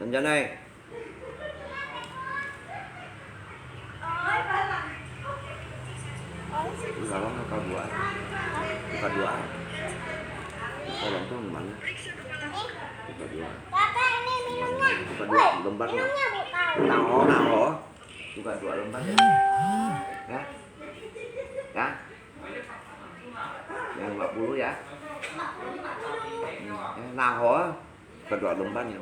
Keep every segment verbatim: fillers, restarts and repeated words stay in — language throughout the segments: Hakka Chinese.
Anjanai. Buka dua. Buka dua. Buka lontong mana? Buka dua. Buka dua lembarnya. Tahu, tahu. Buka dua lembar ya. Ya. Ya. Yang lima puluh ya. Hmm, ya, tahu. Kedua lembarnya.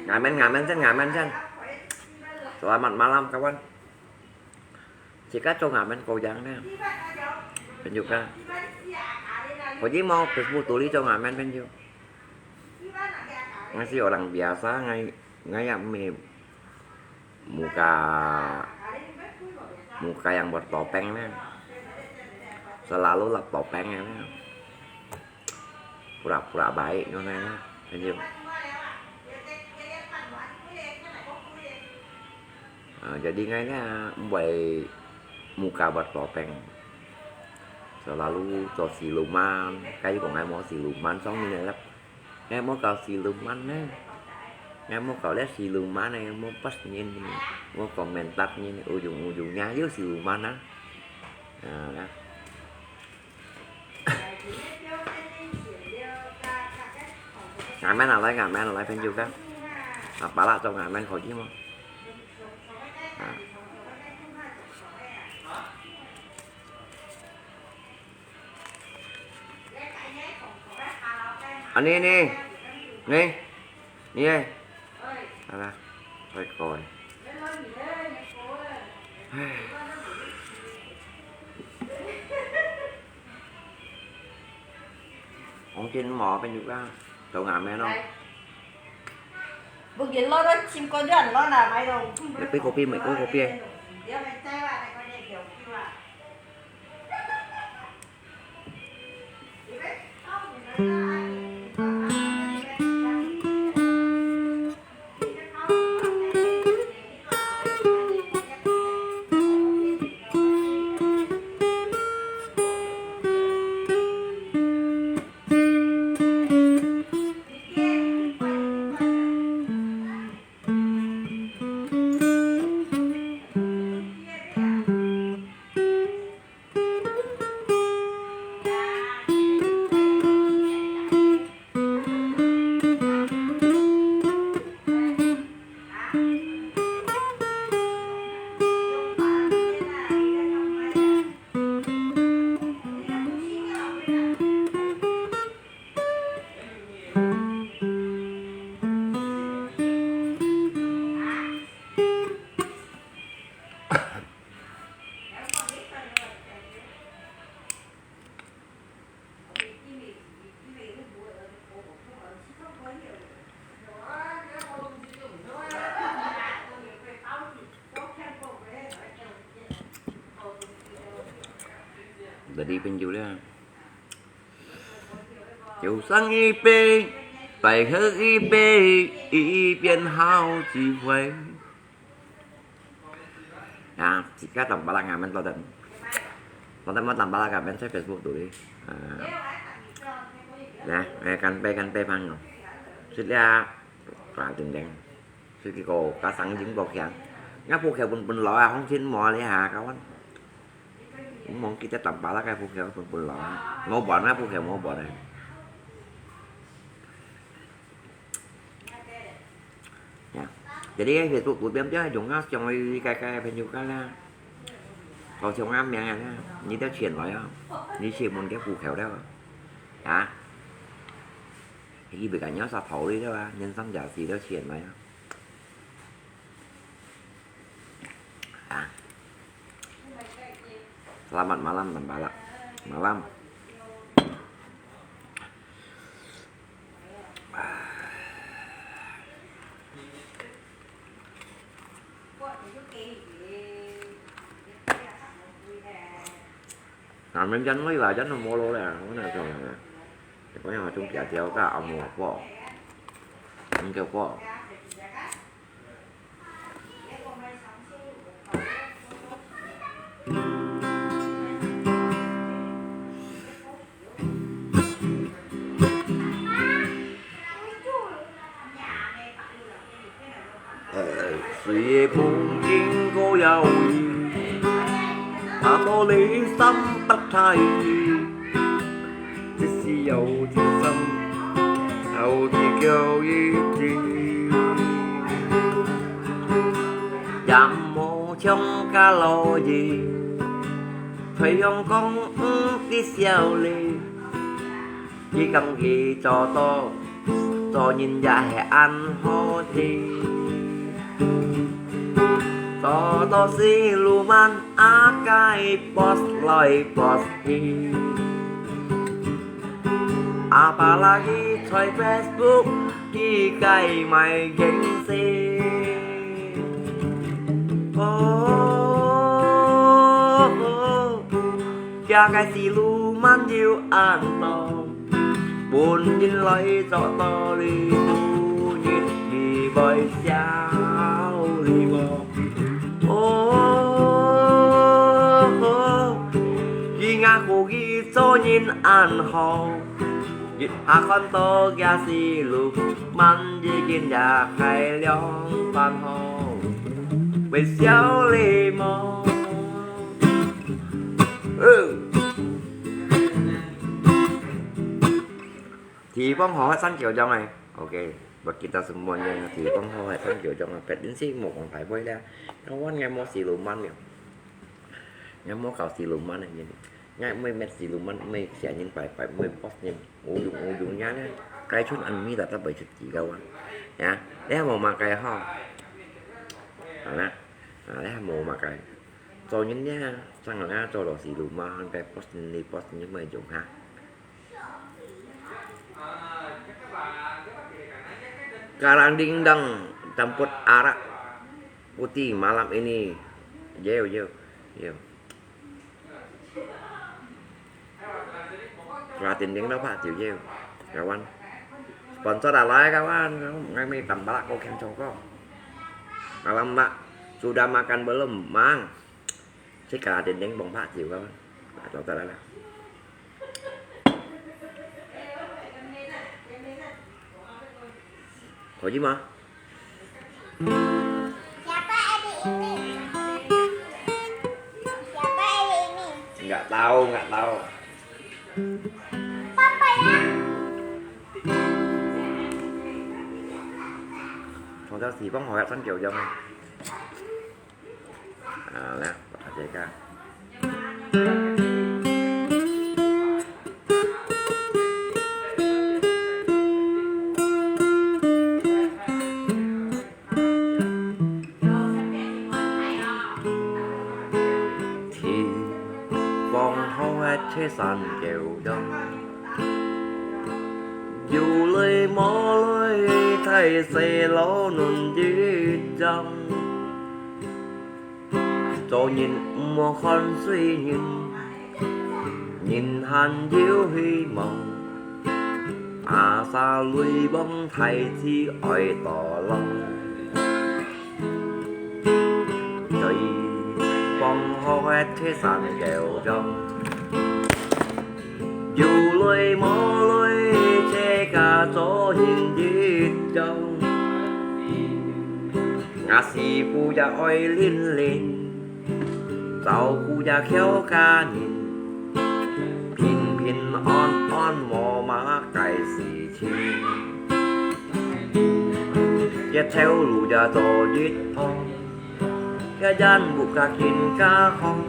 Ngamen, ngamen sen, ngamen sen. Selamat malam, kawan. Jika cuma ngamen goyang na. Penjuka. Kau ji mau Facebook tuli cuma ngamen penju. Ngai si orang biasa, ngai, ngai ya me muka, muka yang bertopeng na. Selalu lah topeng na. Pura-pura baik nyo na, penju. Ah, jadi ngai na, mbai muka bertopeng. Selalu cho siluman, kai ko ngai mo siluman, song ni lap. Ngai mo kau siluman ne. Ngai mo kau le siluman ne, mo pas nyin, mo komentar nyin, ujung-ujungnya yo siluman na. Ah, na. Ngamen alai, ngamen alai penjuka. Apa lah, cuma ngamen kau ji mo. Ah. Ani ni, ni, ni eh. Ala, koi koi. Ong chin mo penjuka, tau ngamen no. Bukit lo, lo chim ko juan lo na mai lo. Lepi kopi, mai ko kopi eh. Jadi penjual ya. 早上一杯，白喝一杯，一边好几回。 Nah, jika tampalak ngamen toten. Toten mo tampalak ngamen sa Facebook tuli. Ah. Nah, eh, kan pe, kan pe pang. Sit ya, ka ding ding. Sit ki ko, ka sang jing ko kiang. Nga pu kiao pun pun lo ah, hong chin mo li ha, kawan. Mong kita tampalak ka pu kiao pun pun lo. Mo bon nga pu kiao mo bon eh. Ya. Jadi Facebook ku biam biam jong nga siang lai kai kai pen yu ka la. Kau siang nga miang ya, ni ta chien lai ya. Ni si mun ke ku kheo da. Ha. Hi bi ka nya sa thau li da, nyen sang ja si da chien lai ya. Ha. Selamat malam, Tembala. Malam. 下面真會啦，真都無路了，我那種，你看啊，種粿條个阿嬤包，紅豆包。呃，水个風景過要遠，爬到你三百太，只是有隻心，有隻腳一直。也無像个老爺，太陽光毋知笑咧。 佢講佢做到，做人也係恁好个。做到死路慢，啊該boss來boss去。阿爸拉佢在Facebook，佢該賣經濟。哦，這个死路慢有恁多。 本人來做道理，故日佢會笑你無？哦，佢若故意做人恁好，一下看到佢死路慢，已經也係兩番好，會笑你無？哦。 地方好係三九張誒，OK，我記得係麼个地方好係三九張啊，別人係無講大會咧，我問𠊎無死路慢了，𠊎無搞死路慢个人，𠊎毋會搣死路慢，毋會寫人拜拜，毋會post人，有用有用呀咧，該村恁咪啦，都會出幾個啊，呀，你還無麼个好，好啦，啊，你還無麼个，做人咧，正啊，做到死路慢，該post人，你post人，你毋會用哈。 Kadang-kadang jemput arak putih malam ini. Yo, yo, yo. Kala tinding đó Pak Chiu yo, kawan. Sponsor dah lai kawan, ngai mi tambah kau kem chong kau. Alamak, sudah makan belum, Mang? Xí kà teng teng bông phá chiều kau. Tao tao tao. Có chứ mà. Siapa adik ini? Siapa adik ini? Nggak tahu, nggak tahu. Papa ya. Thằng cháu xì bóng hỏi sẵn kiểu giống này. À, nè, bật ra ka. Thì vòng hầu hết thế gian kiểu giống. Dù lơi mó lơi thay xe ló nôn dễ dàng. Cho nhìn mua con suy nhìn, nhìn hàn diếu hy màu. À xa lui bóng thay chi ỏi tỏ lòng. Trời bóng hò hết thế gian kẹo trong. Dù lui mó lui chê cả cho nhìn dễ dàng. Ngã sĩ phu ya ỏi linh linh. Cháu phu ya khéo cá nhìn. Bình bình an an mò má cái gì chi. Ya theo lũ ya cho dít phong. Ka yan bu ka kin ka hong.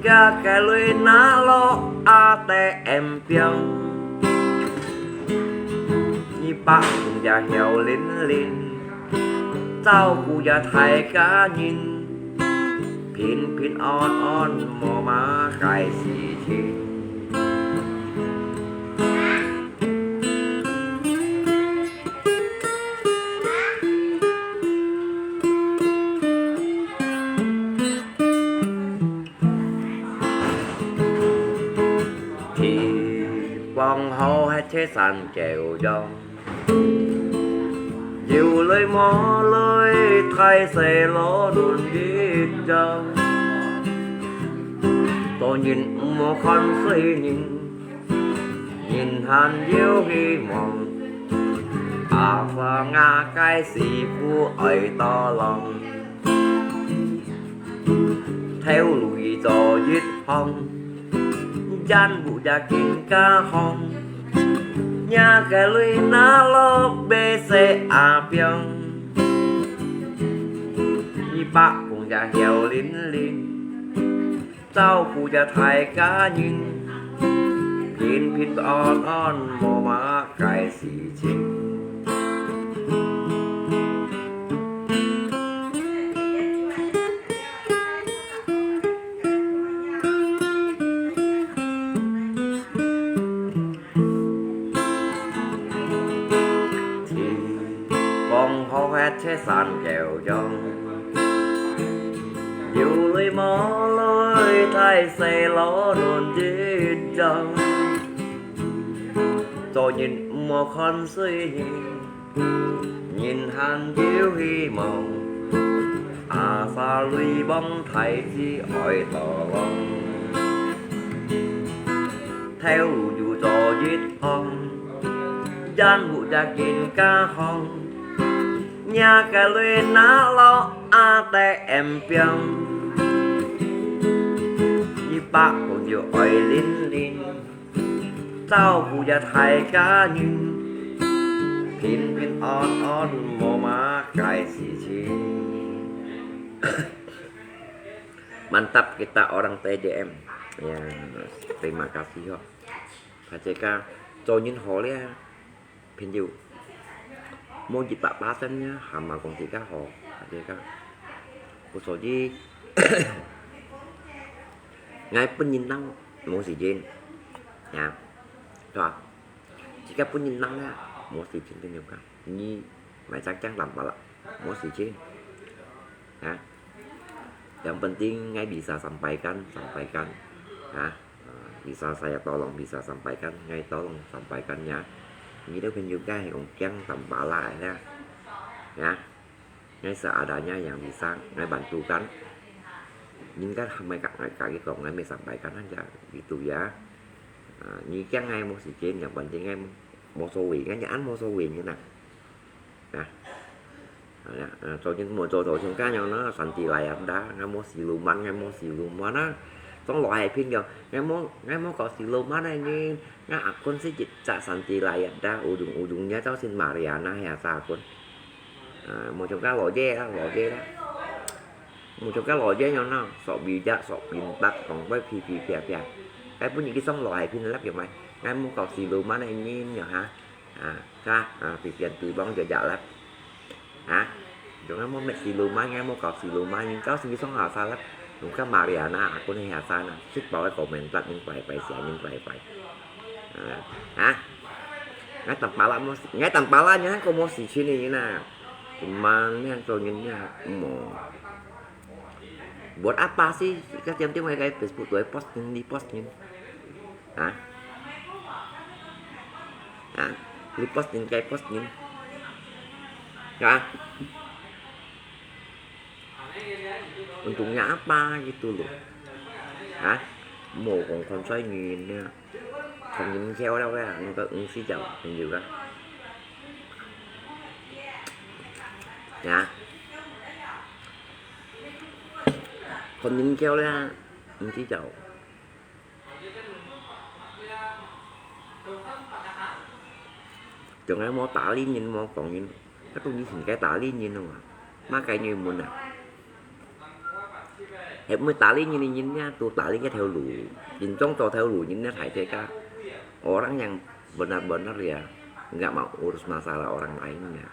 Ka ka lui na lo a te em piang. Ni pa ya hiao lin lin. Cháu bu ya thai ka nin. Pin pin on on mo ma kai si chin. 雪山狗樣，有來無來，大細老嫩一樣。做人毋好看衰人，人還有希望。阿爸，𠊎个師傅愛到老。 頭路做一項，煙霧也緊加項，若个鐳拿落買細阿餅，一百公也曉靈靈，照顧也大家人，平平安安無麼个事情。 講好个雪山狗樣，有來無來，大細老嫩一樣。做人毋好看衰人， 人還有希望，阿爸鐳望大志愛到老。頭路做一項，煙霧也緊加項，若个鐳拿落阿爹ember，一百公又愛靈靈。 照顧也大家人，平平安安無麼个事情。Mantap kita orang T D M. Ya, terima kasih ho. 大家做人好了，朋友，無一百巴仙呢，還嘛講自家好，大家。所以，𠊎分人鬧無時間，ya，對吧？自家分人鬧了，無時間，朋友講，你買隻驚當巴啦，無時間，啊？Yang penting，𠊎bisa sampaikan，sampaikan，啊？Bisa saya tolong，bisa sampaikan，𠊎tolong sampaikan，ya。你兜朋友該係講驚當巴啦，ya。Ya。 Ngai seadanya yang bisa ngai bantukan. Ningka hamai kak ngai kaki kong ngai mai sampaikan aja gitu ya. Ni kiang ngai mo sikin, yang penting ngai mo sowing aja, an mo sowing na. Nah, cho nên mo cho to chung ka nhau na, santi lai anda, ngai mo siluman, ngai mo siluman na. Trong lo hai pin yo, ngai mo ngai mo ko siluman na ni, ngai akun si jit sa santi lai anda, ujung-ujungnya tau sin Mariana ya sa akun. Mo chung ka lo je la, lo je la. Mo chung ka lo je nyo na, sok bijak, sok pintak, kong koi pi pi pia pia. Kai pun iki song lo hai pin lap yo mai. Ngai mo kau siluman ai nyin nyo ha. Ka, pi pian pi bong jo jak lap. Ha. Chung ngai mo met siluman, ngai mo kau siluman, nyin kau si song ha sa lap. Nung ka Mariana, akun he ha sa na. Sit pau ai komentar, nyin pai pai sia, nyin pai pai. Ha? Ngai tampala mo, ngai tampala nyo ko mo sikin ni na. Cuman ni cho nyin ni mo. Buat apa sih? Ka tiam tiam ngai kai Facebook tu ai post nyin, di post nyin. Ha? Ha? Di post nyin, kai post nyin. Ha? Untungnya apa gitu loh. Ha? Mo kong kon sai nyin ni. Kong nyin keo liao ya, nyin ko ung si jau, nyin juga. Ya. Kong nyin keo liao, ung si jau. Chung ai mo tali nyin mo kong nyin. Ka tu nyi sin kai tali nyin no. Ma kai nyi mun a. Hep mui tali nyin nyin nia, tu tali ngai theo lu. Nyin chung cho theo lu nyin nia thai te ka. Orang yang benar-benar ya, nggak mau urus masalah orang lain ya.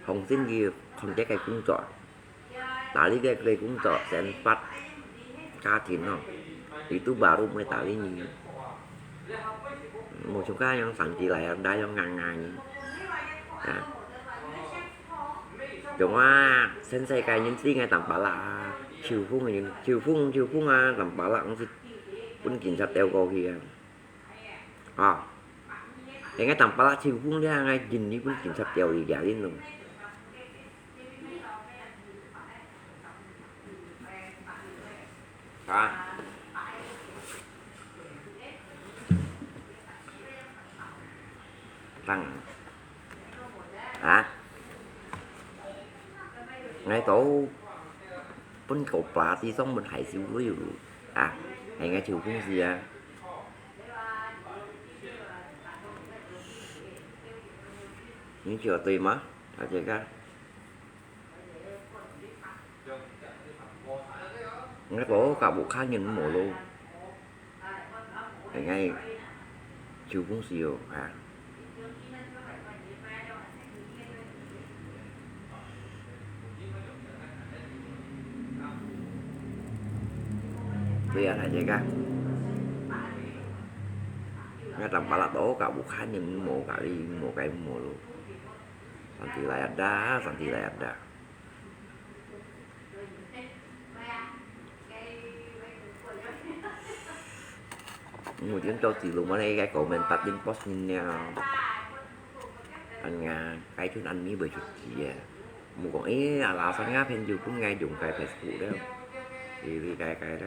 Hong sin ki kong kai kai kung cho. Tali kai kai kung cho, sen pat. Ka tin no. Itu baru mui tali nyin. Mo chung ka yang santi lai yang da yang ngang ngang nyin. Ya. Chung a, sen sai kai nyin si ngai tampala. Chiu phung nyin, chiu phung, chiu phung a, tampala ang si. Pun kin sa teo ko hi a. Ha. 等下當巴拉秋風了，𠊎今日本警察調去夜店咯。啊？當啊？𠊎都分個巴拉地上門害羞了啊！還𠊎秋風死啊！ 你覺得對嗎？大家看，𠊎都搞不看人無咯，應該就公司有啊。 對啊，大家看，𠊎當巴拉都搞不看人無搞哩，無該無咯。Santi lai ada, santi lai ada. 目前做事路嘛，你个comment答應post人了。恁樣，該陣恁咪會出事啊。無講，誒，啊，拉山啊，朋友分𠊎用該Facebook了，哩哩該該了。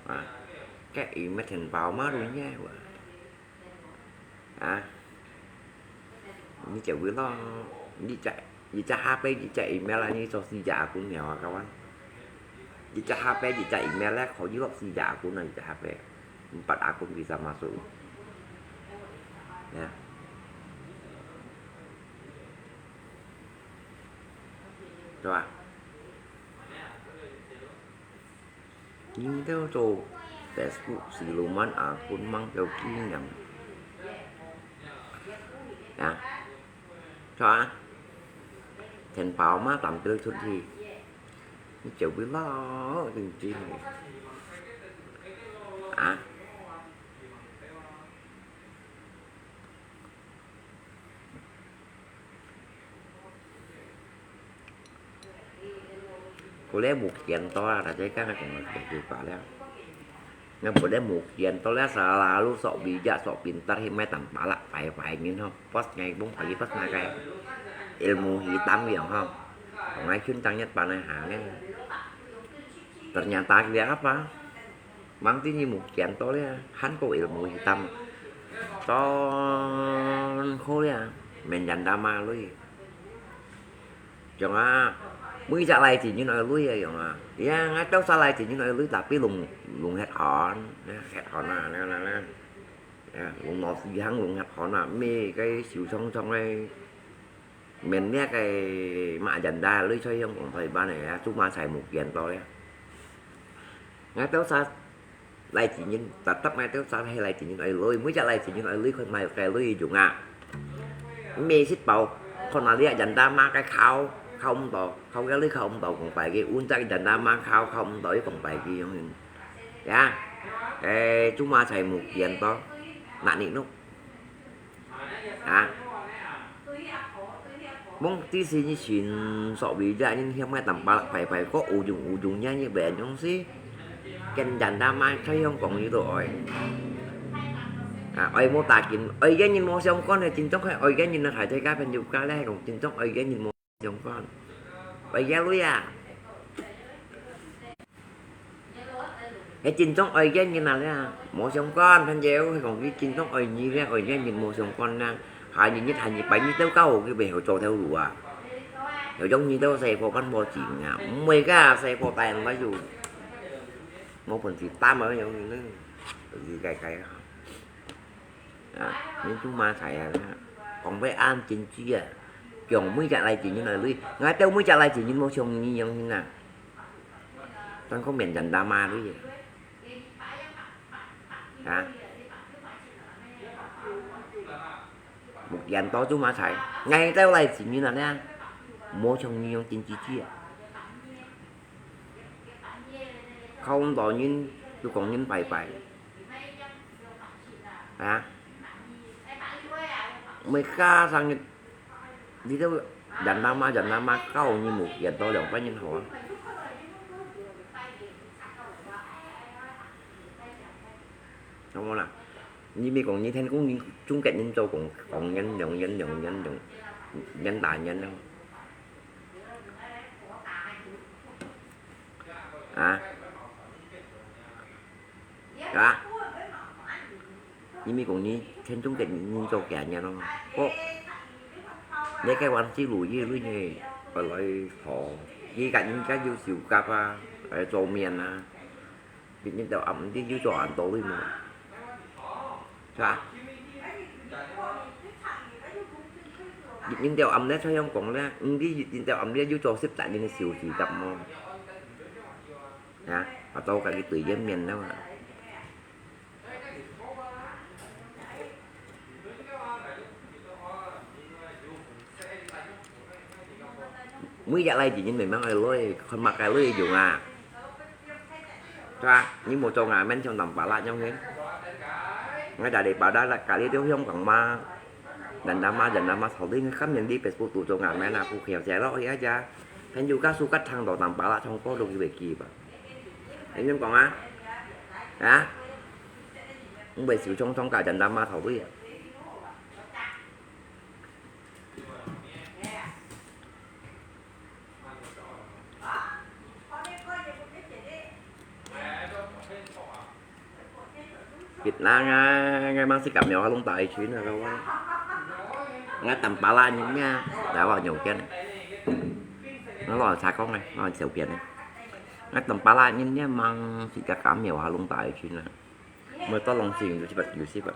啊，該伊乜錢包嘛，都有啊。 啊，你就會咯，你隻，你隻HP，你隻email啊，你做四隻account了啊，kawan。你隻HP，你隻email咧，可以落四隻account啊，你隻HP，empat akun bisa masuk。呀，對吧？ 你兜做Facebook siluman akun mang有紀念。啊，係啊，錢包嘛，擔兜出去，你就會老，真正。啊？ Ko le mukien to lah, tadi kan aku ngerti juga lah. Nggak boleh mukien to lah, selalu sok bijak, sok pintar, himai tampalak, pai-pai ngin ho. Pos ngai bung pagi pos makai ilmu hitam yang ho. Ngai chun tang nyet panai hangen. Ternyata dia apa? Mang ti nyi mukien to lia, han ko ilmu hitam. Ton ko lia, men janda ma lui. Yong a, mui jak lai jin yin oi lui a yong a. Ya, ngai tau sa lai jin yin oi lui, tapi lùng, lùng het hòn, ya, het hòn a, na, na, na. Ya, lùng nọ si hang lùng het hòn a, mi cái siu chong chong ai. Miền Bắc cái mạ dần đa lưới xoay hông cũng phải ba này á, chú ma xài một dàn to đấy. Ngay tao sa lai chỉ nhìn, tập tập ngay tao sa hay lai chỉ nhìn ai lưới, mới chắc lai chỉ nhìn ai lưới, khỏi mai cái lưới dùng à. Mẹ xích bảo, con nào đi dần đa ma cái khao, khao không to, khao cái lưới khao không to cũng phải cái, un chắc dần đa ma khao, khao không to cũng phải cái, ya. Cái chú ma xài một dàn to, nặng nị nút. Ha? Mong ti si nyi sin sok wi ja nyi hiam ngai tam palak pai pai ko ujung ujung nya nyi ben yong si. Ken jan da mai khai yong kong yu to oi. Ha, oi mo ta kin, oi gen nyin mo siong kon he jin jong khai, oi gen nyin na khai jai ka phen yu ka le kong jin jong oi gen nyin mo siong kon. Oi gen lui a. He jin jong oi gen nyin na le, mo siong kon phen yeu, he kong ki jin jong oi nyi le, oi gen nyin mo siong kon na. Hai nyi nyi hai nyi pai nyi teu kau ki be heo cho teu lu a. Heo jong nyi teu se ko pan mo jing a. Mui ka se ko tai ma yu. Mo pun si tam a yong nyi ne. Yu kai kai a. À, nyi chú ma sai à, kong bai an jin ji à. Kiong mui jak lai jin nyin oi lui. Ngai teu mui jak lai jin nyin mo siong nyi yong nyin na. Tan ko mien jan da ma lui. Ha? Một dàn to chú ma sai. Ngai teu lai jin nyin na ne. Mo siong nyi yong jin ji ji à. Khao to nyin, tu kong nyin pai pai. Ha? Mui ka sang nyi, di teu jan da ma, jan da ma khao nyi mu, yan to liang pai nyin hao. Đúng không nào? 你毋係講你天公人、中國人做講，講人、用人、用人、用人打人咯。啊？啊？你毋係講你天中國人做假人咯？哦，你个王子路一類呢，我來討，你甲人家有手甲啊，來做面啊。 日日都暗，毋知有做恁多鐳無？係吧？日日都暗咧，像樣講咧，毋知日日都暗咧有做十大人个手指甲無？啊，啊，做家己對个面了嘛。 每日來日日慢慢愛來，看麼个來用啊？係吧？你無做牙面像Tampalak樣个？Ngai dari pada kali tu香港嘛，人家嘛人家嘛吵你，看人哋Facebook都做牙面啊，不曉得咯，哎呀，朋友家屬家聽到Tampalak唱歌都以為奇吧？你點講啊？啊？毋會受傷傷甲人家嘛吵你啊？ Việt Nam啊，ngai mang si kam miao ha lung tai chin啊，kau. Ngai Tampalak人呀，來我有錢。我老實講呢，我有錢呢。Ngai Tampalak人呀，mang si kam miao ha lung tai chin啊。Mới có lòng tin有一百九十啊。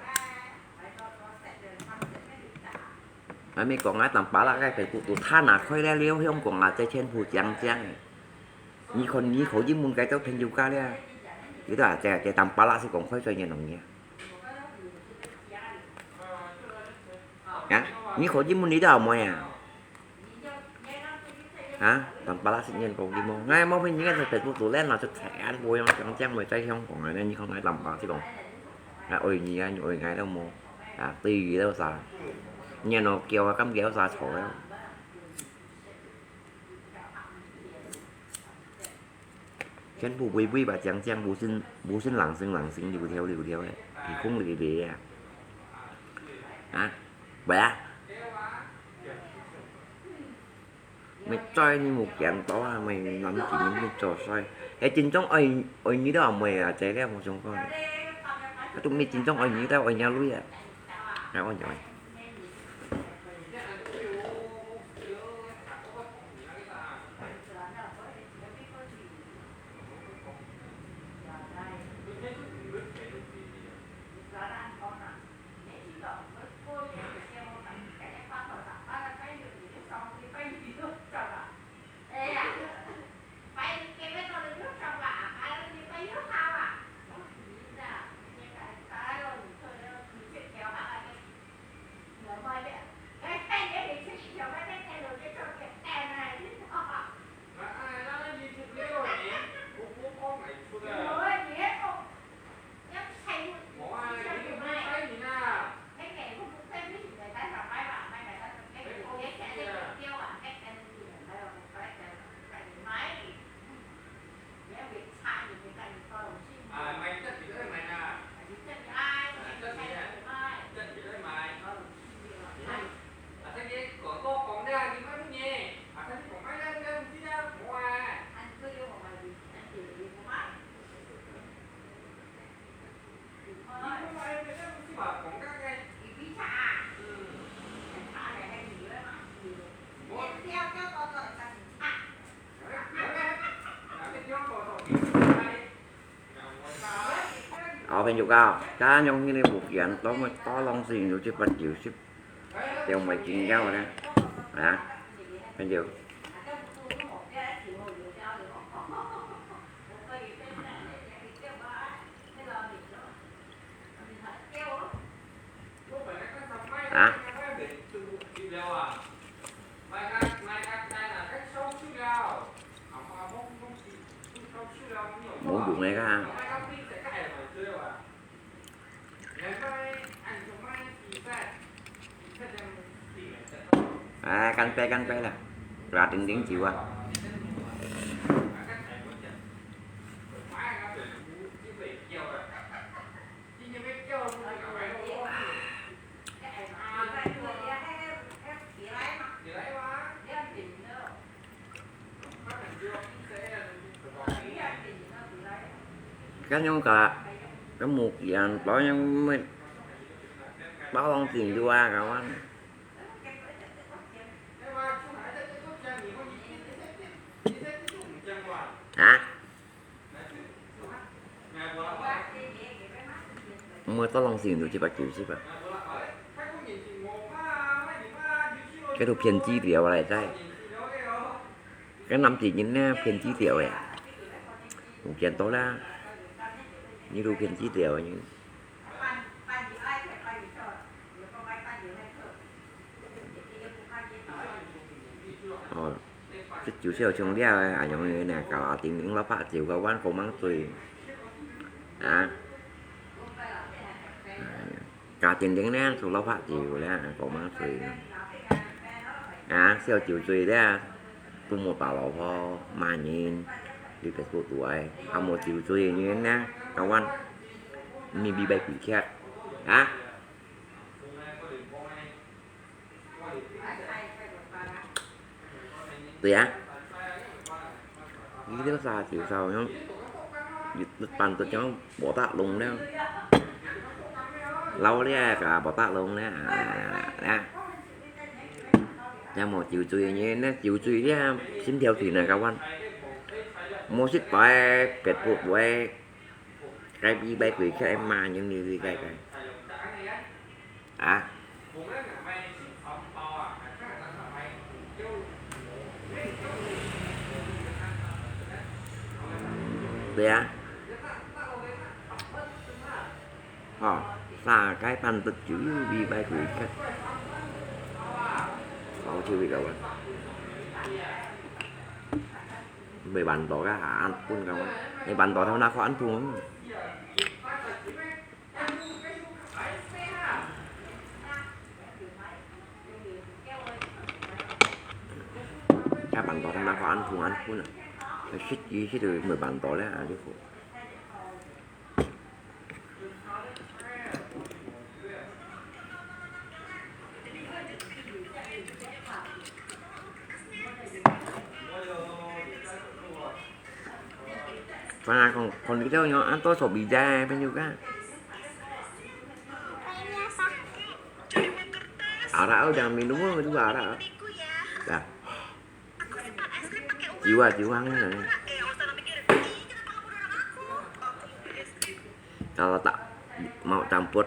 啊，你講啊，Tampalak个Facebook都他拿開了，了香港啊，這全部講講个。你看，你可以問該兜朋友家了。佢都啊，這，這Tampalak係講開出來个東西啊。啊，你可以問你兜阿妹啊。啊，Tampalak係念講你無？哎，無朋友个Facebook都來拿出來，無用講講，無在香港啊，你看𠊎Tampalak係講。 啊，愛你啊，你愛𠊎都無。啊，對於了啥？你若叫啊，感覺有啥錯了？全部微微吧，講講，無算，無算零星零星，溜條溜條个，皮空離離啊。啊，喂啊？ Mày trai你無見到啊，mày nắm kỹ你做sai. Cái chính trong ơi, ơi như đó mày à, chạy leo một trong con. Tụi mày chính trong ơi như đó, ơi nhà lui à. Nè, ơi nhoi. Áo bên chụp cao, cá nhông như này một kiện, đó mà to lòng gì rồi chứ bắt chịu ship. Đeo mày chín nhau đấy. Hả? Bên chụp. Hả? Muốn dùng này ha. À, căn pe, căn pe là. Là trứng trứng chịu à. 該樣个，該木匠包樣乜，包裝進去啊，該碗。啊？ 毋會，到攏先就七百九十啊。該都騙子條來在。該南極人呢，騙子條誒。有見到啦，你都騙子條誒。 哦，這就係像這个，啊，用个呢，搞啊，叮叮落拍照个，還講吂醉。啊？搞叮叮呢，就落拍照咧，講吂醉。啊，小酒醉咧，都無把老婆罵人，你別說對，啊，無酒醉个人呢，搞完，你比白鬼客，啊？ 對啊，你這个沙酒燒樣，一般都講無打礱了，老了个無打礱了，啊，也無酒醉个人呢，酒醉了，心跳停了，搞完，無食飽，別不會。 該比白鬼客罵人，你你該該。啊？對啊。吼，三个半得酒比白鬼客。好，就這个啊。 Mười bản đồ á hả? Ăn phun không? Mười bản đồ thâu na khó ăn phun. Các bản đồ thâu na khó ăn phun, ăn phun à? Phải xích gì xích được mười bản đồ đấy à, chứ không. Và còn, còn cái đâu nhỏ ăn tôi sổ bị dai bên juga. Ara au jangan minum itu ara. Dah. Jiwa, jiwa ni. Kalau tak mau campur,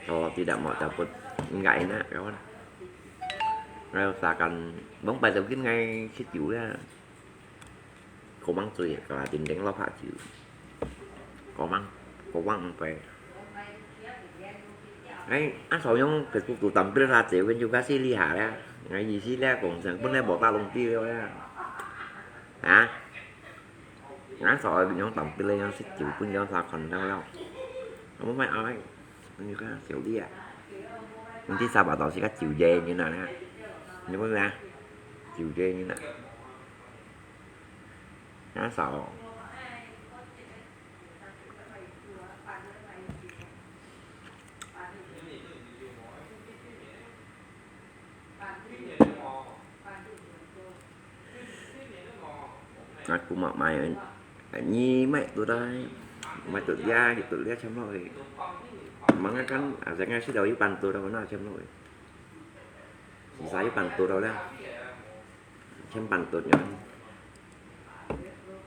kalau tidak mau campur, enggak enak kawan. Ngai usahakan, bông pai tau kin ngai sit jiu ya. Có măng tui, có là dính đến lò phá jiu. Có măng, có măng phải. Ai, á sổ yong Facebook tụ tắm pil ra chéo bên juga xí li hả lẽ. Ngai gì xí lẽ cũng chẳng bưng lẽ bỏ ta lông ti leo lẽ. Hả? Á sổ yong tắm pil lẽ yong xí jiu bưng yong sa khon đâu leo. Không phải ai. Bên juga xéo đi à. Mình chỉ sa bảo tỏ xí các jiu dê như nào nè. Như vậy nè. Jiu dê như nào. Á sổ. Aku mak mai ni mai tu dai. Mai tu dia, gitu dia cam loi. Manga kan, ada ngai si dau ipan tu dah mana cam loi. Bisa ipan tu dah lah. Chém bàn tụt nhá.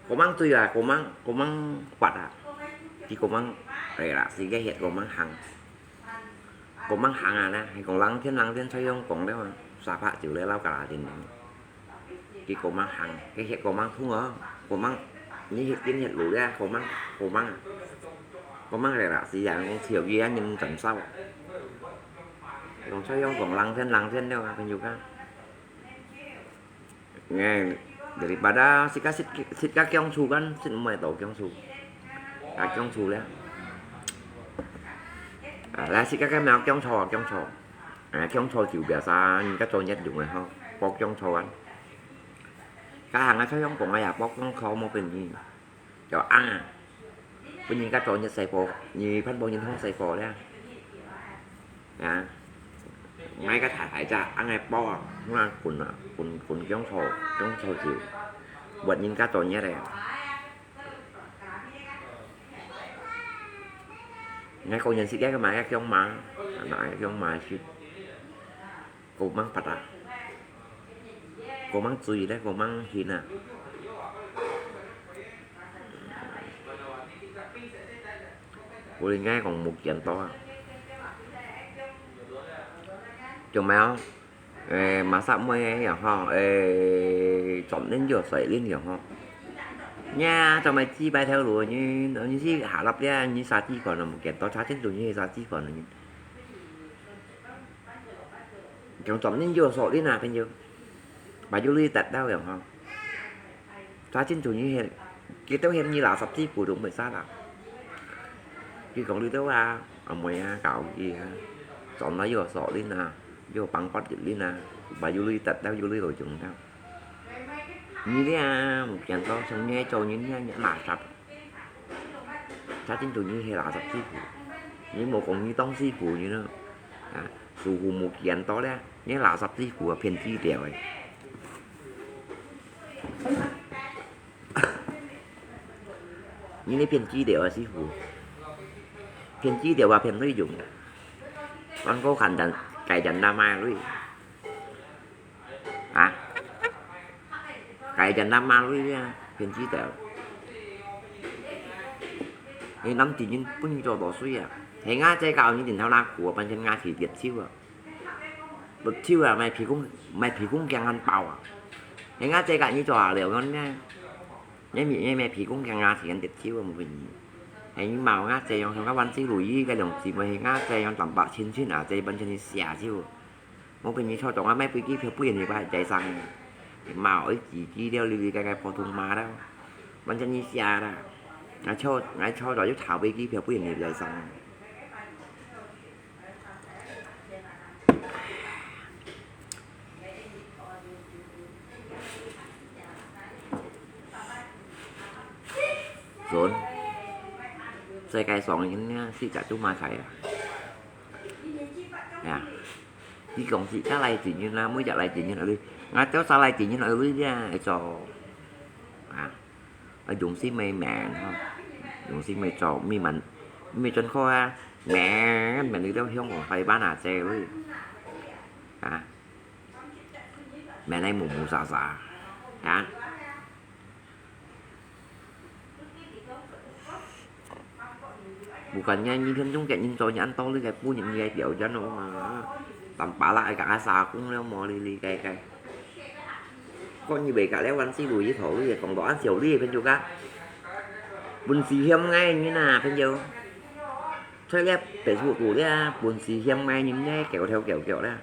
Có măng tui à, có măng, có măng quạt à. Chỉ có măng, đây là gì cái hiện có măng hàng. Có măng hàng à nè, hay còn lăng thiên, lăng thiên xoay hông còn đấy mà. Xả phạ chịu lấy lao cả là tiền. Chỉ có măng hàng, cái hiện có măng thung à. Có măng, như hiện tiên hiện lũ đấy, có măng, có măng à. Có măng đây là gì à, con thiểu gì á, nhưng chẳng sao. Còn xoay hông còn lăng thiên, lăng thiên đấy mà, cái nhiều cái. Nè, daripada sit ka, sit, sit ka kiông su kan, sit mai tau kiông su. À, kiông su lẽ. À, là sit ka cái mèo kiông su, kiông su. À, kiông su chịu bia sa, nhìn các trò nhất dùng này ho. Bọc kiông su ăn. Các hàng ăn sao không có ai à, bọc kiông su một cái gì. Cho ăn à. Bữa nhìn các trò nhất xài phở, nhìn phát bao nhìn không xài phở đấy à. À. Ngay cái thải thải ra, ăn ngay bao à. Nó ăn cuốn à, cuốn, cuốn kiông su, kiông su chịu. Bữa nhìn các trò nhất đấy à. 該講人食該个嘛，該薑嫲，啊，該薑嫲食，講吂發啊，講吂醉咧，講吂興啊。我應該講無見到啊。仲有，誒，masak muay个樣吼，誒，專業藥水恁樣吼。呀，做麼个雞排頭路，你，你去下落咧，你殺雞款都無見到，查清楚你去殺雞款了，你。 講專業藥水恁啊，朋友，baju lui tét到樣吼。查清楚你係，佢兜嫌你拿十支股都毋會殺啦。佢講你兜啊，阿妹啊，搞佢啊，專業藥水恁啊，有幫法恁啊，baju lui tét到，baju lui都用到。你這啊，無見到，像你做人這樣垃圾。 查清楚你係垃圾師傅，你無講你當師傅你呢？啊，師傅無見到咧，你垃圾師傅啊，騙雞條誒！你係騙雞條啊，師傅，騙雞條啊，騙對用，還過看人，該人那賣鐳。 啊，該人那賣鐳啊，騙雞條。你男仔人分你做多歲啊？係𠊎姐教你頂頭那苦啊，變成𠊎去跌手啊。跌手啊，買皮公，買皮公驚還爆啊。係𠊎姐教你做下了，講呢，你買，你買皮公驚啊，去跌手啊，無分你。係你罵𠊎姐樣，像該灣仔路一个兩姊妹，係𠊎姐樣，坦白清清啊，這變成你下手。 無分你坐中啊，買飛機票飛你个在生。你媽愛自己了，你个个普通話了，完全你瞎啦。𠊎坐，𠊎坐著就討飛機票飛你在生。準，世界上人呢，世界都嘛在啊。呀。 你講自家來自然啦，每日來自然而已。𠊎兜儕來自然而已呀，會做。啊，啊，用心來面吼，用心來做，毋係問，毋係專科啊，面，面你兜香港快板啊，這位。啊，面來無無沙沙，啊。 Bukan nya，你看中國人做人到你个本人你个條件哦啊，當巴拉个啊，沙公了無哩哩个个。講你袂甲了，灣仔路一頭你个講到恁少你个朋友个，本事嫌𠊎人啊朋友。在了Facebook路了，本事嫌𠊎人呢，狗頭狗腳了。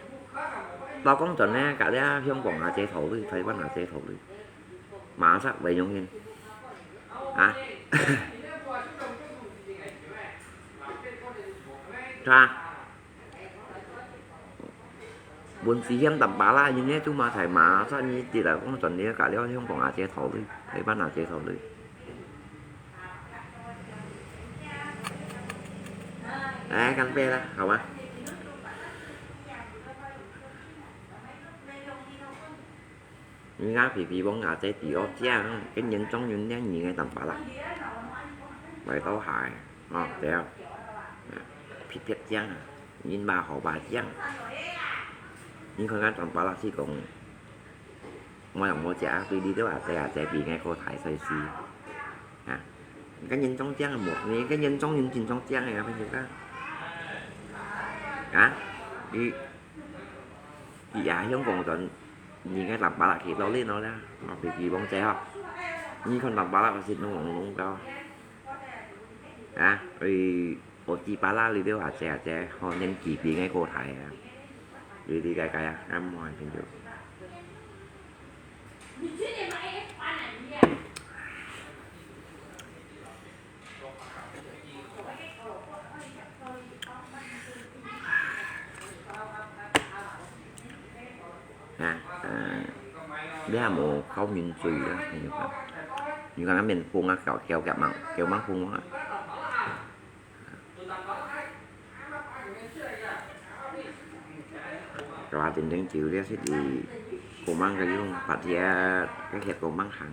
包講真呢，甲了香港啊，這頭你，台灣啊，這頭你。 Masak bánh yun. Hả? Hả? Buôn si hiam tăm pá lá, nhìn nét chú mà thầy mà sao nhìn tí là cũng tuần đi cả liao không còn à chế thầu đi, thầy bắt à chế thầu đi. Ê, căng pe đó, hả má? Nga phi phi bông ngà che tì ôp chia, cái nhẫn trống nhẫn nhá nhì ngay tầm pá lạ. Bài tấu hài, ờ, té. Phi phiết chiang à, nhìn bà hổ bà chiang. Nhìn con ngà tầm pá lạ xí cũng, mà lòng mô chia, tùy đi đâu à, té à, té phi ngay cô thái sai xí. Hả? Cái nhẫn trống chiang một, cái nhẫn trống nhẫn chín trống chiang này, phải không? Hả? Đi. Kì á hiông kông chón, nì ke tăm pá lạ kì tau lin nó nè, kì kì bông che hò. Nì khon tăm pá lạ kì sit nung nung nung kau. Á, ui, ôi kì pá lạ lì liu hả che hả che, hò nên kì bì ngay cô thái á. Lì lì cái cái á, ngắm mỏi phim chiu. Ha, à, bé mù khâu nhìn tùy đó, nhìn qua. Nhìn qua ngắm nhìn phung á, kéo, kéo, kéo măng, kéo măng phung á. Cho ba tính đến chịu đi, xích đi, cô măng cái dùng, phát hiện, cái thiệt cô măng hàng.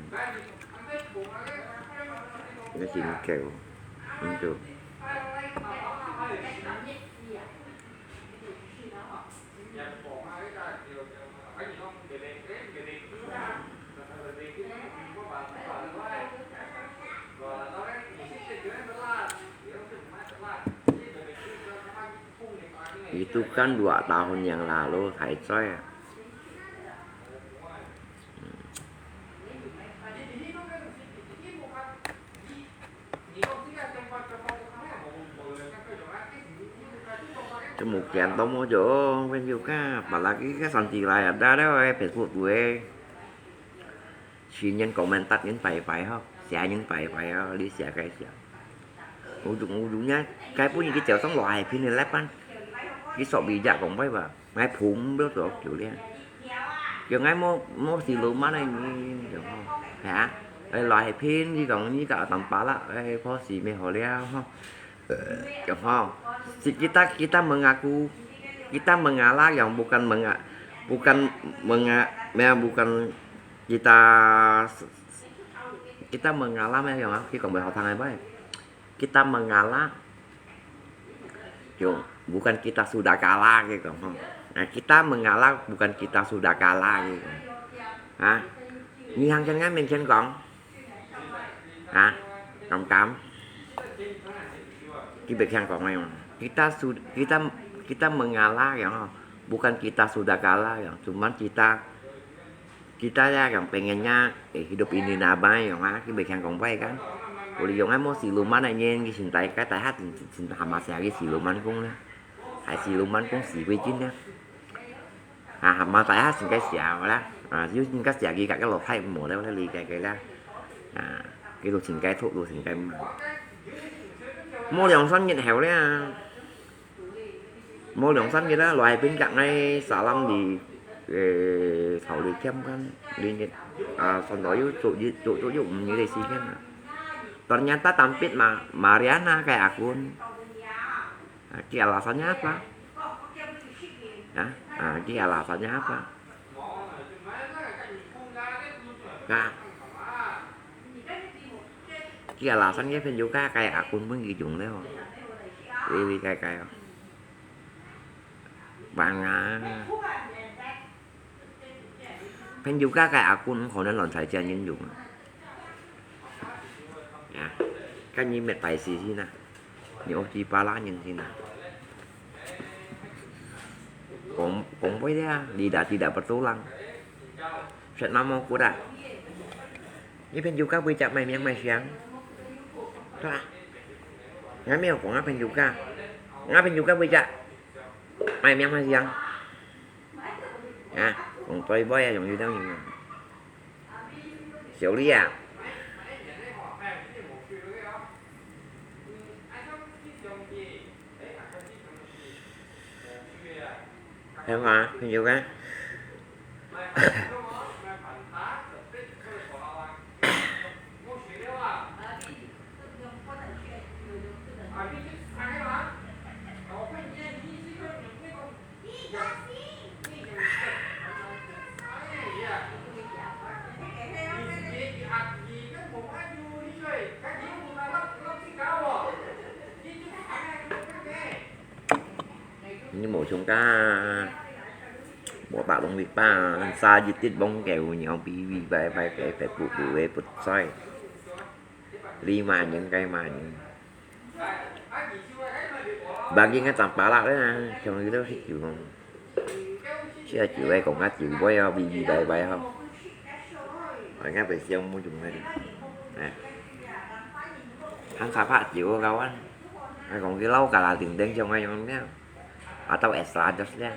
Nó chỉ kéo, nhìn tùy. Tukang dua tahun yang lalu, 還在啊。Cuma kian tomo jo, wen juga, apalagi ka santi lai ada deh, Facebook tu eh. Sinian komentar nyin pai-pai ho, sia nyin pai-pai ho, li sia kai sia. Ujung-ujungnya, kai pun ki chèo song lo hai pin ni lepan. Ki sok bi jak kong pai ba, ngai phum bro to kiu lia. Kiu ngai mo, mo siluman ai ni, kiu ho. Ha? Ai lo hai pin, ki kong ni ka tam pa la, ai pho si me ho lia ho. Kiu ho. Si kita, kita mengaku, kita mengalah yang bukan menga-, bukan menga-, bukan kita, kita mengalah yang, ki kong bai ho thang ai bai. Kita mengalah, yung, bukan kita sudah kalah gitu. Nah, kita mengalah, bukan kita sudah kalah gitu. Ha? Ni hang chen ngai men chen kong. Ha? Kam kam. Ki bai chen kong ai. Kita su-, kita, kita mengalah ya, bukan kita sudah kalah ya. Cuman kita Kita ya yang pengennya, eh, hidup ini damai, yang ah, ki bai chen kong pai kan. Uli yang ah mo siluman ai nyin, ki sin tai, kai tai hat sin, sin, sin hama sia ki siluman kong ne. Hai siluman kong si kui jin ne. Ha, hama tai hat sin kai sia la. Ah, yu sin kai sia ki ka, ka lo hai mo le, le li kai kai la. Ah, ki lu sin kai thuk, lu sin kai ma. Mo liang san nyin heo le. Mo liang san nyin la, lo hai pin jak ngai salam li, eh, thảo li kiam kan, li nyin, ah, san lo yu, yu, yu, yu, yu, yu, li si kiam ah. Ternyata tampit ma, Mariana kai akun. Ah, ki alasannya apa? Ah, ah, ki alasannya apa? Nah, ki alasan ke phen juga kai akun pun ki jung leo. Li, li kai kai. Bang ah. Phen juga kai akun kho nan lon sai chen yin jung. Ya, kan ni met pai si si na. Ni o ti pa la nyin si na. Kong, kong pai dia, lidah tidak bertulang. Set nama kuda. Ni phen juga bai jak mai miang mai siang. Tuh. Ngai miao kong ngai phen juga. Ngai phen juga bai jak mai miang mai siang. Ya, kong toi boy ya, yung yu dang yung. Siu li ya. Hay ma, phen juga. Ni mo chung ka, mo ta long lik pa, sa jit tit bong kèo nyo bi bi bai bai kèo bai put tu wei put soi. Li ma nyin kai ma nyin. Bagi ngai tam pa la le, chung yu leo hit yu hong. Chia yu wei kong ngai yu wei o, bi bi bai bai ho. Oi ngai bai siang mo chung ngai. Nè. Hang sa pa yu kawan. Ngai kong ki lau ka la ting teng chung ngai yong nè. Atau es lados le.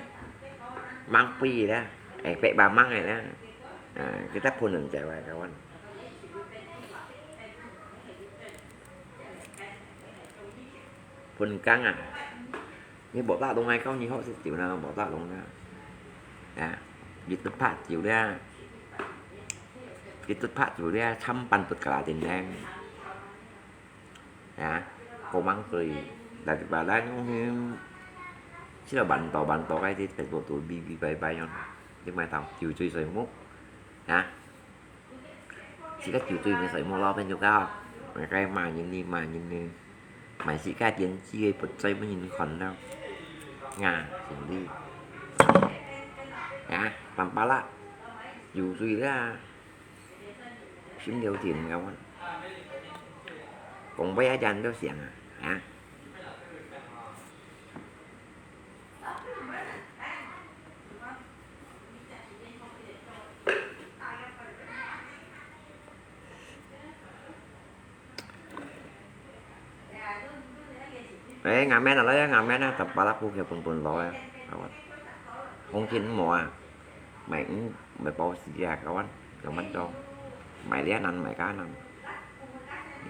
Mang pi le. Eh, pek ba mang le. Ah, kita pun nang cewek kawan. Phun kang à. Ni bọt lạ đông ai kau ni hok sit chiu na, bọt lạ đông na. Ya, di tut phat chiu lia. Di tut phat chiu lia, chăm pan tut kala tin neng. Ya, kau mang tui. Dari bala ni him. Sila banto, banto kai di Facebook tu bi bi bai bai yon. Di mai tau, chiu chui soi muk. Ya. Sila chiu chui ni soi muk lo pen juga. Mai kai ma yin ni, ma yin ni. Mai si kai tien chi put soi ma yin kon lo. Nga, sing di. Ya, pam pala. Chiu chui la. Sim liu tin kawan. Kong bai a jan do siang a. Ya. 哎，𠊎面啊，來啊，𠊎面啊，十八粒股票本本來啊，好啊。紅金無啊，買五，買保時捷啊，kawan，kawan做，買這難，買該難。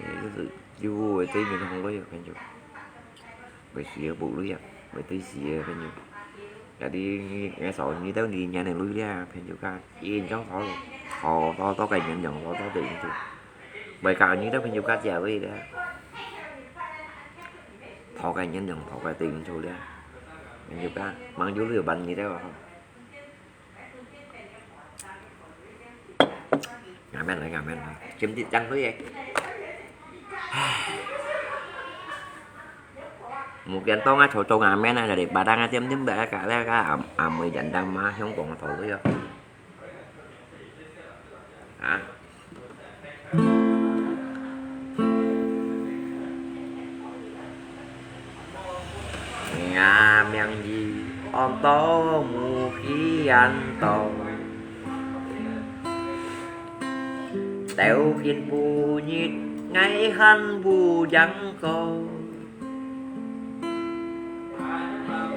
哎，就是，就會對面紅鐳啊，朋友。會死啊，無鐳啊，會對死啊，朋友。Jadi，你，你少，你兜你年的鐳了，朋友家，一張好了，好，到，到該年用，好，到對應就。 Bởi cả như đó朋友家姐vậy đó. Thọ cái nhân dòng, thọ cái tình thôi đó.朋友家, mang du lịch bạn như thế không? Ngà men lại, ngà men lại. Chém thịt chăng thôi vậy. Một cái tông á, thổ tông ngà men này là để bà đang tiêm tiêm bẹ cả lẽ cả ẩm, ẩm mười dặn đang má hiống còn thổ thôi. Hả? Ngà miang yì ôn tô mù khi ăn tô. Tèo kin bu nhịt ngay hăn bu yang cô.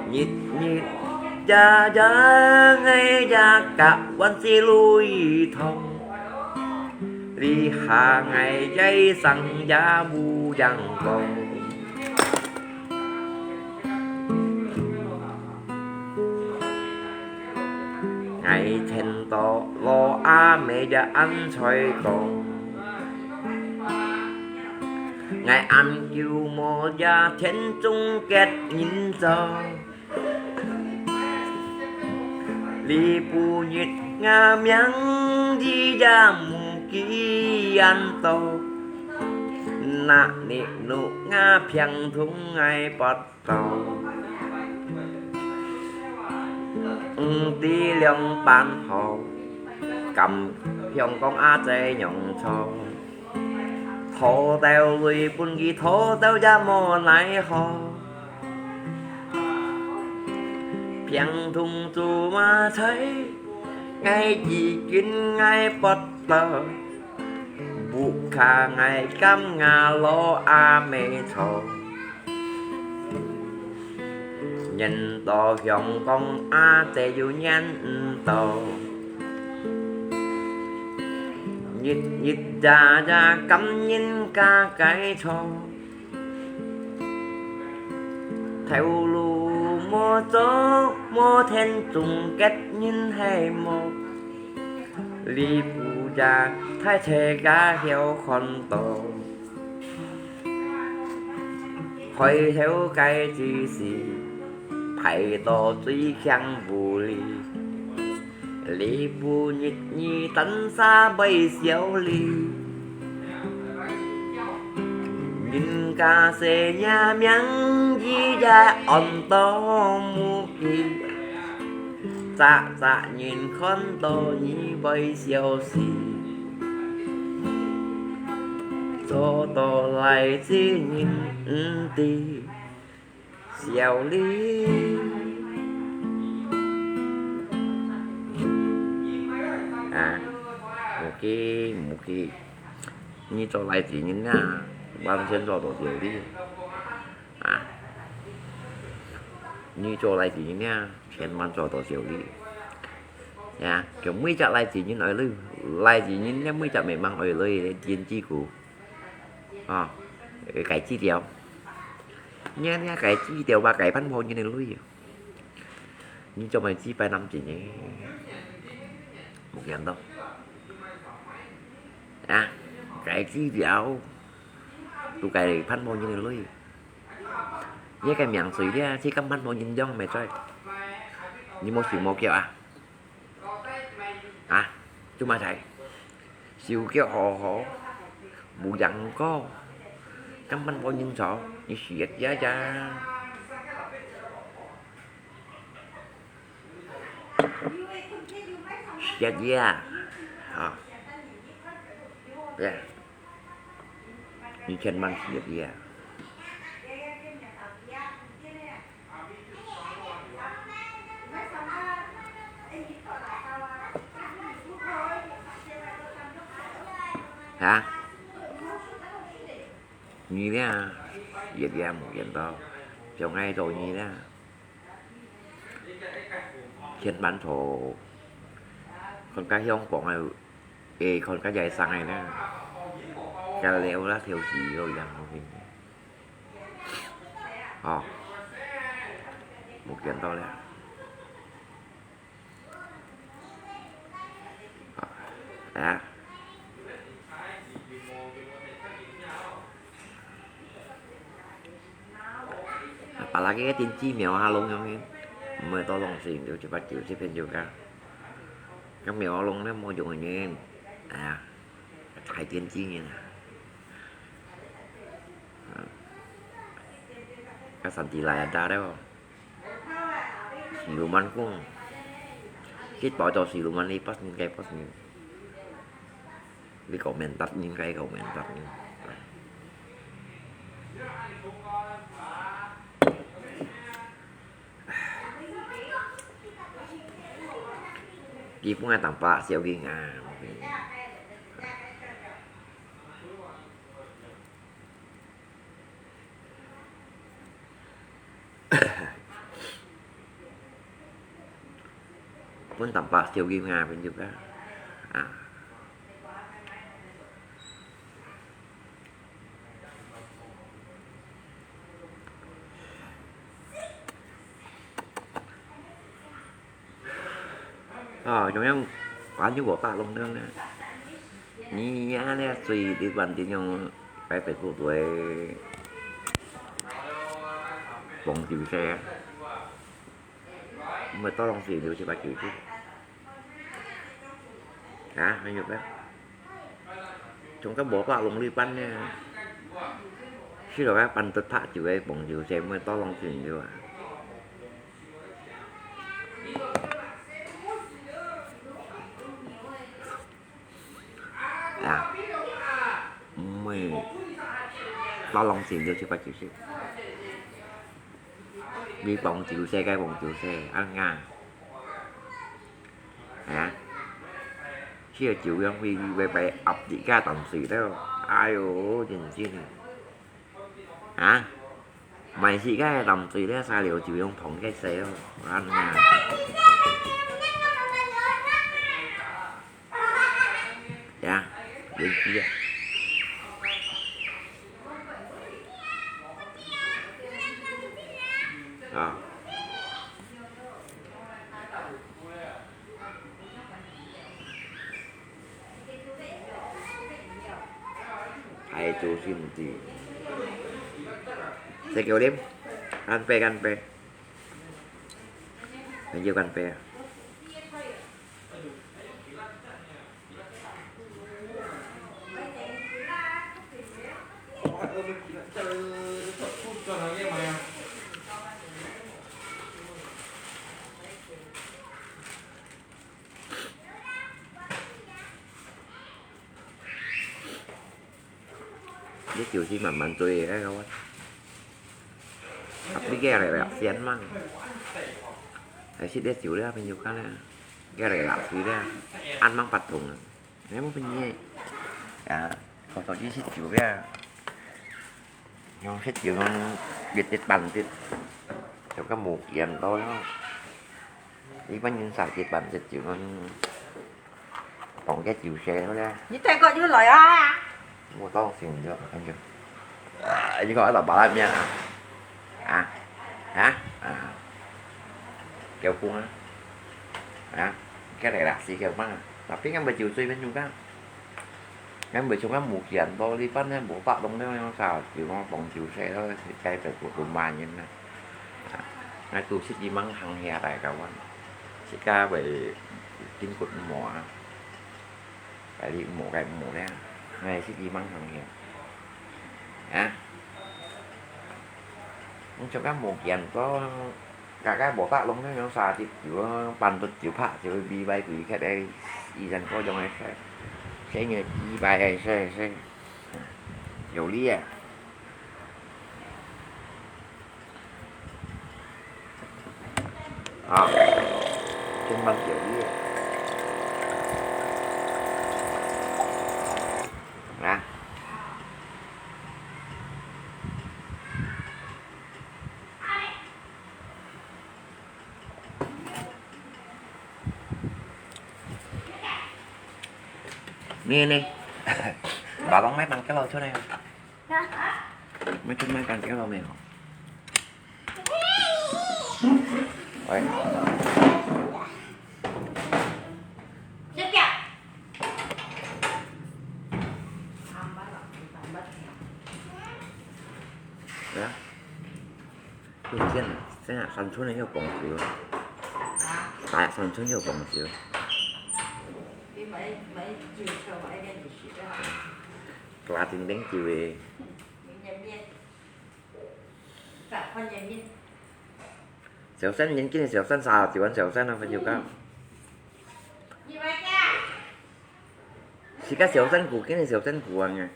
Nhịt nhịt ya ya ngay ya kạp wan si lui thong. Li ha ngay yai sang ya bu yang kong. Ngay then to lo a me ya ăn choi kong. Ngay ăn kiu mo ya then chung kết nhìn cho. Li bu nhịt ngà miang yì ya mù kì ăn tô. Nà nị nụ ngà phiang thùng ngài bọt tô. Ư tì liòng bàn hò. Cắm hiòng kong á chay nhòng cho. Thô tèo lui bun kì thô tèo ya mò nai hò. Phiang thùng chu ma chai, ngai kì kin ngai bọt tờ. Bu kha ngai cam ngà lo a mê cho. Nhân tô hiòng kong a chay yu nhân tô. Nhịt nhịt ya ya cắm nhìn cả cái cho. Theo lu mô chô mô then chung kết nhìn hay mô. Li bu ya thái chê gà hiếu khon tô. Khói theo cái chi sì, phải tô tùy khiang bu li. Li bu nhịt nhi tấn xa bơi siêu li. Nhìn ca xe nhà miang yi ya on tô mu ki. Chạ chạ nhìn khon tô nhi bơi siêu sì. Cho tô lai chi nhìn ư ti. Siêu li. À, một cái, một cái. Nhi cho lai chỉ nhìn nha, bạn xem cho tổ tiểu đi. À, nhi cho lai chỉ nhìn nha, xem bạn cho tổ tiểu đi. Ya, kiểu mấy chặt lai chỉ nhìn ở lư, lai chỉ nhìn nha, mấy chặt mẹ mang ở lư, tiên tri cũ. Ờ, cái chi tiêu. Nhé, nhé, cái chi tiêu và cái văn phòng như này lui. Như cho mày chi phải năm chỉ nhé. Một ngàn đồng. À, cái chi tiêu. Tụ cái văn phòng như này lui. Nhé, cái miệng suy đi, chi cắm văn phòng nhìn dòng mày chơi. Như một sự một kiểu à. À, chú mà thầy. Siêu kiêu hò hò. Bù dặn cô. Cắm bánh bao nhiêu sổ. Như siết giá giá. Siết giá. Hả? Yeah. Như trên bánh siết giá. Hả? Nhi lia, yết lia mù yên tao. 像𠊎做你啦，天板頭，看該香港个，誒，看該个生个啦，該了啦，挑死个樣，哦，無見到了。 啊。Apalagi電子貓下弄樣个，毋會到弄死，就一百九十片就个。該貓下弄咧無用个人，哎呀，大電子人啊。啊，該三弟來啊，打了。 Siluman kong. Kit bao to siluman lipas ngin kai pas ngin. Li komentar ngin kai komentar ngin. Ki punga tampa siau ging ah. Pun tampa siau ging ah, pun juga. Ah. Aa, yong yong, pán yuk bó tak lông nương nè. Ni ya nè, sui di pán tin yong, cái Facebook tuổi. Bóng chiu xe. Mười to lòng xì liu xì bá chiu xì. Hả, hay nhục đấy. Chúng các bố bạ lòng li pán nè. Xí lo cái pán tật thạ chiu cái bóng chiu xe mười to lòng xì liu à. À, mười to lòng xì liu xì bá chiu xì. Vì bóng chiu xe, cái bóng chiu xe, ăn ngà. Hả? Chia chiu yang vì vì phải ập đi cái tầm xì đó. Ai ôi, chính chính. Hả? Mày xì cái tầm xì đó, xa liu chiu yang phóng cái xe đó. Ăn ngà. Dạ, đến kia. Ờ. Thái Chu Sim Ti. Sẽ kêu đêm. Ăn pe, ăn pe. Mình kêu ăn pe. Dí chiu si màn màn tui ke kawan. Tapi ke rè rè sian mang. Ai sit dí chiu le pin yu kan le. Ke rè rè si le. An mang pat tung. Ne mo pin ye. Ya, ko to ji sit chiu le. Yong sit chiu yong bit tit pan tit. Chiu ka mu kian to yong. Iban yin sa tit pan tit chiu yong. Tòng cái chiu xe đó ra. Như thế có như lời à? Mua tao xin được anh chưa? À, như có tao bảo lại nha. À, hả? À. Kéo cuốn á. Hả? Cái này là xí kéo măng à? Tapi kan baju suy bên chúng ta. Kan baju chúng ta mua kiện bao đi bán nha, mua bạc đông đó, nó sao? Chiu nó tòng chiu xe đó, thì cái phải của tụi mà nhìn nè. Ngai tu sit yi mang hang hia tai kawan. Sit ka bai tin kut mo a. Bai li mo kai mo le. Ngai sit yi mang hang hia. Ha? Mong chok ka mo kian to. Ka ka bo ta long ne yong sa tit yu pan tut yu pha yu bi bai bi khat ai. Yi zan ko yong ai sai. Sai nge yi bai ai sai sai. Yu li a. À, trên bàn kiểu gì à? Nè. 你呢？Bà Long mấy bàn kéo lầu trước đây không? Mấy, mấy bàn kéo lầu này hả? Ôi. Đó. Ui, thiên, thế là săn suốt này nhiều bóng chiếu. Tại săn suốt nhiều bóng chiếu. Là chính đến chiều về. Xéo sân nhấn kia, xéo sân sao, chiều ăn xéo sân nó phải chiều cao. Xí cá xéo sân cũ kia, xéo sân cũ à nghe.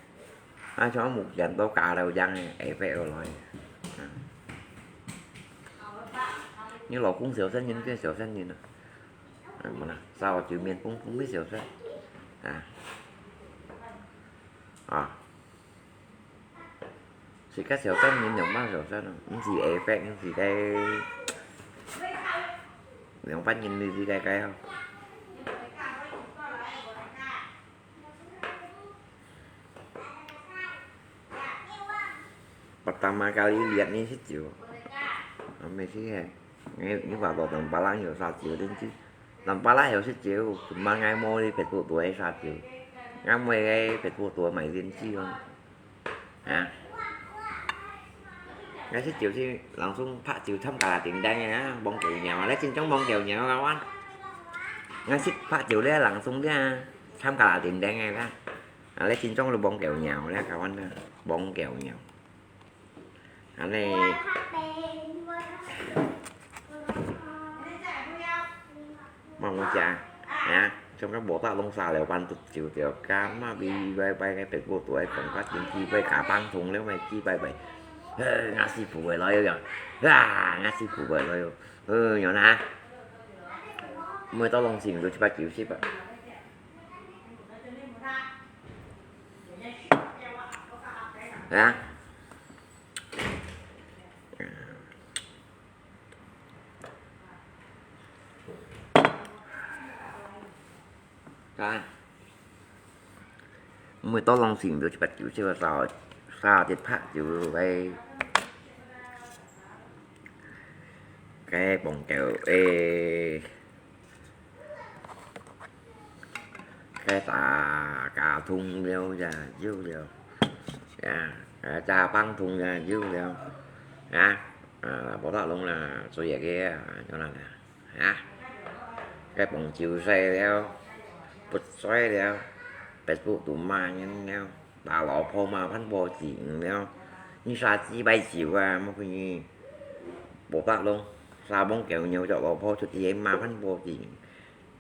À, cho một dàn tàu cá đâu dăng, ấy phải ở lòi. À. Như lò cũng xéo sân nhấn kia, xéo sân nhấn à. À, mà nè, sao chiều miền cũng, cũng biết xéo sân. À. À. Xí cá xéo sân, nhìn giống bác xéo sân, không? Không gì ế pek, không gì cái, giống bác nhìn gì cái cái không? Pertama kali lihat ni situ. Ame sih ya. Ini, ini baru tempat lang yo sa chiu dan chi. Tempat lang yo situ, cuma ngai mau di Facebook tuh sa chiu. Ngai mau cái Facebook tuh mai dan chi không? Hả? Ngay xích chiều thì lòng sung phạt chiều thăm cả là tiếng Đen á, bóng kéo nhau, lấy chín trong bóng kéo nhau các bạn. Ngay xích phạt chiều đấy lòng sung đấy, thăm cả là tiếng Đen này các. À, lấy chín trong là bóng kéo nhau đấy các bạn, bóng kéo nhau. Anh này. Mong muốn chả. Hả? Trong các bộ tạo lông xà lèo quan tụt chiều tiểu cam mà bị bay bay cái Facebook tuh ai cũng phát triển chi bay cả băng thùng nếu mày chi bay bay. Ơ, ngã sư phụ bay lôi rồi. À, ngã sư phụ bay lôi rồi. Ơ, nhỏ nà. Mười tao lòng xỉn rồi chứ ba chiều ship à. Hả? Ka. Mười tao lòng xỉn được bạch chữ siêu sao, sao tiệt phạt chữ cái, cái bóng kéo ê. Cái ta cả thùng liêu ya, dữ liêu. Ya, cái ta băng thùng ya, dữ liêu. Ya, à, bộ tao lòng là số giờ kia, cho nên là, ya. Cái bóng chiều xe liêu, bật xoay liêu, Facebook tụi mà nhân liêu, ta lọ phô mà phán bộ chỉnh liêu. Như sa chi bay chiều à, mà cứ như, bộ tao lòng, sa bóng kéo nhiều cho lọ phô cho chị em mà phán bộ chỉnh.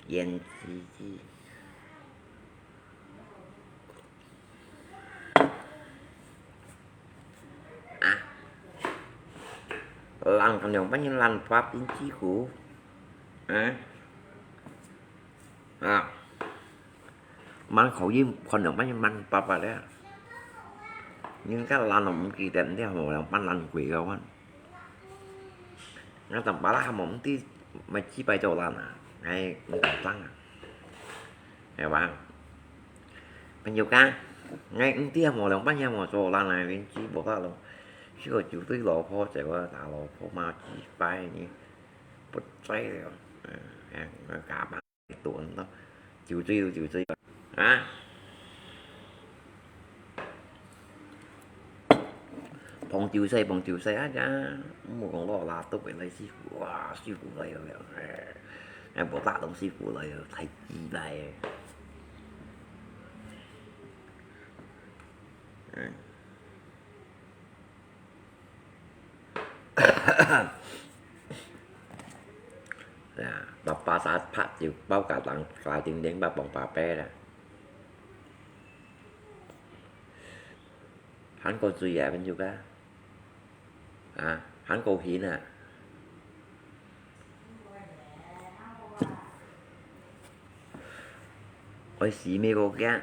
Yên chi chi. À. Lăn còn đường bánh lăn pháp tín chi cũ. À. À. Măng khẩu yim còn đường bánh măng pháp à đấy. Nhưng các lăn nó cũng kỳ tận thế mà đường bánh lăn quỷ đâu anh. Ngăn tầm bá lá hàm mỏng tí mà chi bài cho lan à. Ngay cũng tỏ tăng à. Hiểu không? Mình nhiều cá. Ngay cũng tí hàm mỏng lòng bánh hàm mỏng cho lan này, mình chi bộ tao lòng. Chứ còn chủ tưới lò phô, chạy qua ta lò phô mà chi bài nhỉ. Bật cháy rồi. Ờ, hàng, nó cả băng tuần đó. Chủ tưới, chủ tưới. Hả? Bóng chiều xe, bóng chiều xe á chá. Mua con lọ là tốc về lấy sư phụ. Wow, sư phụ lấy rồi. Em bảo ta đồng sư phụ lấy rồi. Thầy chi đây. Là, đọc ba xã phát chịu bao cả làng, cả tiếng đến ba bóng ba bé là. Hán có gì à, bên Yuka? À, hán có hin à? Ôi, xí mê cô kia.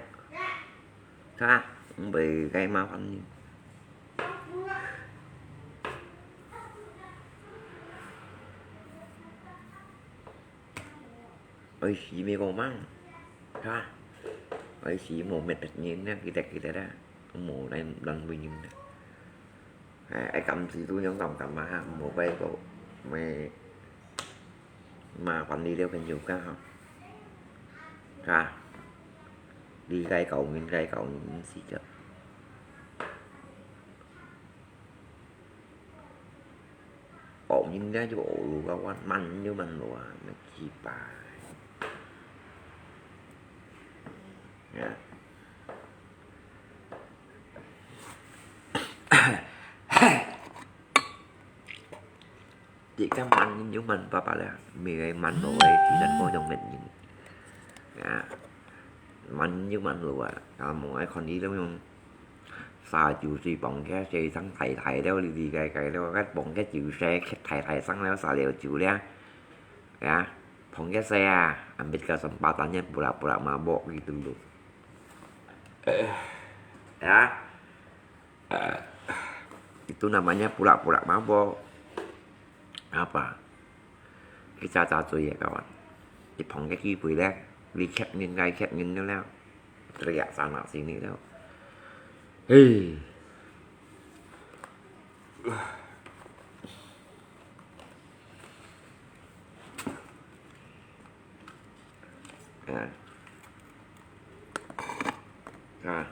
Tha, không bị gây máu ăn. Ôi, xí mê cô măng. Tha. 愛死無滅忒人呢，記得記得啊，無人人會人呢。哎，哎，感知都樣感感啊，無拜過，無麻煩你了朋友家哈。啊，你該搞人該搞人時間。 哦，人家就學路个話，慢就慢路啊，乜奇怪。啊。你看慢人就慢爸爸了，未來慢路个，自然好用个人。啊，慢人就慢路啊，啊，無愛看你這種 沙酒水放个，這上大大了，哩哩个个了，該放个酒色，大大上了，沙了酒了，啊，放个色啊，ambil ka sempatan nya pura-pura mabok gitu loh. Ya, itu namanya pura-pura mabok. Apa? Kita tak tahu ya kawan. Di pangkat kita boleh lihat ni, lihat ni lah. Teriak sana sini lah. Hei. Ah. Ah.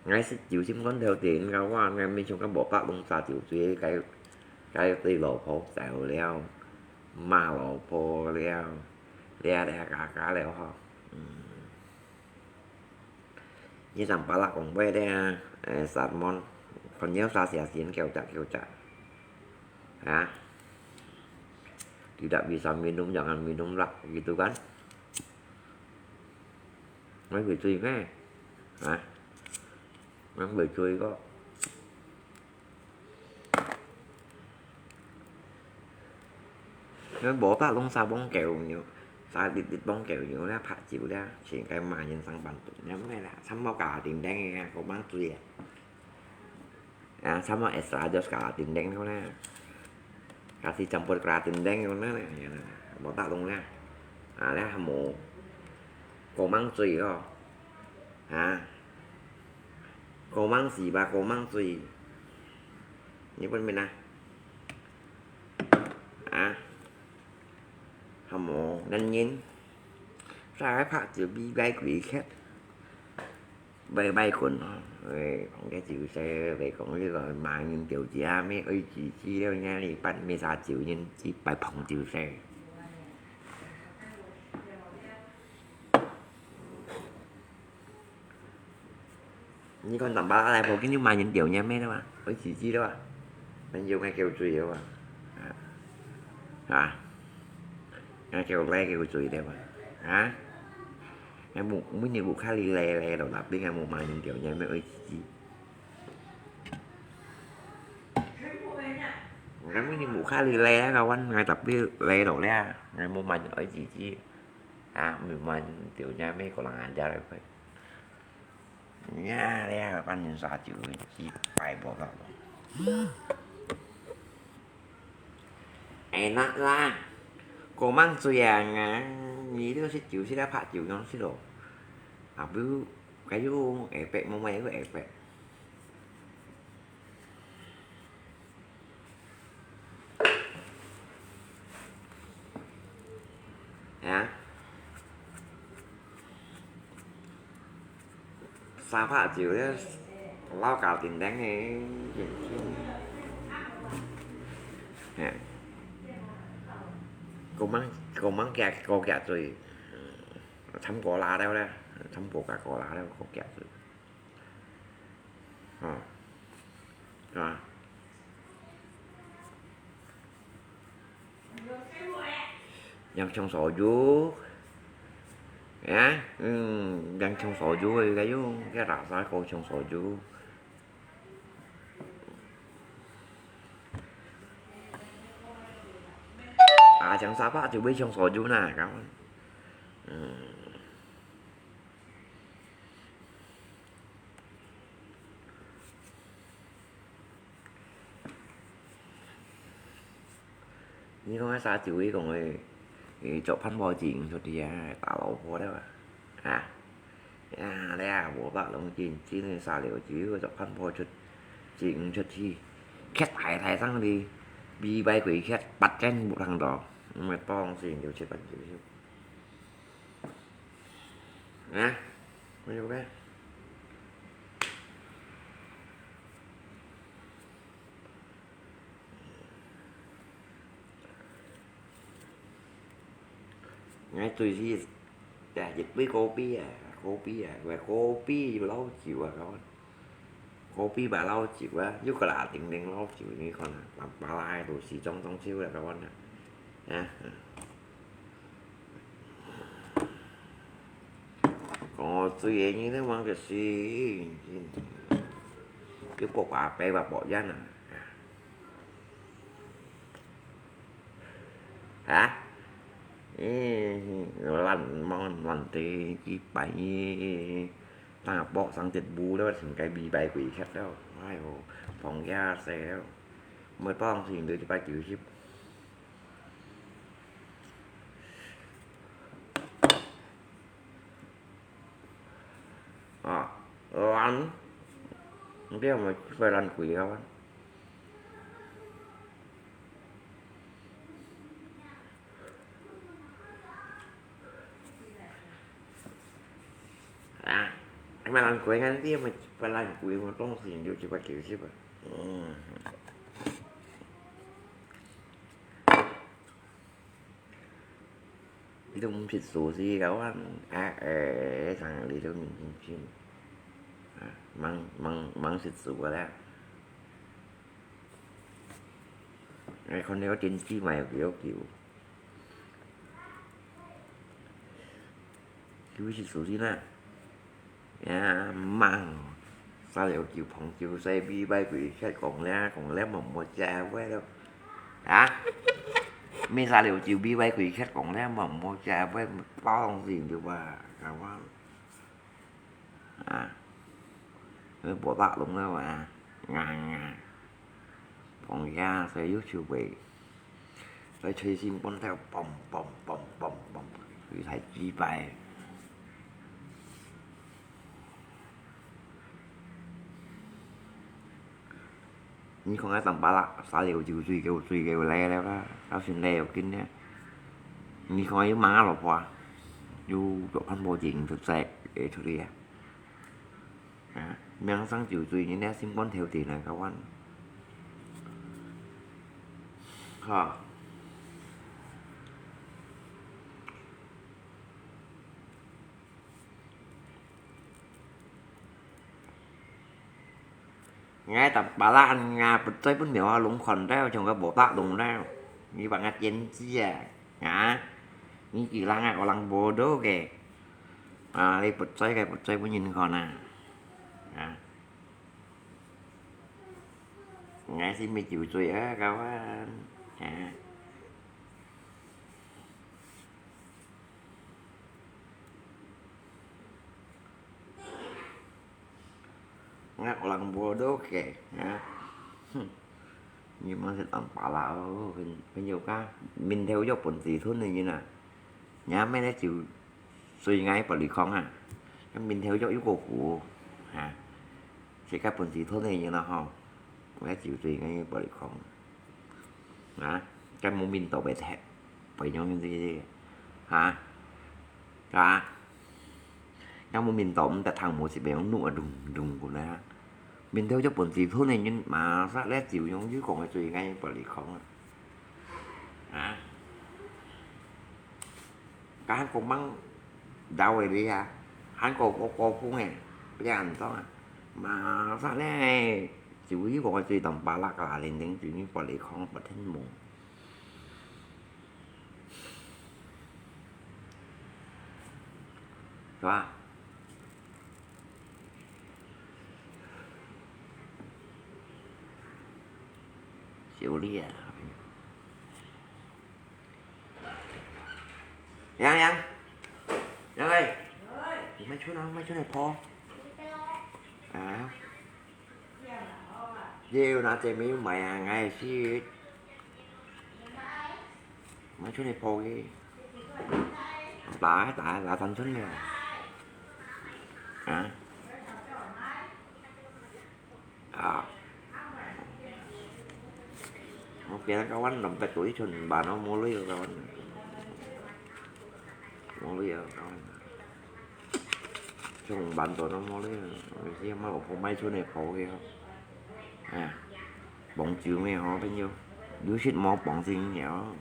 Ngai sit chiu sim kon thèu tê en kau wa, ngai mi chung ka bo pak lung sa chiu cui kai, kai tui lo pho zèo liao, ma lo pho liao, lia lia ka ka liao ho. Hm. Ni sam pa lak kong bue de, eh, sat mon, kon yau sa sia sin kiu chak kiu chak. Ha? Tidak bisa minum, jangan minum lah, gitu kan? Ngai hui cui me. Ha? Ngai hui cui ko. Ngai bo ta lung sa bong kèu niu, sa lit lit bong kèu niu le, pak chiu le, ching kai ma yin sang ban tu, ngai me la, sam mo ka ding deng e, ko mang cui e. Ah, sama extra jos keratin deng tu nah. Kasi campur keratin deng tu nah, ya nah. Botak tu nah. Ah, dah mo. Komang cui ko. Ha. Komang si ba komang cui. Ni pun mina. Ah. Hamo nan yin. Sa pak chiu bi bai kui khet. Bai bai kun, ê, phòng cái chịu xe về còn cái gọi mà nhìn tiểu chị A mấy ơi chị chi đâu nha, đi bắt mấy xa chịu nhìn chị bai phòng chịu xe. Ni con tầm ba lại bộ cái nhưng mà nhìn tiểu nha mấy đâu à, ơi chị chi đâu à. Mình dùng cái kiểu chửi đâu à. Hả? Ngai kêu le kêu cui de wa. Ha? Ngai mu, mu ni bu kha li le le lo lap li ngai mu ma ning kiu ngai me oi chi chi. Ngai mu ni bu kha li le ka wan ngai lap li le lo le. Ngai mu ma ning oi chi chi. Ha, mu ma ning kiu ngai me ko lang an ja le. Nya le ka pan ning sa ju chi pai bo lo. Enak lah. Komang cui à, ngang, ni tu sit chiu sit dah pak chiu nyong sit lo. Abu, kayu, epek, mo mai ko epek. Ya. Sa pak chiu le, lau ka tin deng e. Ya. Komang, komang kia, ko kia cui. Chăm ko la deu le, chăm ko ka ko la deu, ko kia cui. Ha. Ha. Yang chong so ju. Ya, hm, yang chong so ju, cái ju, cái rau sa ko chong so ju. À, chong sa pak chiu bai chong so ju na, kau. Hm. Ni kong sa chiu i kong e, e, chok phan bo jing chok di a, ta lo po de ba. Ha. 啊，這無法弄緊，真个沙料酒，就看破出，真出氣，徛大大聲哩，嗶嗶鬼徛，八間無聽到，毋係當時就七八九十。啊，我有咩？ 𠊎最時，呀，一杯咖啡啊，咖啡啊，𠊎咖啡有老酒啊，各位。咖啡嘛老酒啊，又个啦，零零老酒，你看啊，巴拉巴拉都是裝裝修了，各位啊。啊，講我醉个人咧，往个死，又个把杯吧，無煙啊。 啊？欸，爛毛爛地，一擺，當下搏上節目了，成个嗶嗶鬼徛了。哎喲，放假死了，毋會當時就一百九十。啊，爛，毋知係咪爛鬼啊？ 啊，麼人過人店嘛，別人過嘛，當時就一百九十啊。嗯。你都毋識數字个話，啊，欸，上你都毋識。啊，忙，忙，忙識數个啦。欸，看你个電視嘛有幾多久。 佢會食壽司啦。呀，猛！沙料酒、紅酒、西米、拜鬼，食講了，講了，莫莫食喂咯。啊？咩沙料酒、米拜鬼，食講了，莫莫食喂，包東西就吧，講話。 啊，佢無打攏了嘛，硬硬。放假，所以YouTube，所以隨身本頭嘣嘣嘣嘣嘣，佢才幾擺。你看該當巴拉，沙料酒醉，給我醉，給我來了啦，到現在有跟呢。你看有猛啊，老婆啊，有做看無錢就在，會出去啊。 啊，明星酒醉，人家心肝頭地來个玩。哈。𠊎搭巴拉恁，𠊎不在本廟啊，攏看到，像个無打攏了。你把𠊎剪輯啊，啊？你幾人啊，我人無到个。 啊，你不在个，不在分人看啊。啊。𠊎係毋係酒醉啊，kawan？啊。啊，有人無到个，啊。哼。你莫係當巴拉哦，朋，朋友家，面頭有本事吞个人啊。 若乜咧酒醉𠊎玻璃空啊，該面頭約有個苦，哈，自家本事吞个人咯吼，𠊎酒醉𠊎玻璃空，啊，該無面到白踢，白樣樣子，哈，啊，該無面到毋得聽無是白樣怒啊，咚咚過來啊，面頭約本事吞个人，馬上咧酒樣有講个醉𠊎玻璃空啊。 啊？該還講吂到位哩啊，還講講講講誒，這樣子啊，馬上咧，就有講最當巴拉个啦，零零就你玻璃空，白天無。是吧？ 小麗啊。洋洋，洋哎，你莫出來，莫出來破。啊？你有拿這面買啊，𠊎係。 買出來破个。打啊打啊，打三寸个。啊？啊。我今日kawan dompet ku一千五百哦，無鐳哦，kawan。無鐳哦，kawan。一千五百多哦，無鐳哦。有時嘛，有婆買春个婆个哦。哎，傍酒个哦，朋友，有食無傍先了。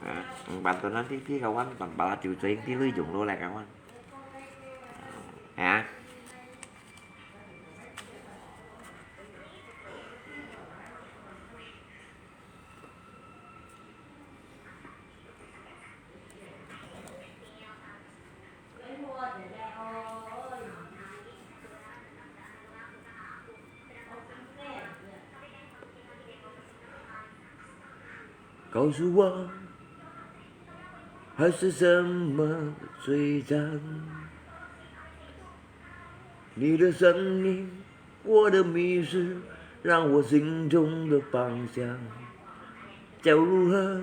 啊，五百多nanti pi kawan, pambala tiucing ti lui jong lo lai kawan. Ah. 告诉我，海是什么最赞？你的声音，我的迷失，让我心中的方向。叫如何，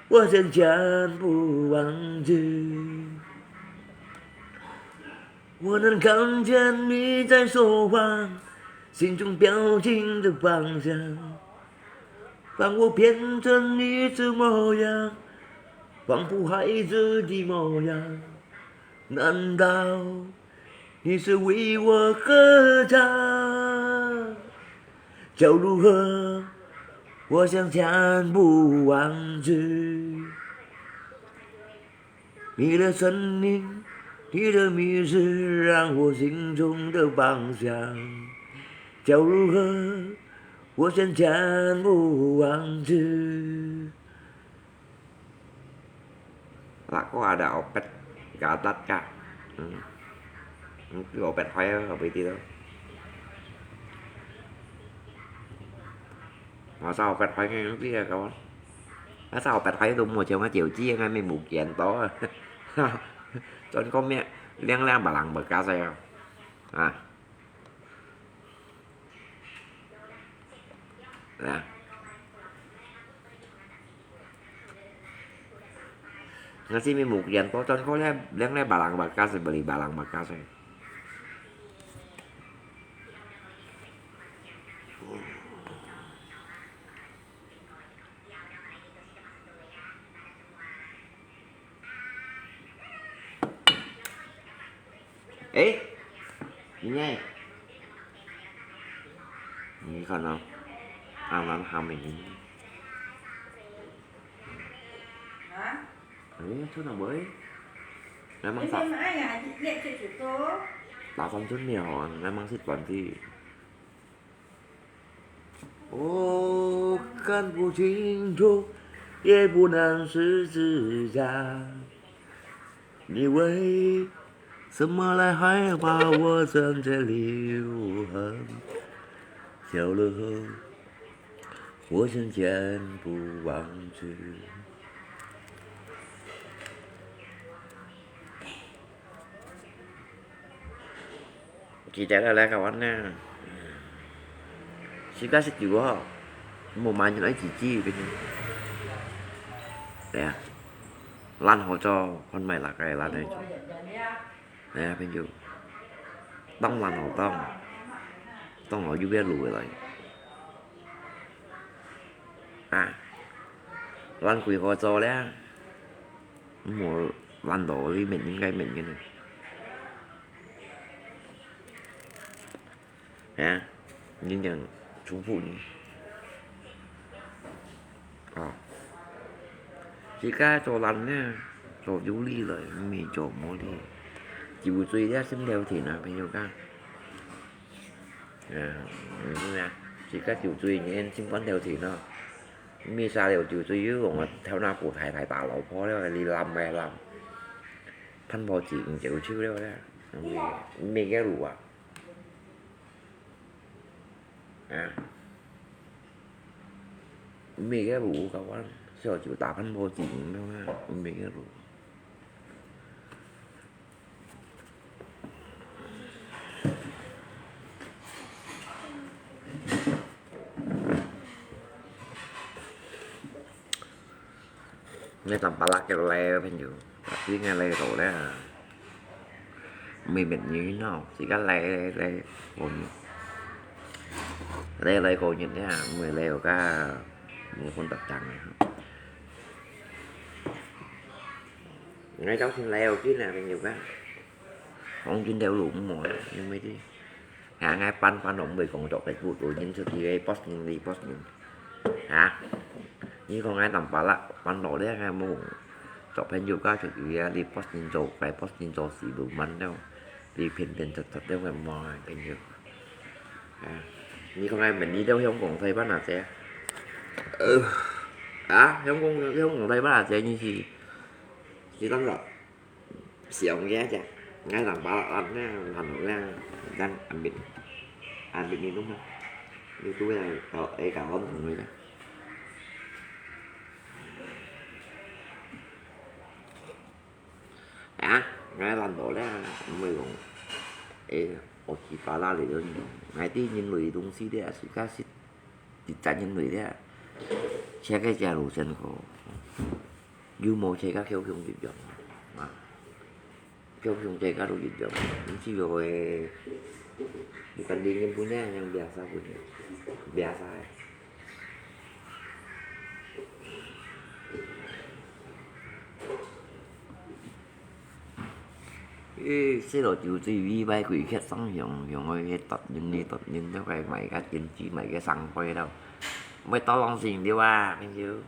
我想全部忘记。我能看见你在说话，心中表情的方向。 让我变成你的模样，仿佛孩子的模样。难道你是为我歌唱？叫如何，我想全部忘记。 你的声音，你的迷失，让我心中的方向。叫如何，我想全部忘记。Lah, kok ada opet gadat kah? Hmm. Opet hoi apa itu? Masa opet hoi ngai ngerti ya, kawan? Masa opet hoi tu mo chong chiu chi ngai mi mu kian to. Chon ko mi liang liang balang bekas ya. Ah. Ya. Nasi mi mu kian to chon ko liang liang balang bekas, beli balang bekas. Ê, ini. Ini kan, ah, aman hamil ini. Hah? Ini tu nak boy. Memang sa. Ini mana ya? Lihat cucu tu. Lapan tu ni, oh, memang si tuan ti. 我看不清楚，也不能十指相。你为什么来害怕我深夜流汗？叫了后，我想全部忘记。 Kita lah, lah kawan nah. Sika sejuk ho. Mo manyun ai cici pin. Ya. Lan ho cho, kon mai lak ai lan ai cho. Ya, pin ju. Tong lan ho tong. Tong ho yu bia lu lai. À, lan quỷ khó cho lé. Mùa lan đỏ đi mệt những cái mệt cái này. Hả? Những cái chung phụ đi. Ờ. Chỉ cái cho lan nè, cho du lịch rồi, mình cho mua đi. Chỉ buổi tối ra xem leo thì nó phải nhiều cái. À, ừ, nè, chỉ có chủ trì nên xin quán theo thì nó. Mi xa liu chủ trì với vòng theo nó của thầy thầy tạo lẩu phó đó đi làm về làm. Thanh bò chỉ cũng chịu chứ đó đó. Mi, mi cái lũ à. À. Mi cái lũ các quán. Sao chịu tạo thanh bò chỉ cũng đó. Mi cái lũ. 你當巴拉叫來个朋友，你愛來到咧，每每日喏，自家來來來，我來來過日咧，每來有个，每分得當个。你早先來有見啊，朋友个，黃金條路毋好啊，因為啲。 啊，𠊎搬搬到毋會講做Facebook，有人出去个post人，你post人。啊，你講𠊎當巴拉，搬到咧，𠊎無做朋友家出去啊，你post人做，該post人做事無滿了，你偏偏突突了，𠊎無啊，朋友。啊，你講𠊎問你到香港西班牙姐啊？呃，啊，香港香港西班牙姐，你是，是當个？ 想个啫，𠊎當巴拉安呢，安好呢，dan ambil ambil minum lah. Itu yang kalau eh kawan tunggu ya. Ah, ngai lan do le, mui gong. Eh, oji pala le don. Ngai ti nyin lui dong si dia suka sit. Di ta nyin lui dia. Sia ke jalu sen ko. Yu mo sia ka kêu kêu di jong. Ah. Kêu kêu sia ka lu di jong. Ini si yo eh. Bukan dingin punya, yang biasa punya. Biasa eh. Ê, xí lò chiu chui vi bai quỷ khiết sang hiong hiong ơi, tọt nhìn đi tọt nhìn cho cái mày cái chiến trí mày cái sang quay đâu. Mày tao lòng xỉn đi ba, mình chứ.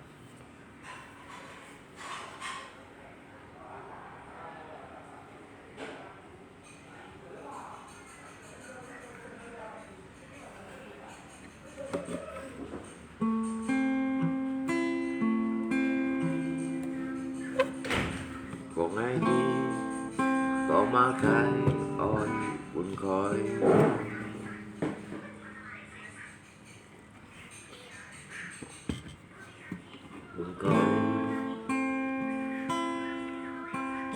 Có ngày đi, có mà cái ôi buồn khói. Buồn khói.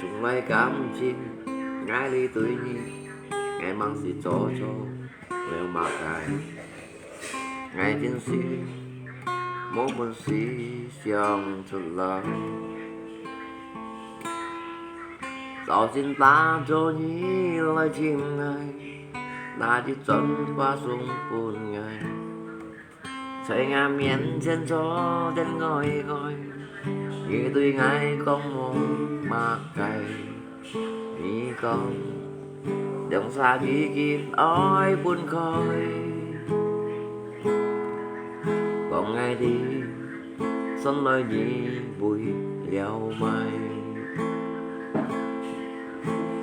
Chúng mày cảm chim, ngại đi tuổi nhị, ngại mang xì chó chó, leo mà cái. Ngài chiến sĩ, mỗi buồn sĩ siang thật là. Tao xin ta cho nhị lời chim ngài, ta chỉ trốn qua sông buồn ngài. Thấy ngài miễn chân cho đến ngồi ngồi, như tôi ngài không muốn mà cày. Ý con, dòng xa chỉ kịp ói buồn khói. Con ngày đi, sân lời nhị vui liao mai.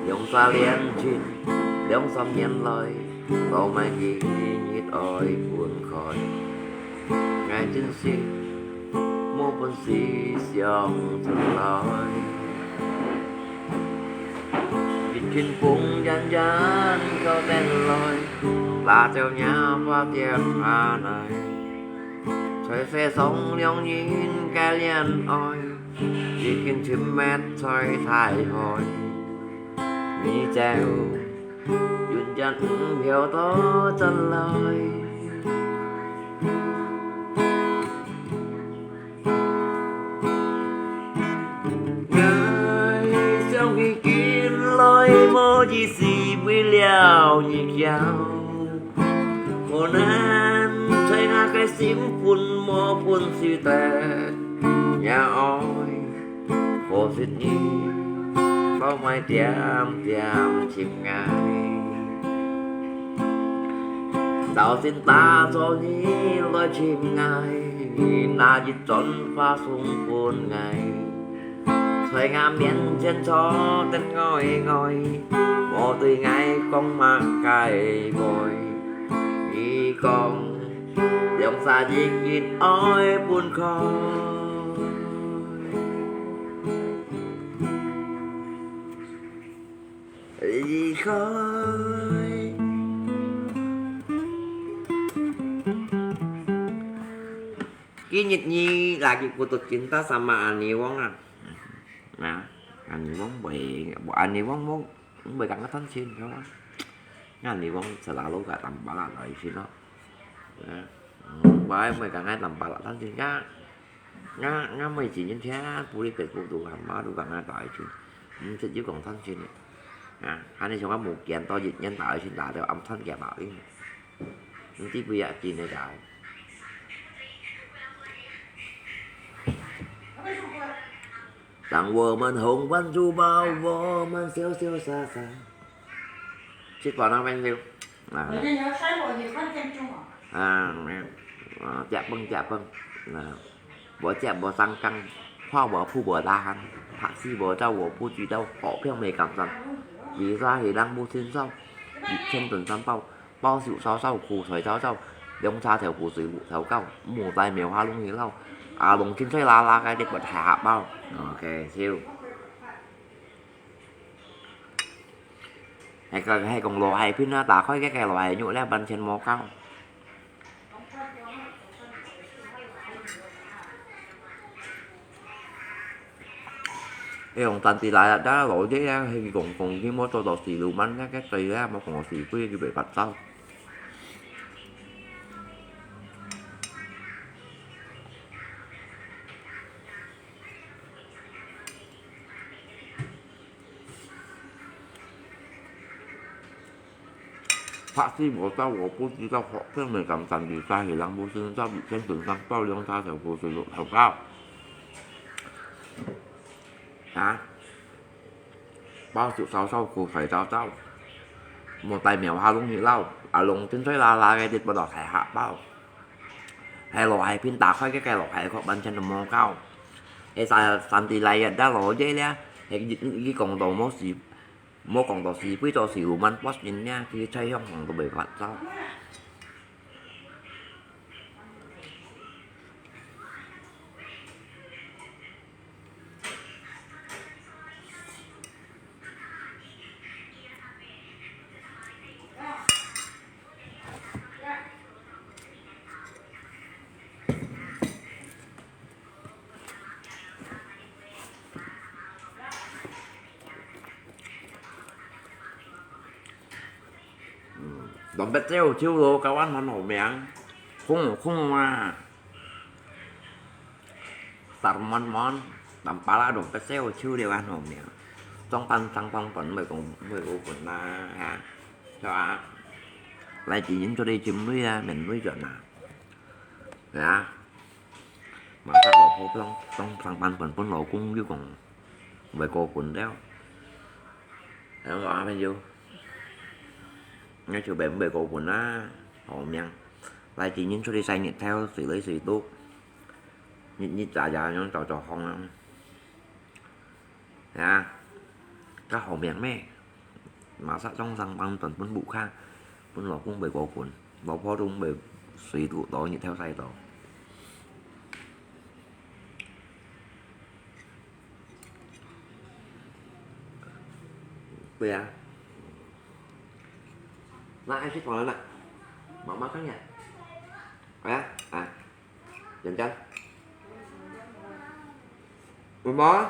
Dòng xa liên chim, dòng xóm miền lời, tàu mai kì nhịt ói buồn khói. Ngài chiến sĩ, mô bôn xí siong chân lòi. Vịt khuyên phung dân dân kêu tên lòi, là theo nhà pha tiệp hà này. Trời xe sóng lióng nhìn cái liền oi, vịt khuyên chim mét trời thái hồi. Nhị trèo, yun chân phiêu tỏ chân lòi. Ngài siang khi kín lòi mô yì xì bùi liào nhị kiao. Khổ nạn, thấy ngã cái xím phun mô phun xì tẹt. Nhà ôi, khổ xịt nhị, có mai tiêm tiêm chim ngài. Tao xin ta cho nhị lòi chim ngài, na yit chọn pha sung phun ngài. Thoi ngà miên chén cho tên ngòi ngòi, mô tùy ngài kong mạc cài bòi. Ý kong, liòng xa yik yit ói bùn khói. Ý khói. Ki nhit nyi lagi kutuk cinta sama Ani Wong ah. Nah, Ani Wong bơi, Ani Wong mông bơi kang thân sin kau ah. Ani Wong selalu ka tampala lòi sin lo. Nah, bơi bơi kang tampala thân sin ka. 𠊎，𠊎每一日聽，不離Facebook都喊媽都講𠊎打一群，毋識有講傳訊个。啊，喊你像𠊎無見到一年打一群打到暗傳佢打去，毋知不要緊个搞。當我們紅丸珠包，我們瀟瀟灑灑。食飯啊，朋友。啊。啊，啊，食飯，食飯。啊，無食無生薑，話無鋪無打鼾，白事無做，我不知道，好像沒感覺。為啥會人不伸手？一千頓三包。 包手燒燒，苦菜燥燥，涼茶豆腐水滷豆角，無帶棉花弄去撈，阿龍清脆辣辣个，你不太下包。OK，笑。係个，係講羅海平啊，打開該個羅海肉咧，半錢無夠。 哎，用單地來啊，大家老爺啊，佢講講佢莫做到四六萬，該個對啊，莫講四倍，佢袂發燥。白事無做，我不知道，好像沒感覺，為啥會人不伸手，一千頓三包涼茶豆腐水滷豆角。啊？包手燒燒，苦菜燥燥，無帶棉花弄去撈，阿龍清脆辣辣个，你不落大下包。係羅海平打開該個羅海殼，半錢都無夠。係三，三弟來啊，大老爺咧，係佢，佢講到無事， 莫講到四倍到四五萬八千呢，佢菜香香都袂發燥。嗯，當白燒酒咯，該碗很好名，空空啊，三萬萬，當巴拉當白燒酒了很好名，裝扮裝扮本會講會講本啦，哈，係吧？來，今天做啲金類啊，免類轉啊，係啊。 Masak老婆當，當上班本本老公又講，會過分了。然後阿朋友，𠊎就變會過分啦，好命。來，今日出去曬日頭，水裡水毒，日日咋咋樣走走風啊。 啊，較好命咩？Masak當上班本本屋下，本老公會過分，老婆都會水毒到日頭曬到。對啊。那愛去哪了呢？媽媽看呀。哎呀，啊。 Jangan. Mama.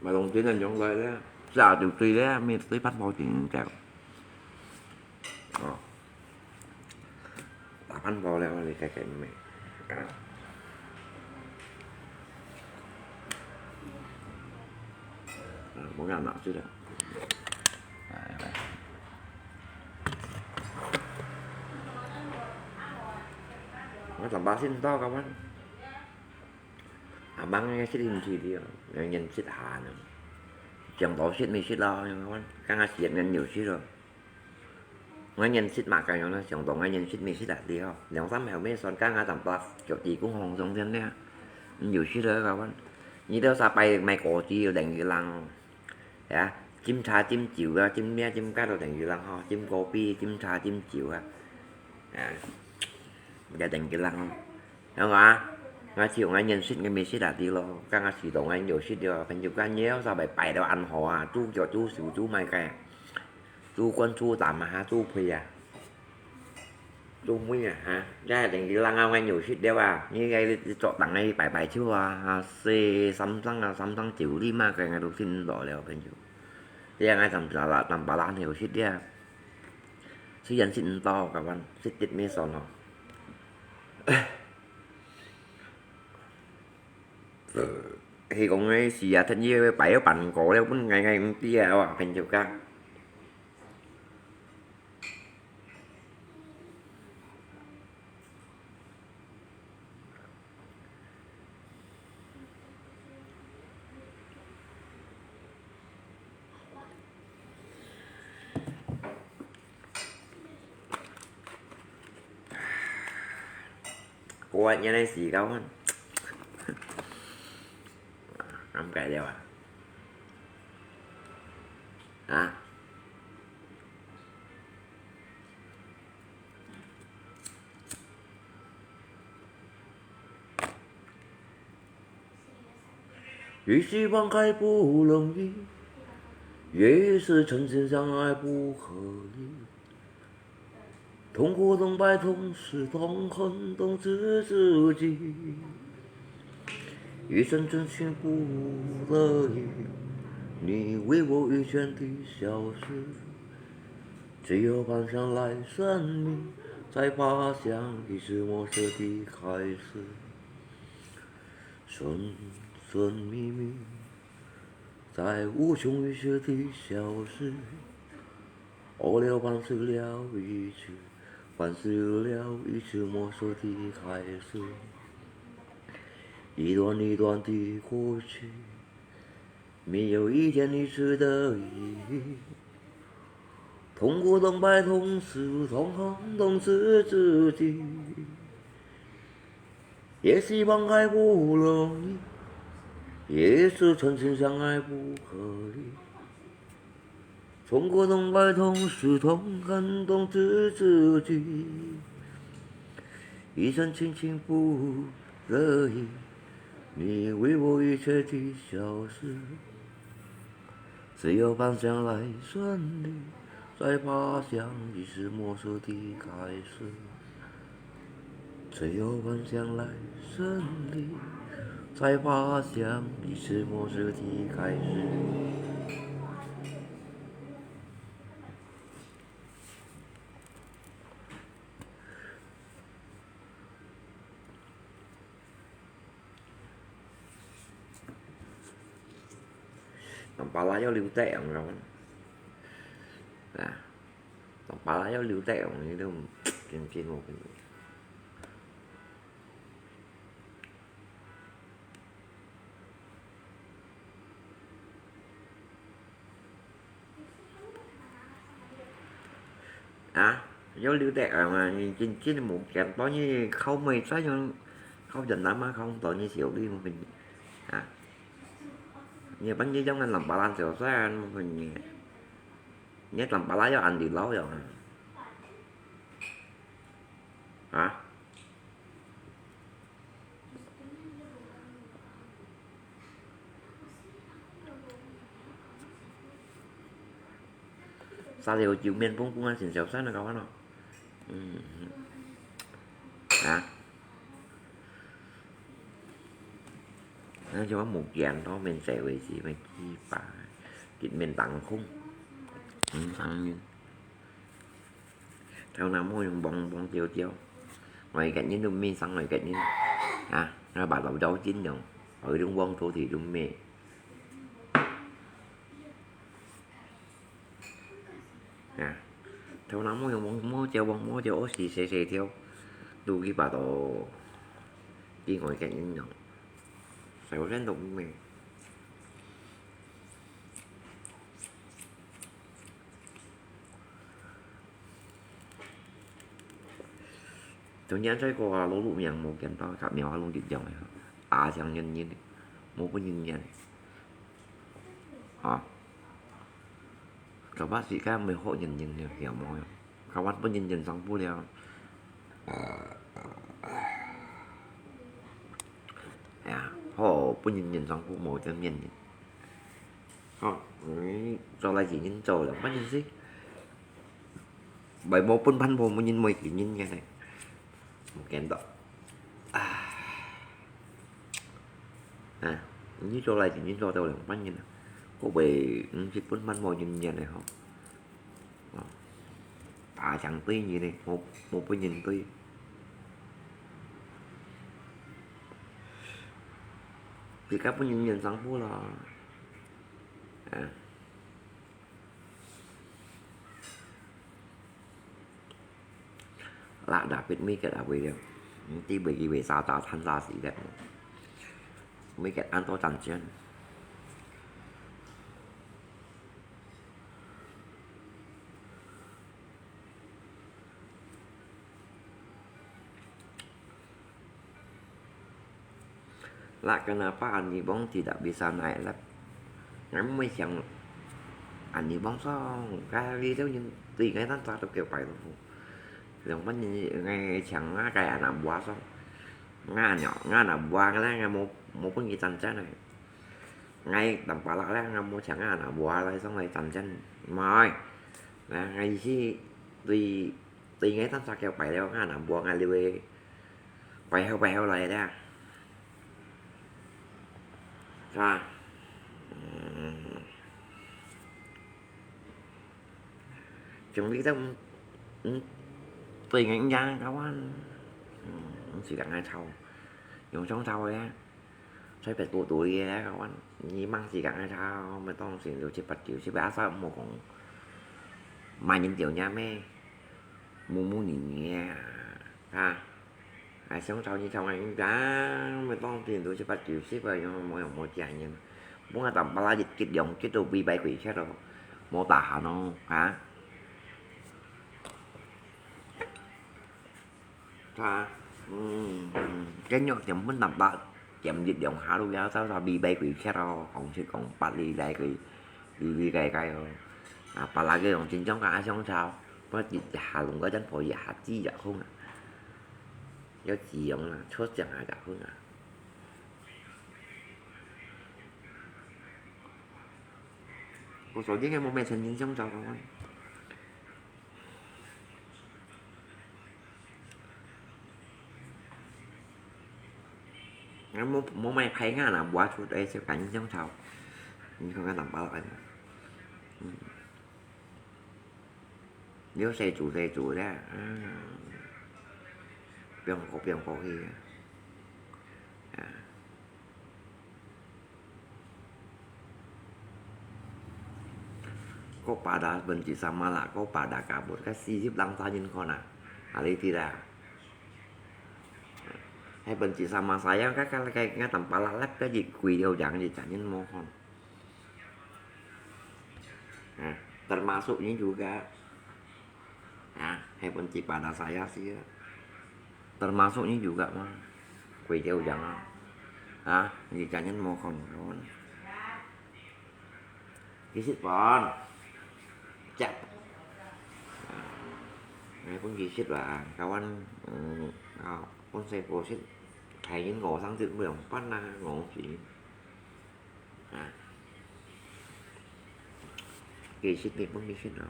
Mà lòng tuyến là giống vậy đấy. Sao được tùy đấy, mình tùy bắt vào thì mình chèo. Ờ. Đã bắt vào là mình cái cái mình. À. À, muốn làm nào chứ được. À, đây. Nó tầm ba xin to các bạn. 阿媽，𠊎識你毋識你哦，𠊎認識下呢。上到識毋識咯，𠊎講，剛剛識人有識咯。𠊎認識嘛，該樣呢，上到𠊎認識毋識啊，你哦，兩三秒尾算，剛剛淡薄腳底公紅中間呢，有識咯，𠊎講。你兜下擺賣果子有等於人哦，係啊，斟茶斟酒啊，斟咩斟咖都等於人吼，斟咖啡，斟茶斟酒啊，啊，也等於人哦。 Yang ah, ngah chiu ngah nyan sit ngah mi sit ati lo, ka ngah si dong ngah nyo sit yo, kan yu kan nyo sa bai bai do an ho ah, chu kyo chu su chu mai kai, chu kuan chu tam ah ha, chu pui ah. 做咩啊？哈，這等佢冷啊，𠊎有食了啊！你該你做等个拜拜就啊，啊，食三餐啊，三餐酒禮嘛，該𠊎都食毋到了，朋友。這𠊎三餐啦，三巴啦有食了。雖然食毋到，kawan，食得咩算哦。係講个事啊，特意擺个飯果了，分𠊎𠊎毋知啊，哇，朋友家。 我原來是个，咁改掉啊？啊？ 也希望海不容易，也是曾经相爱不可以。痛苦痛悲痛失痛恨痛自自己，一生真情不得已，你为我遇见的小事，只有放下来生命，再发现已是陌生的开始。 寻寻觅觅，在无穷于世的小事，熬了半世了一次，半世了一次，陌生的开始。一段一段的过去，没有一点一丝的意义。痛苦痛悲痛失痛恨痛自自己。 也希望爱不容易，也是曾经相爱不可以。痛苦痛悲痛失痛恨痛自自己，一生清醒不得已，你为我一切的小事。 只有放下来生命，才发现已是陌生的开始。只有放下来生命，才发现已是陌生的开始。 Tampalaya留得用个。啊，Tampalaya留得用，你都真真无跟你。 啊，有留得啊嘛，你真真無见到你靠妹仔樣，靠人啊嘛，靠到你小弟嘛分你。啊，你分你样个Tampalaya小三嘛分你。你Tampalaya要安迪老样啊。啊？ Sa liu chiu miên pung pung a sin siau san a kau ano. Hmm. Ha? Nang cuma mukian to miên sai wei si miên ki pa. Kit miên tang khung. Hmm, tang miên. Thâu nà mô yùng bông bông chiêu chiêu. Ngòi gạch nhín lùm mi sẵn ngòi gạch nhín. À, ngòi bà lẩu dấu chín dòng. Ở đúng bông thô thì lùm mi. À, thâu nà mô yùng bông mô chiêu bông mô chiêu ố xì xì xì thiêu. Đu kì bà tổ. Kì ngòi gạch nhín dòng. Sài gòn lùm mi. Tui nyan sai ko a lo lu miang mo kian to, kak miao a lung dit jong e. A siang nyan nyin, mo pun nyin nyan. Ha. Ka ba si ka me ho nyin nyin nyan kiao mo. Ka wan pun nyin nyin sang pu liao. Ya, ho pun nyin nyin sang pu mo chen mian nyin. Ho, ui, cho lai si nyin cho liao, pun nyin si. Bai mo pun phan po mo nyin mo ki nyin nyan e. 無見到。啊，啊，你做來已經做到兩百年了，過會毋識分萬無人緣个吼。哦，大強對你呢，無，無分人對。自家分人緣上好啦。啊。 Lah dapit mikir away liao. Nanti bagi wei sa ta tan sa si liao. Mikir anto tan jen. Lah kenapa Ani Bong tidak bisa naik lift? Ngai mui siang Ani Bong song, kali tu nyen tui ngai tan sa tu kêu pai tu. Yang pen ngai siang ngai kai anak buah song. Ngai nyo, ngai anak buah ngai lai ngai mo, mo pun ngi tan jen nai. Ngai tam pala lai ngai mo siang ngai anak buah lai song lai tan jen. Mai. Ngai, ngai si tui, tui ngai tan sa kêu pai liao ngai anak buah ngai liu e. Pai hau, pai hau lai liao. Sa. Hmm. Chúng đi tâm, ừ, tùy ngành yang các bạn. Ừ, chỉ cả ngày sau. Dùng sống sau đấy. Sai pet ku tui e kawan, ni mang si kang ai thau, me tong sing lu chi pat kiu, chi ba sa mo kong. Ma nyin kiu nya me. Mu mu ni ni a. Ha. Ai song thau ni thau ngai kang, me tong sing lu chi pat kiu, si ba yong mo yong mo chia nyin. Mo nga tam pa la yit kit yong kit tu bi bai kui chat lo. Mo ta ha no, ha. Tha, ừm, cái nhậu tiệm bún tạm bạ, tiệm dịch động hả lu yao sao sao bi bay quỷ chết rồi, không chết không bắt đi đây quỷ, bi bi gai gai rồi. À, bà là cái dòng chính trong cả sống sao, có dịch hạ lùng có chân phổi giả hạt chi giả không à. Có chỉ dòng là thuốc chẳng hại cả không à. Cô số cái một mẹ thần chính trong sao không à. Ngắm mô, mô mai phai ngà nà bua chut ai siu kà nyi siang chau. Nyi kong ngà tàng pà lak ai. Liu sai chu sai chu lià. Piong kô piong kô hi. Kok pada benci sama lah, kok pada kabur. Kan sisip langsa nyin kona. Hari tidak. Hai benci sama saya, kan, kan, kan, kan, tanpa lalap, kan, jadi kuih dia ujang, jadi jangan mohon. Nah, termasuk ini juga. Nah, hai benci pada saya sih, ya. Termasuk ini juga, mah. Kuih dia ujang, ah. Ah, jadi jangan mohon, kawan. Kisit pon. Chap. Ngai pun kisit lah, kawan, eh, ah, pun sai pô sit. Thai nyin ngô sang sit mường pan na ngô sit. Ha. Kisit ni pun kisit lah.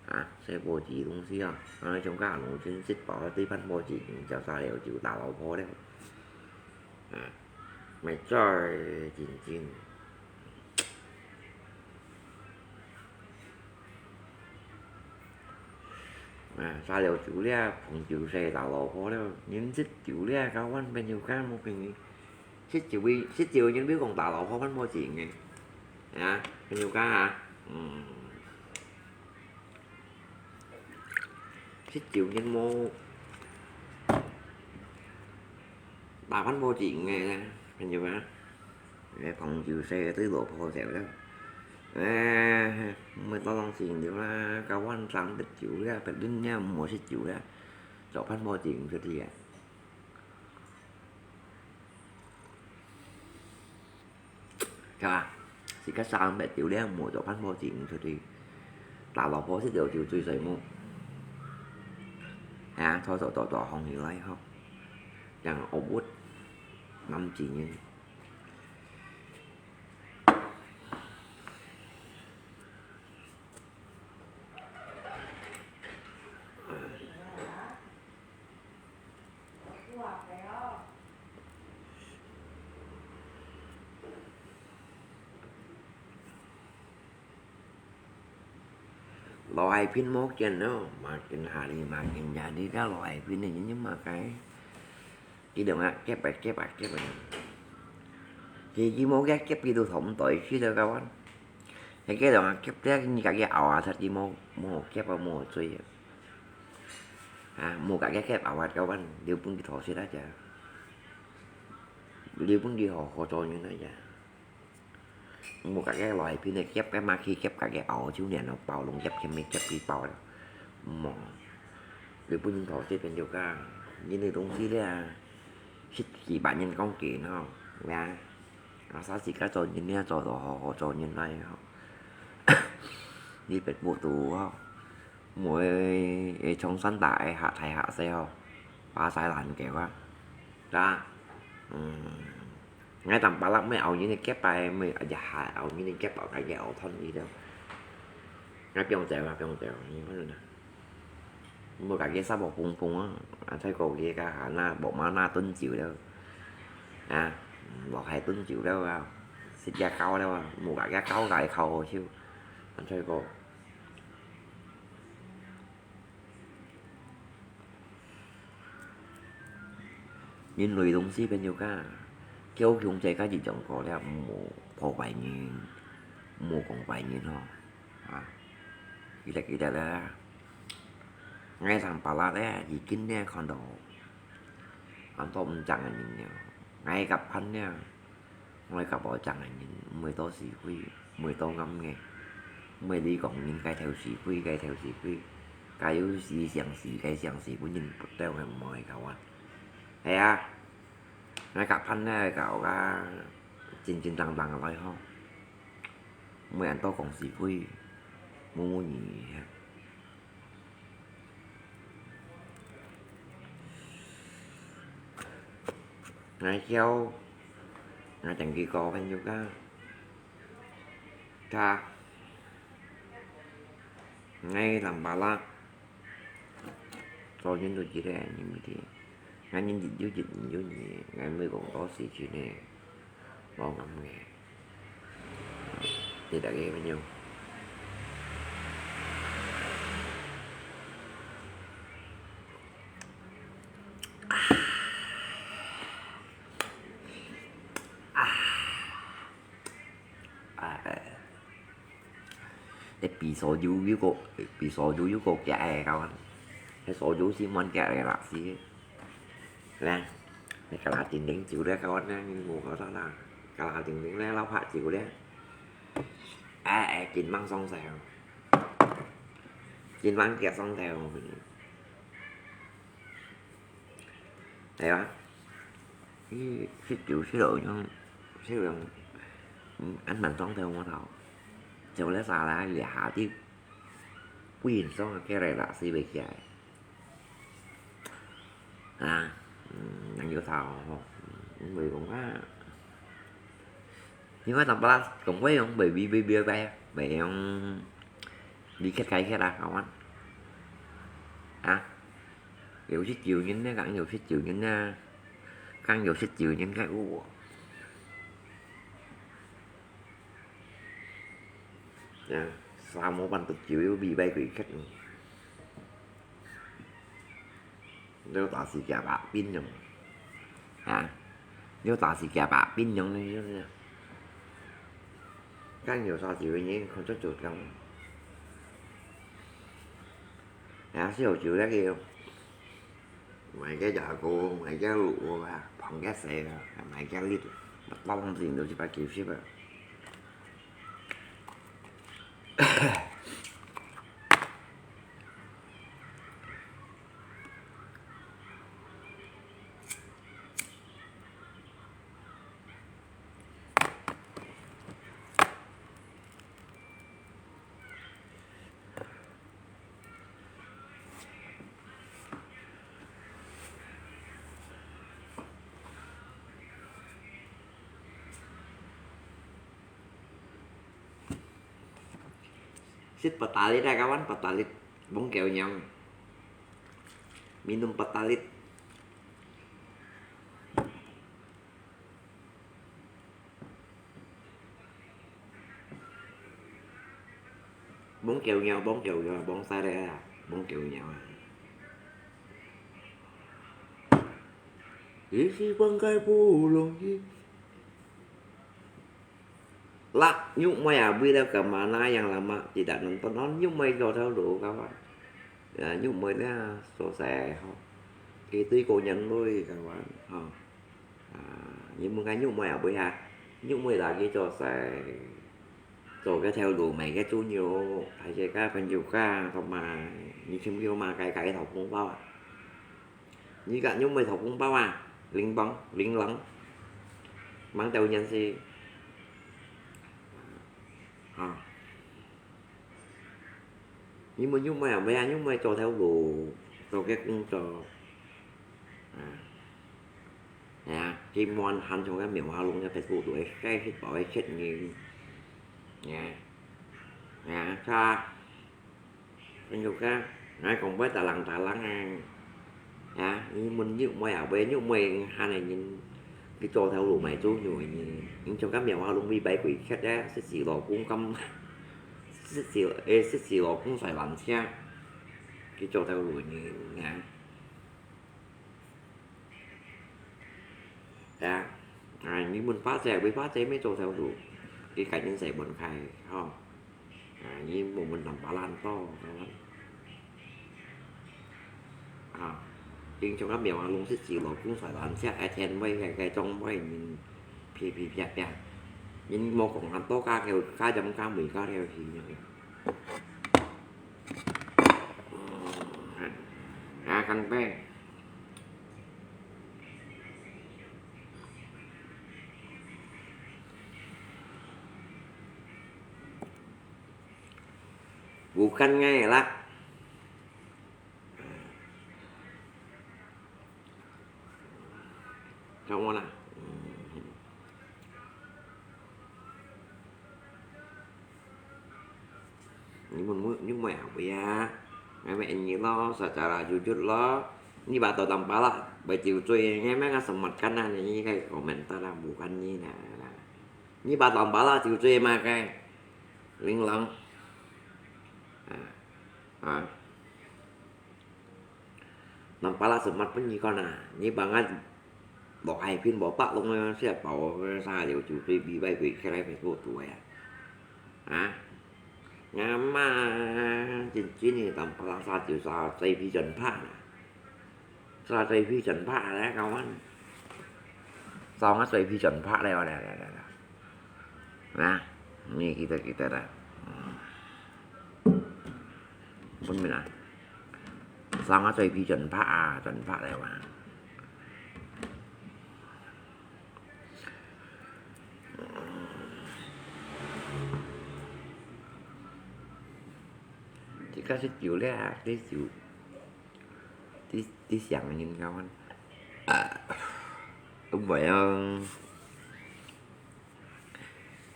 Ha, sai pô chỉ东西啊. Nói chung cả ngô sit sit pô, tui pan pô chỉ, chào xa liu, chịu ta lô pô liu. Ha. Mệt rồi, chính chính. À, xa liu chiu lià, phùng chiu sè ta lô pô lià, nhin sít chiu lià, kawan bên nhiêu cá một cái nhi. Sít chiu bi, sít chiu nhin bi kong ta lô pô pan pô ching nge. À, bên nhiêu cá hả? Ừm. Sít chiu nhin mô. Ta pan pô ching nge, bên nhiêu cá? Nge phùng chiu sè tui lô pô sè lià. Ê, mười tao lòng ching liu lià, kawan sang tết chiu lià, pet lin nha, mùa sít chiu lià. Chọ pan pô ching sét lià. Chà, si kha sang pet chiu liang mùa chọ pan pô ching sét lià. Ta lô pô sét liu chiu chui soi mu. Ha, chọ chọ chọ chọ hong hiu lai ho. Yang ôp út. Năm chỉ nhin. 老海平無見咯，嘛見下哩，嘛見下哩，這老海平个人有麼个？佢兩下夾啊夾啊夾啊，佢佢無夾夾，佢都同毋對去了，該碗。佢兩下夾咧，你家己拗啊，佢無無夾啊，無追啊。啊，無家己夾拗啊，該碗，留分佢討食啊，這。留分佢好好做人啊，這。 無家己來片个夾个嘛，去夾家己拗，就連咯包攏夾，去咩夾去包了。無，日本人頭這邊就講，人个東西咧，十幾萬人講價吼，呀，啊，啥時間做人咧，做到好好做人來吼。你別無堵吼，無會，會衝山打个下大下細吼，巴西爛狗啊，是吧？嗯。 𠊎當巴拉乜拗人个夾啊，乜一下拗人个夾，拗家己拗斷去了。𠊎放走啊，放走，你看啦。無家己沙漠碰碰啊，啊，再過去个下那，無嘛那燉酒了。啊，落海燉酒了啊，食隻狗了啊，無家己狗个烤好笑。啊，再過。 人類東西朋友家，叫兄弟家己講過了，毋好破壞人，毋好講壞人吼。啊，記得記得啦。𠊎上巴拉咧，已經咧看到，恁多毋正个人了。𠊎个伴咧， 𠊎个無正个人，毋會多是非，毋會多暗个，毋會你講人該頭是非，該頭是非，該有時相是，該相是，本人不對个，毋愛搞啊。係啊，𠊎个伴呢，搞个正正當當个來吼，毋會恁多講是非，無無意義。 𠊎曉，𠊎等佢講朋友家，他，𠊎南巴拉，做人都記得你們的，𠊎人有一有二，𠊎毋會講多事情呢，無暗个。 你大家朋友。啊，啊，啊，哎，比燒酒又過，比燒酒又過遽个，該碗，該燒酒先滿遽个啦，是。 咧，你加拿大頂頂酒咧，該碗咧，你無搞到啦。加拿大頂頂咧，老白酒咧。哎，哎，今晚上手，今晚夾上手。係啊，你食酒食到樣，食到樣，嗯，恁慢上手無頭。就咧啥啦，你下啲，不然上个來啦，死袂起來。 啊，嗯，恁有道吼，嗯，毋會講啊。因為當巴拉講話用，袂袂袂袂，袂用，你缺該缺啊，好嗎？啊，有識酒人呢，講有識酒人呢，講有識酒人个有無？啊，沙漠版个酒有比白鬼缺。 你打死隻白冰用，啊，你打死隻白冰用呢，你看，看有啥酒人看出酒香。啊，燒酒那個，買个牙膏，買个乳啊，捧个水啊，買个力，包裝都一百九十啊。 Sit petalit, kawan, petalit. Bông kéo nhau. Minum petalit. Bông Kiều Nhiêu, Bông Kiều Nhiêu, Bông Sai Lê à, Bông Kiều Nhiêu à. Ini pangkai pulung ini. Lah, Nhúc Mây à, bơi leo kemana yang lama tidak nonton, oh, Nhúc Mây có theo đuổi các bạn. Ya, Nhúc Mây nè, số xe hả? Cái tưới cô nhắn lui các bạn, hả? À, nhưng mà ngay Nhúc Mây à, bơi hả? Nhúc Mây là cái số xe. Cho cái theo đuổi mấy cái chú nhiều, thấy cái các bạn nhiều ca, không mà, như chim kêu mà cái cái thầu không bao à. Như cả Nhúc Mây thầu không bao à, linh bóng, linh lắng. Mang theo nhân sĩ. À. Nhưng mà Nhúc Mây à, bây giờ Nhúc Mây cho theo đuổi, cho cái cũng cho. À. Ya, khi muôn hàn trong cái miệng hoa lung cái Facebook tuổi, cái hết bảo cái chết như. Ya. Ya, cha. Cái nhiều cái, nói còn với ta lăng ta lăng à. Ya, như mình Nhúc Mây à, với Nhúc Mây hàn này nhìn, cái cho theo đuổi mày chú nhiều như. Nhưng trong cái miệng hoa lung bị bay quỷ chết đấy, xích xì lò cũng cấm. Xích xì, ê, xích xì lò cũng phải làm xe. Cái cho theo đuổi như, ya. Ya. À, như mình phá xe, với phá xe mới cho theo đuổi. Cái cảnh nhân sẽ buồn khai, không? À, như một mình nằm bá lan to, không? À, chính trong các miệng lông xích xì lò cũng phải làm xe cái then với cái, cái trong với mình phi phi pia pia. Mình một cộng hàn to cá theo, cá chấm cá mì cá theo thì như. À, căn bé. Bukan ngay lah. Trong môn à? Ni mun mu, ni mai apa ya? Ngai mai ni lo, secara jujur lo. Ni ba tau tam pala, ba chiu cui, ngai mai ka semat kan na, ni kai komentar lah, bukan ni na. Ni ba tau tam pala chiu cui ma kai. Ling lang. Ha. Ha. Nang pala semat pun ni kon ah, ni bangat. Bok ai pin bok pak long sia pau sa liu chiu tui bi bai bi kai lai Facebook tu ya. Ha? Ngama chin chin ni tam pala sa chiu sa sai bi jan pa na. Sa sai bi jan pa la kawan. Sa nga sai bi jan pa le wa la la la. Nah, ni kita-kita dah. Hmm. Pun mina. Sang a cui pi chun pha a, chun pha le wa. Chỉ có xích chịu lẽ, tí chịu, tí, tí sẵn nhìn không anh? À, đúng vậy không?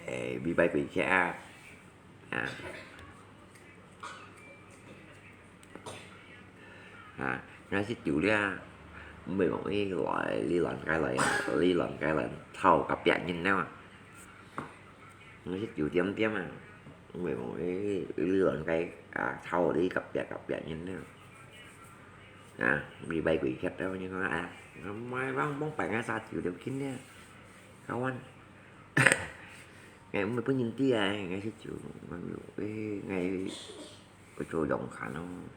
Ê, bị bay quỷ kia. À. À, ngai xí chiu lia, mười mong ý loại lý luận cái loại, lý luận cái loại thâu cặp biện nhìn nào à. Ngai xí chiu tiêm tiêm à, mười mong ý lý luận cái, à, thâu đi cặp biện, cặp biện nhìn nào. À, bị bay quỷ kia đâu như nó à. Nó mai vắng bóng phải ngai xa chiu tiêm kín nha. Kawan. Ngai mười bữa nhìn tia, ngai xí chiu, ngai, ê, ngai, ôi trời, đồng khả năng.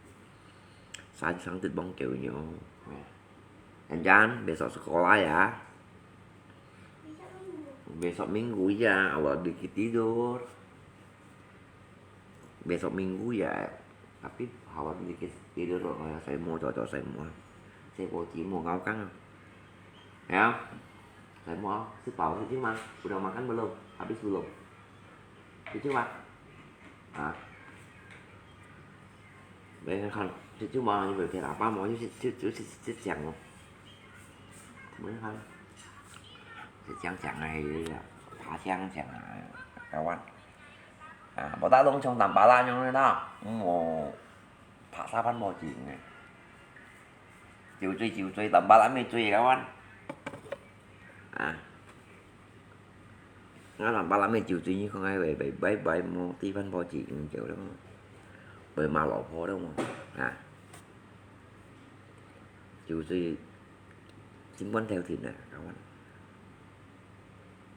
Sáng, sáng tịt bóng kiểu nhiều. Anh Jan, besok sekolah ya. Besok minggu ya, awak dikit tidur. Besok minggu ya. Tapi awak dikit tidur, saya mau cocok, saya mau. Saya mau tidur, mau kau kan. Ya. Saya mau, 吃饱了吗？ Udah makan belum? Habis belum? 吃饱了吗？ Hả? Mấy thằng, chứ chứ mà như vậy thì là ba món như chứ chứ chứ chứ chứ chẳng không? Mấy thằng, chứ chẳng chẳng này là phá chẳng chẳng là các bạn. À, bảo ta lông trong tầm ba la nhau nữa đó. Mù phá sa phan bao chỉ này. Chiu chui, chiu chui, tầm ba la mới chui các bạn. À. Ngã lòng ba la mê chiu chui như không ai về, bảy bảy bảy một tí phân bò chỉ cũng chịu lắm. 會罵老婆了嘛，啊，就係心肝頭疼啊，講啊，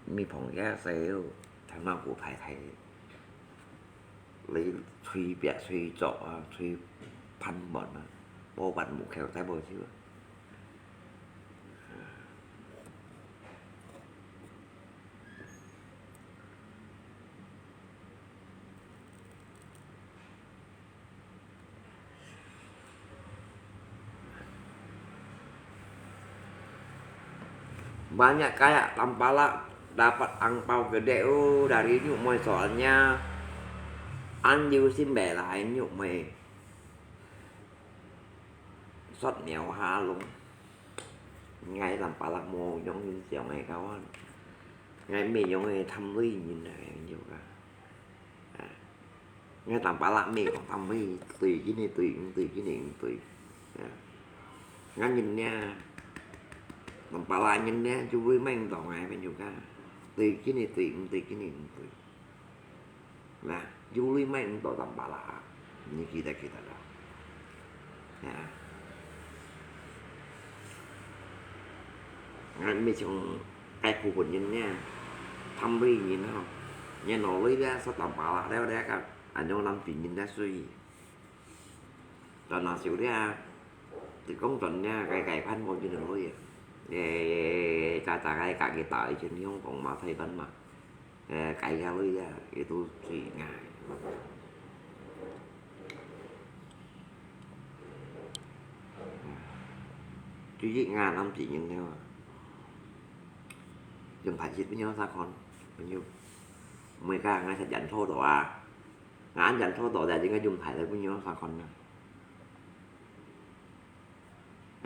你碰見細路，頭腦過大大，你隨便隨做啊，隨盤問啊，無飯無口，再無酒啊。 Banyak kaya tampalak dapat angpau gede, oh, dari Nyuk Mui, soalnya an liu sin bela Nyuk Mui. Sot niao ha lung. Ngai tampalak mô yong yin siang ngai kawan. Ngai mê yong ngai tham lui yin ngai yuk a. Ngai tampalak mê kong tham lui tui kini tui, tui kini tui. Ngai yin nia. Tampalak yin nia, chú vui meng tong ngai pen yuk a. Tui kini tui, tui kini tui. Nah, yuli mai ndo tampala. Ni kita kita dah. Ya. Ngan mi chung kai khu pun yin nia. Tham lui yin ha. Nia no lui lia sa tampala leo lia ka. Anyo nam pin yin lia sui. Cho nó xíu lia. Thì cũng tuần lia cái cái phan mô yin lui. Ye, cha cha cái cả cái tỏi yin yong kong ma thai ban ma. Ê, cái gà lui à, itu chỉ ngài. Chỉ ngà năm chỉ nhìn theo. Dùng phải xịt với nhau sao con? Bao nhiêu? Mười ca ngài sẽ dành thô tổ à? Ngài ăn dành thô tổ là chỉ ngài dùng phải là với nhau sao con nè?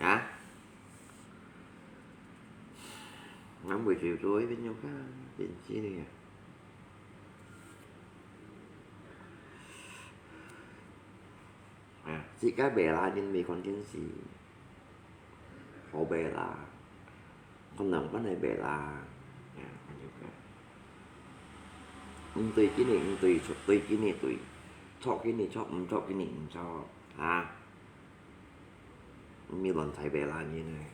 Hả? Ngắm buổi chiều tối với nhau khác, đến chi nè. À, chị cái bé là nhân viên còn tiến sĩ. Có bé là con nặng bắt này bé là. À, con nhiều cái. Ung tùy kí này, ung tùy, chọc tùy kí này tùy. Chọc kí này chọc, ung chọc kí này ung chọc. À. Mi lon chai bela nyin nè.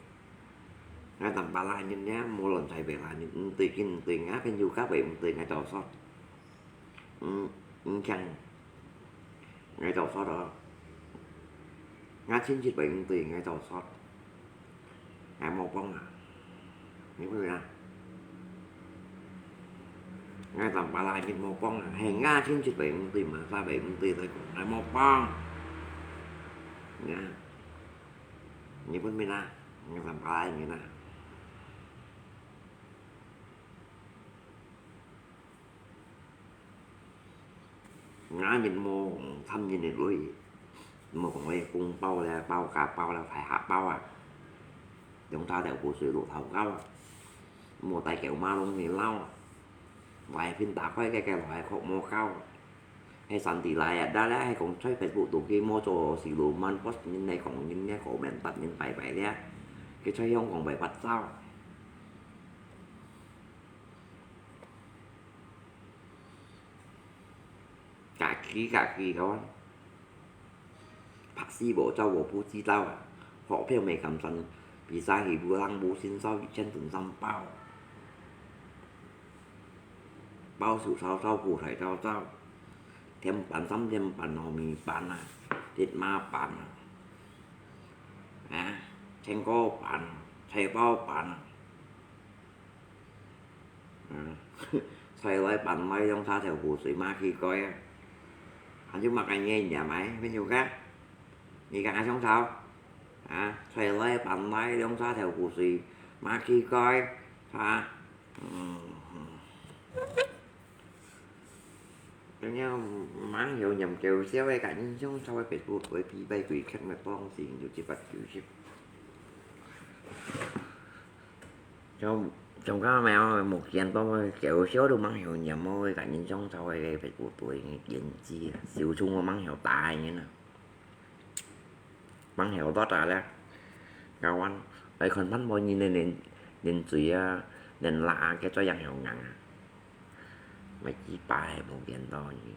Ngai tam pala nyin nè, mo lon chai bela nyin, ntui kin ntui nga pen yu ka bai ntui ngai tau sot. Ntui kiang ngai tau sot ro. Nga chin chit bai ntui ngai tau sot. Ngai mo pong a. Ni pun ya. Ngai tam pala nyin mo pong a. He nga chin chit bai ntui ma sa bai ntui toi ko. Ngai mo pong. Nga. Ni pun mi na. Ngai tam pala nyin na. Ngã min mô thăm yin nè lui. Mô kong lê kung pau lê pau kà pau lê phải hạ pau à. Dòng ta theo bộ sự lụt thảo gáo à. Mô tay kéo ma lông nè lau à. Vài phiên tá khoai cái cái loại khổ mô cao. Hay sẵn tỷ lại à. Đa lẽ hay kong chơi Facebook tụ kì mô cho xì lù man post nhìn này kong nhìn nhé khổ mẹn tắt nhìn phải phải lê. Cái chơi hông kong phải bắt sao. Kaki kaki kawan. Pak si bo zhao wo bu ji dao a. Hok piao mei kam san. Bi sa hi bu lang bu sin sao yi qian dun sam bao. Bao su sao sao bu thai zhao zhao. Tiam pan sam tiam pan no mi pan a. Tit ma pan a. A. Cheng ko pan a. Chai bao pan a. Xoay lưới bắn lưới dòng xa theo hủ sủi ma khi coi. Anh chứ mà cái nghe nhẹ máy, bên nhiều khác. Đi cả trong sao. À, xoay lưới bắn lưới dòng xa theo hủ sủi ma khi coi. Hả? Cái nhau mang hiểu nhầm kiểu xéo cái cả nhân sống sau cái Facebook với pi bay quỷ khét mà toan xin được chỉ bắt chữ xếp. Trong, trong các mèo một kiện to kiểu xíu đâu mang hiểu nhầm ôi cả nhân sống sau cái phải của tuổi kiến chi siêu chung mà mang hiểu tài như nè. Mang hiểu đó trả lẽ. Cao ăn. Ấy còn mắt môi nhìn nên nên nên tùy nên lạ cái cho yang hiểu ngắn. Mà chỉ bài một kiện to như.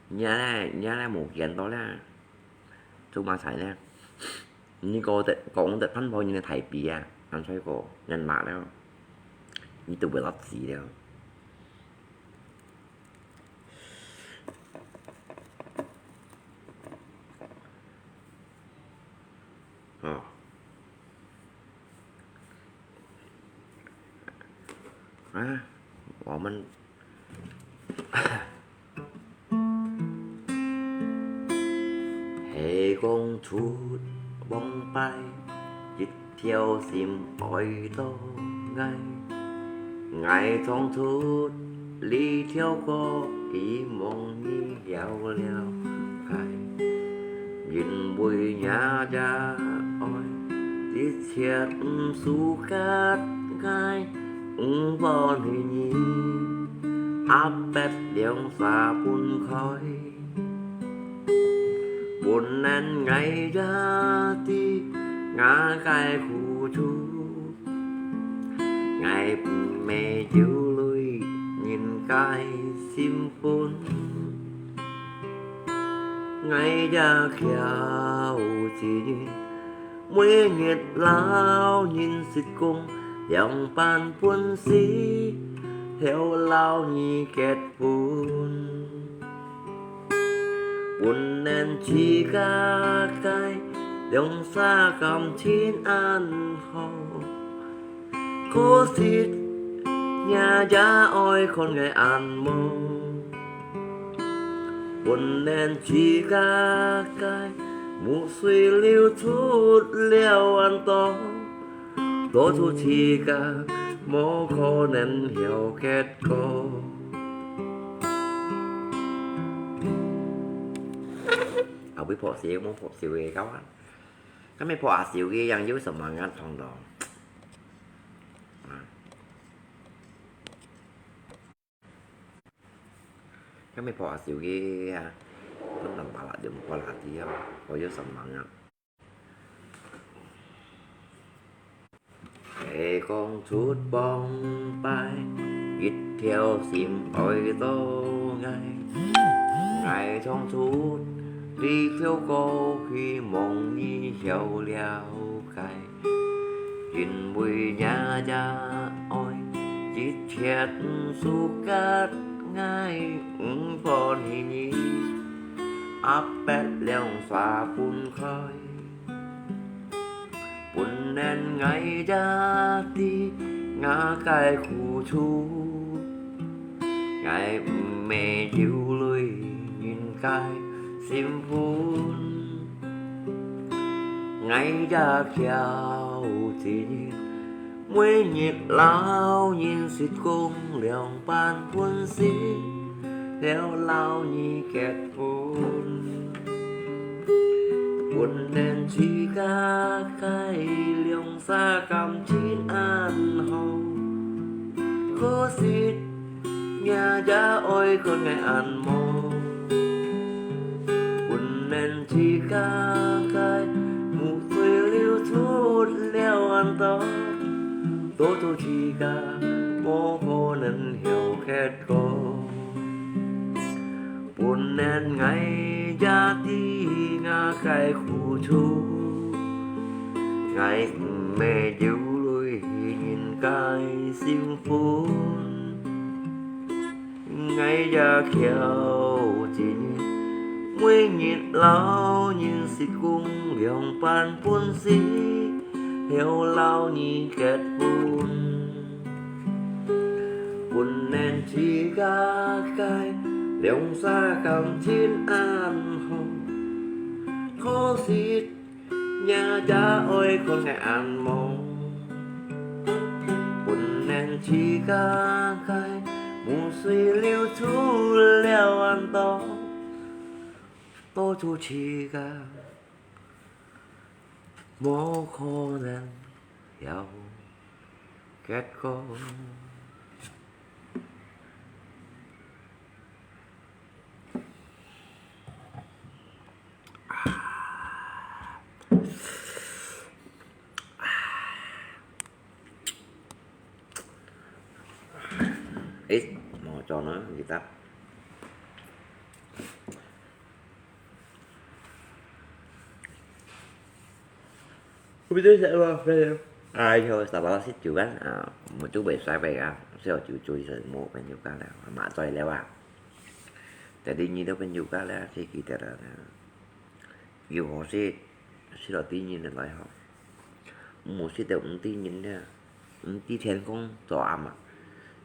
你啊咧，你啊咧無見到咧，做麼个咧？你講得，講得番婆人个大髀啊，還衰過人罵了，你都會落子了。哦。啊，我們係講出往擺，一條心愛到𠊎。𠊎唱出這條歌，希望你曉了解。因為若隻愛，一切毋輸結𠊎，毋分你，阿伯兩儕分開。 本來𠊎也知𠊎个苦楚，𠊎毋係憂慮人个心分。𠊎也曉知你，每日摎人食光，兩半本事，後摎你結婚。 本來自家个兩儕感情恁好，可惜若隻愛看𠊎恁無。本來自家个目水流出了恁多， 到處自家無可能曉結果。啊，會破笑，無破笑个，搞啊。今日破阿笑个，樣有什麼眼痛咯？啊。今日破阿笑个啊，都能把啦，就破啦，知啊，我有什麼啊？ 係講出往擺，一條心愛到𠊎。𠊎唱出這條歌，希望你曉了解。因為若隻愛，一切毋輸結𠊎，毋分你，阿伯兩儕分開。 本來𠊎也知𠊎个苦楚，𠊎毋係憂慮人个心分。𠊎也曉知你，每日摎人食光，兩半本事，後摎你結 婚。本來自家个兩儕感情恁好，可惜若隻愛看𠊎恁無。本來自家个目水流出了恁多，到處自家無可能曉結果。 本來𠊎也知𠊎个苦楚，𠊎毋係憂慮人个心分。𠊎也曉知你，每日摎人食光，兩半本事，後摎你結婚。 本來自家个兩儕感情恁好，可惜若隻愛看𠊎恁無。本來自家个目水流出了恁多，到處自家 無可能曉結果。誒，無做呢，你答。我不是想说，哎呦，打包十九万啊，我就袂使袂啊，所以我就注意是没朋友干了，麻醉了啊。在这里都朋友干了，这个的了呢，有好些，是老弟人的来哈，我是的，我们弟人呢，我们弟天公做阿妈，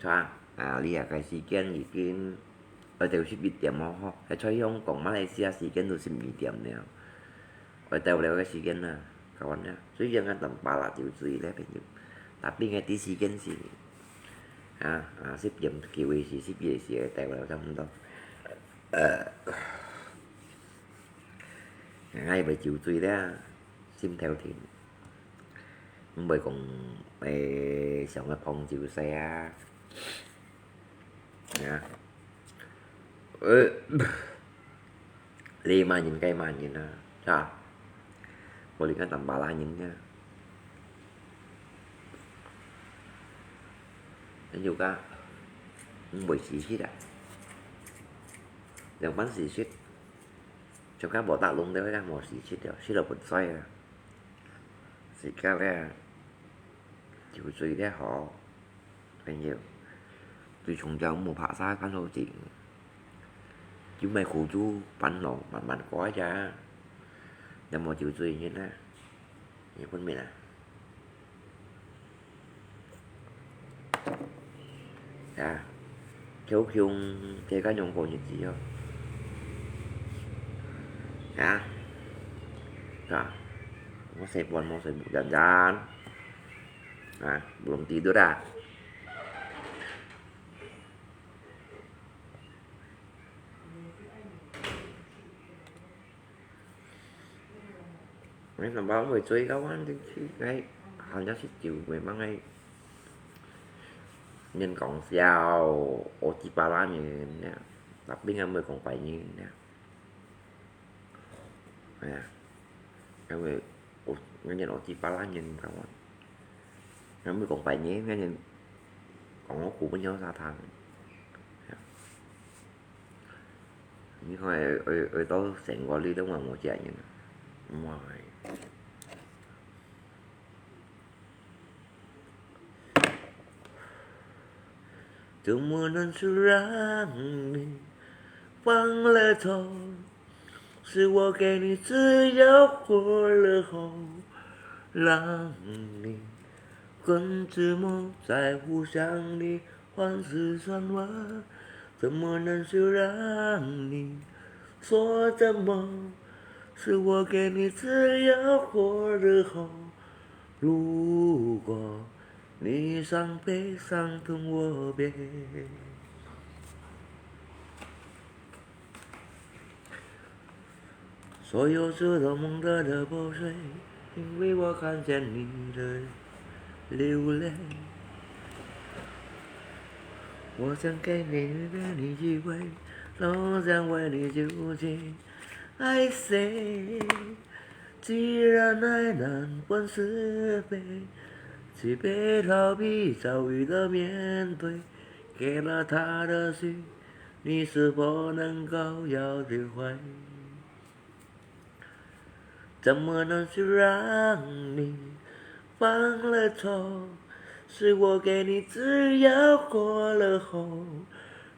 是吧？啊，你啊，该时间已经，呃，就十一点哦，吼，还在香港、马来西亚时间都十二点了。 我到了个时间啦，搞完了，所以讲等巴拉酒醉咧，朋友，tapi ngai di時間是，啊，啊，十點幾位是，十一時到了差不多。呃，𠊎會酒醉咧，心頭疼，毋會講，誒，想要碰酒勢啊。 啊，呃，你罵人該罵人啊，是吧？我你看當巴拉人呢，你有个，毋會死失啊，兩班死失，就看無打攏的，看無死失了，死了不在啊，死个咧，酒醉咧好。 朋友，最重要莫怕啥看好景，就莫苦主煩惱，慢慢過一下，也莫酒醉人啊，也分明啊。啊，求求大家用過日子哦。啊，啊，莫食飯，莫食無janjan。 啊，belum tidur啊。你nampak會醉到彎進去，哎，好像是酒，memang哎，人講笑，我幾巴拉人呀，tapi ngai會講白人呀。 哎呀，因為我，人家老弟巴拉人講我，人家講白人，人家講我苦不了啥糖。你看，會，會，會到成個你都還無食人，哇！ 怎么能是让你忘了痛？是我给你吃药过了后，让你更怎么在乎想你，还是算我？怎么能是让你说怎么？是我给你吃药过了后， 如果你伤悲伤痛我悲，所有事都蒙着的泪水，因为我看见你的流泪。我想给你，给你机会，都想为你究竟。I say， 既然爱难分是非，只配逃避遭遇的面对。给了他的心，你是否能够要得回？怎么能是让你放了手？是我给你吃药过了后，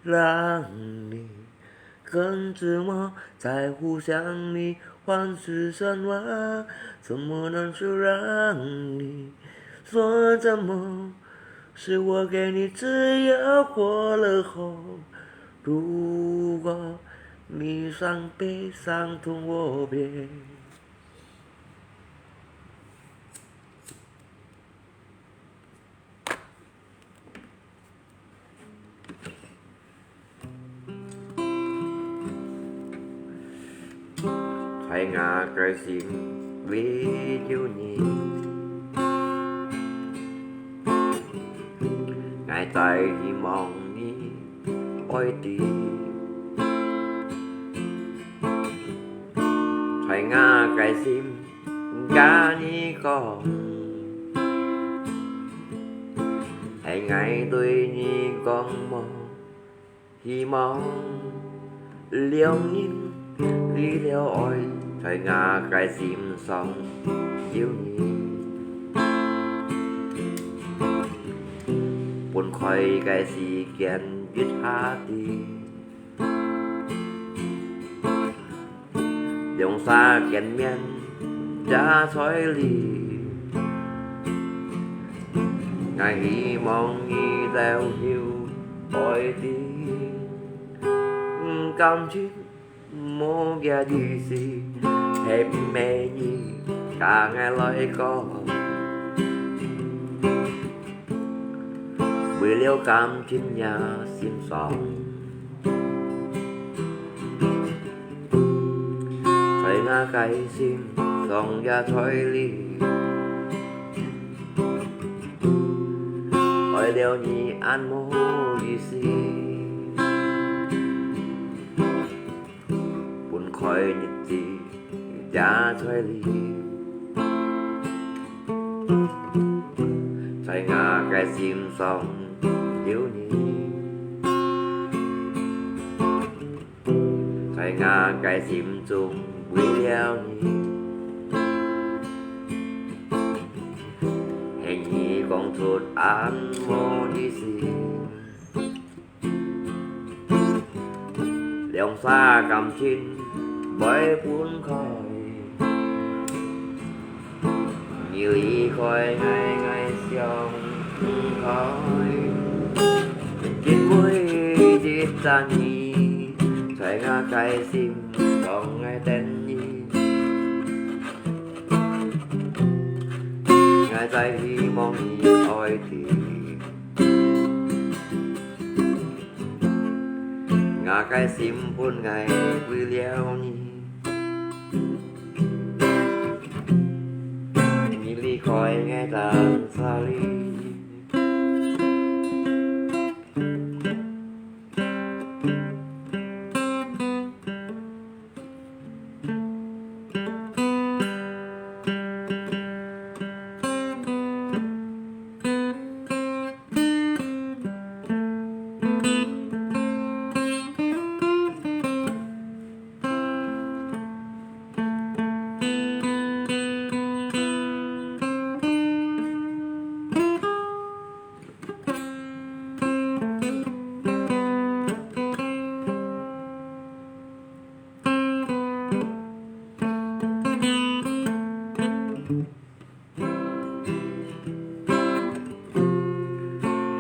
让你 更怎么在乎想你，还是算我？怎么能是让你说怎么？是我给你吃药过了后，如果你伤悲伤痛我悲。 在𠊎个心里有你，𠊎在希望你愛知。在𠊎个心 甲你講，係𠊎對你講無希望，兩人離了愛，在𠊎个心上有你。開个時間一下子，兩儕見面也在這。𠊎希望你兜有愛知，感情 無个意思，係毋係你同𠊎來講，為了感情也心傷，在𠊎个心上也在這，愛了你恁無意思。 分開日子也在這，在𠊎个心上有你，在𠊎个心中為了你，係你講出恁無意思。 兩儕感情會分開，你離開𠊎，𠊎想毋開。因為一隻你，在𠊎个心上𠊎等你。𠊎在希望你愛知。 𠊎个心分𠊎為了你，你離開𠊎單儕哩。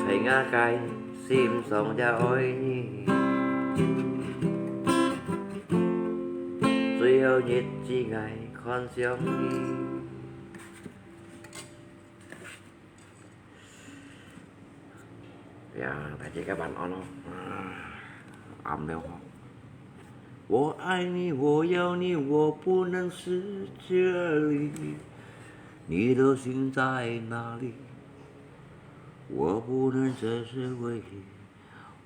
在𠊎个心上也愛你，最後日子𠊎看想你。 呀，大家个晚安咯。啊，暗了吼。我愛你，我要你，我不能失去你。你的心在哪裡？我不能只是回憶。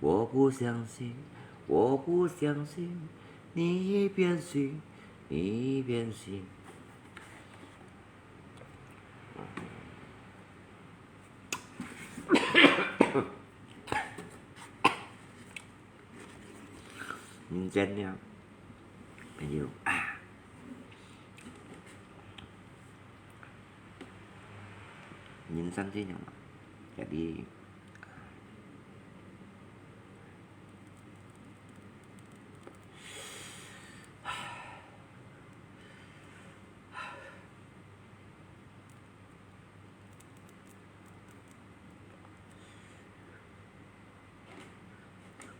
我不相信，我不相信，你變心，你變心。 認真了，朋友啊，人生這樣嘛，jadi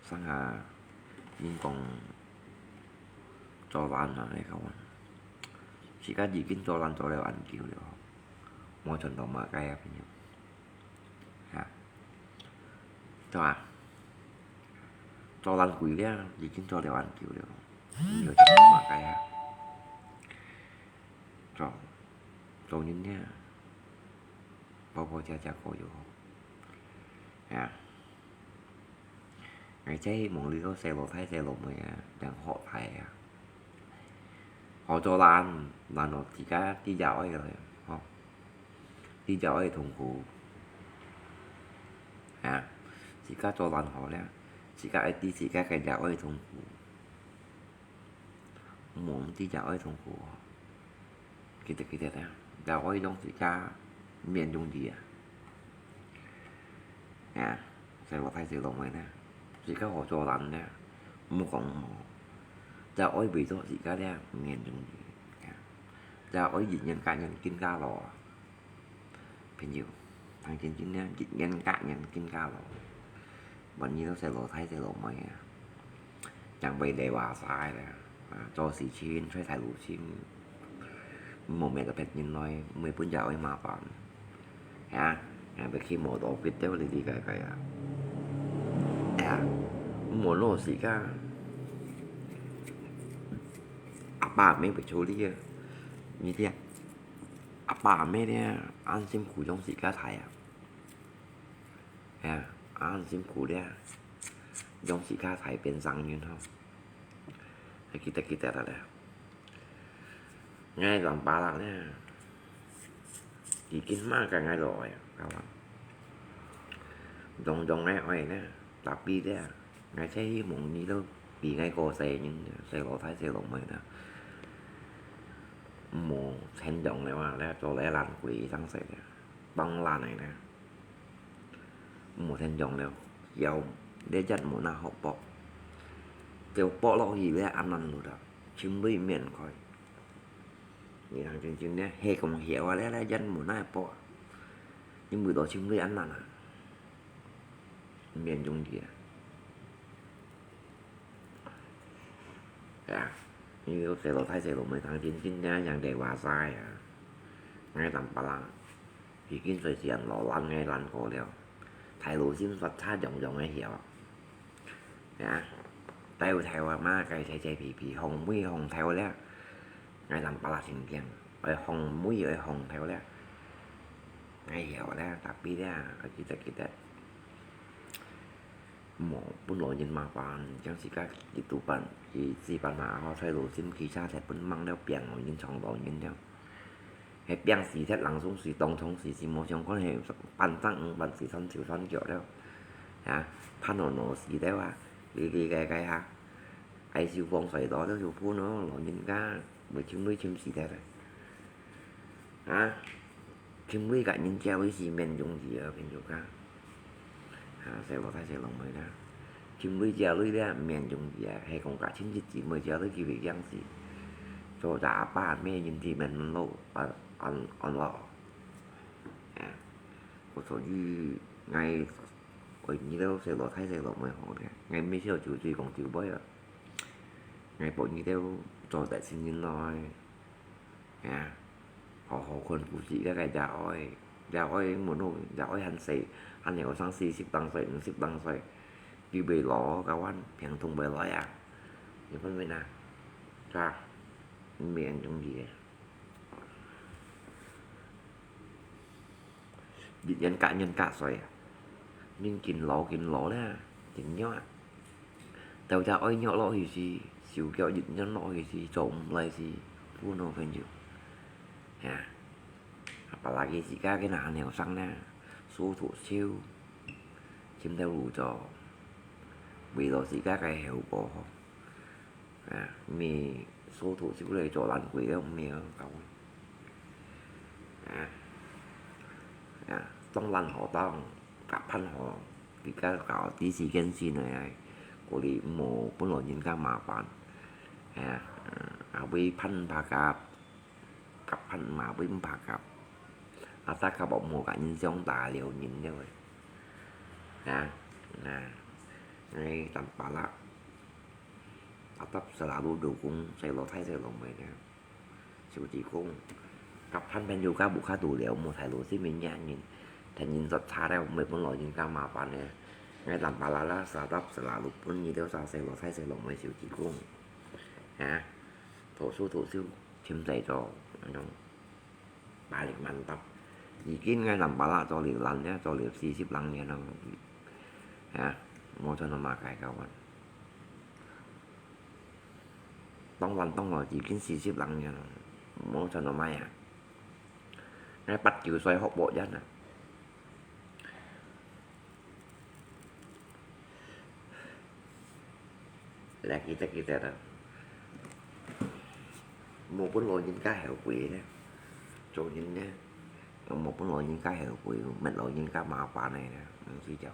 上下人講做人啊，你看啊，自家已經做人做了恁久了，無賺到麼个啊，朋友。哈，對吧？做人久了，已經做了恁久了，無賺到麼个啊。 做，做人呢，無無食食過藥。啊，𠊎這希望你个細路仔細路妹啊，能學大啊。學做人，然後自家知也愛个，吼，知也愛痛苦。啊，自家做人好了，自家愛知自家个也愛痛苦。 毋好毋知也愛痛苦哦。記得，記得啊，也愛用自家面容去啊。啊，細路大細路妹呢，自家好做人呢，毋好講毋好，只愛為著自家呢，毋免容易，只愛一年甲一年更加老啊。朋友，聽真真呢，一年甲一年更加老。萬一到細路大細路妹啊， 正會來話晒咧，啊，做事情在大陸心，毋好搣到別人來，毋會分人愛麻煩，啊，啊，會去無多決定哩哩个个啊，啊，毋好老實个，阿爸阿姆會處理啊，你聽，阿爸阿姆咧，恁辛苦養自家大啊。 哎呀，恁辛苦咧，養自家大變生人吼，還記得記得了咧。𠊎淋巴啦咧，已經嘛个𠊎老啊，種種个愛咧，tapi咧，𠊎最希望你都比𠊎過細人，細路大細路妹啦，毋好天長了啊，咧做來懶鬼生死咧，當懶个咧。 毋好天長了，腰這隻無哪好駁，就駁落去咧恁難路啦，尋鐳免開。你人真真咧，係講曉啊，這這隻無哪駁，因為到尋鐳恁難啊，免容易啊。啊，你細路大細路妹聽真真咧，人哋話晒啊，𠊎淋巴啦。 已經隨時人老人个難過了，大陸心煞差樣樣个曉。啊，大有頭啊嘛，該細細皮皮，紅尾紅頭了，𠊎淋巴啦神經，愛紅尾愛紅頭了，𠊎曉了，tapi了，愛記得記得。 無，分老人麻煩，將自家一肚半，一時半下吼，在路心騎車，在分忙了，病老人撞老人了。係病死忒，人生死，當場死，死無相干，係半生五、半死三、九、三九了。啊，盼望老死了啊，哩哩个个啊，愛修放水多了，修分咯，老人家，會尋鐳尋死了。啊， 尋鐳甲人借鐳是免容易啊，朋友家。啊，細路大細路妹啦，尋鐳借鐳咧免容易啊，係講甲親戚姊妹借鐳佢會驚死。做隻阿爸阿姆人哋免老，安安安樂。啊，故所以𠊎愛你兜細路大細路妹好咧，𠊎毋係笑酒醉講酒杯啊，𠊎保你兜做得成人來。 啊，好好看顧自家个爺哀，爺哀無咯，爺哀還細，還後生四十零歲、五十零歲，佢會老，該款病痛會來啊，你分明啊，係吧？毋免容易个。一年甲一年甲歲啊，人緊老緊老啦，緊弱啊。 到底愛弱落去時，手腳一軟落去時，做毋來時，不能分手。啊，apalagi自家个還後生呢，手拖手，尋條路做，為了自家个後果吼。啊，毋係手拖手來做懶鬼个，毋係哦，各位。啊，啊，當然好當，甲盼好。 比較搞知識見識呢，鼓勵毋好分老人家麻煩。哎呀，啊，會盼毋怕甲，甲盼嘛會毋怕甲。啊，大家無無甲人相打了人了啊，啊，哎，tanpa啦。Tetap selalu dukung細路大細路妹呢。 手指公，甲盼朋友家無較度了，無大路是面野人，聽人說差了，毋會分老人家麻煩呢。𠊎tanpa啦啦，tetap selalu分你兜細細路大細路妹手指公。啊，讀書讀書，尋製造，那種，balik mantap。已經𠊎tanpa啦做了零了，做了四十零年了。啊，無做到麼个，各位。 當然當然，已經四十零年了，無像到麼啊。𠊎八九歲學畫印啊。來，記得記得啊。無分老人家後悔呢，做人呢，無分老人家後悔，搣老人家麻煩呢，毋使做。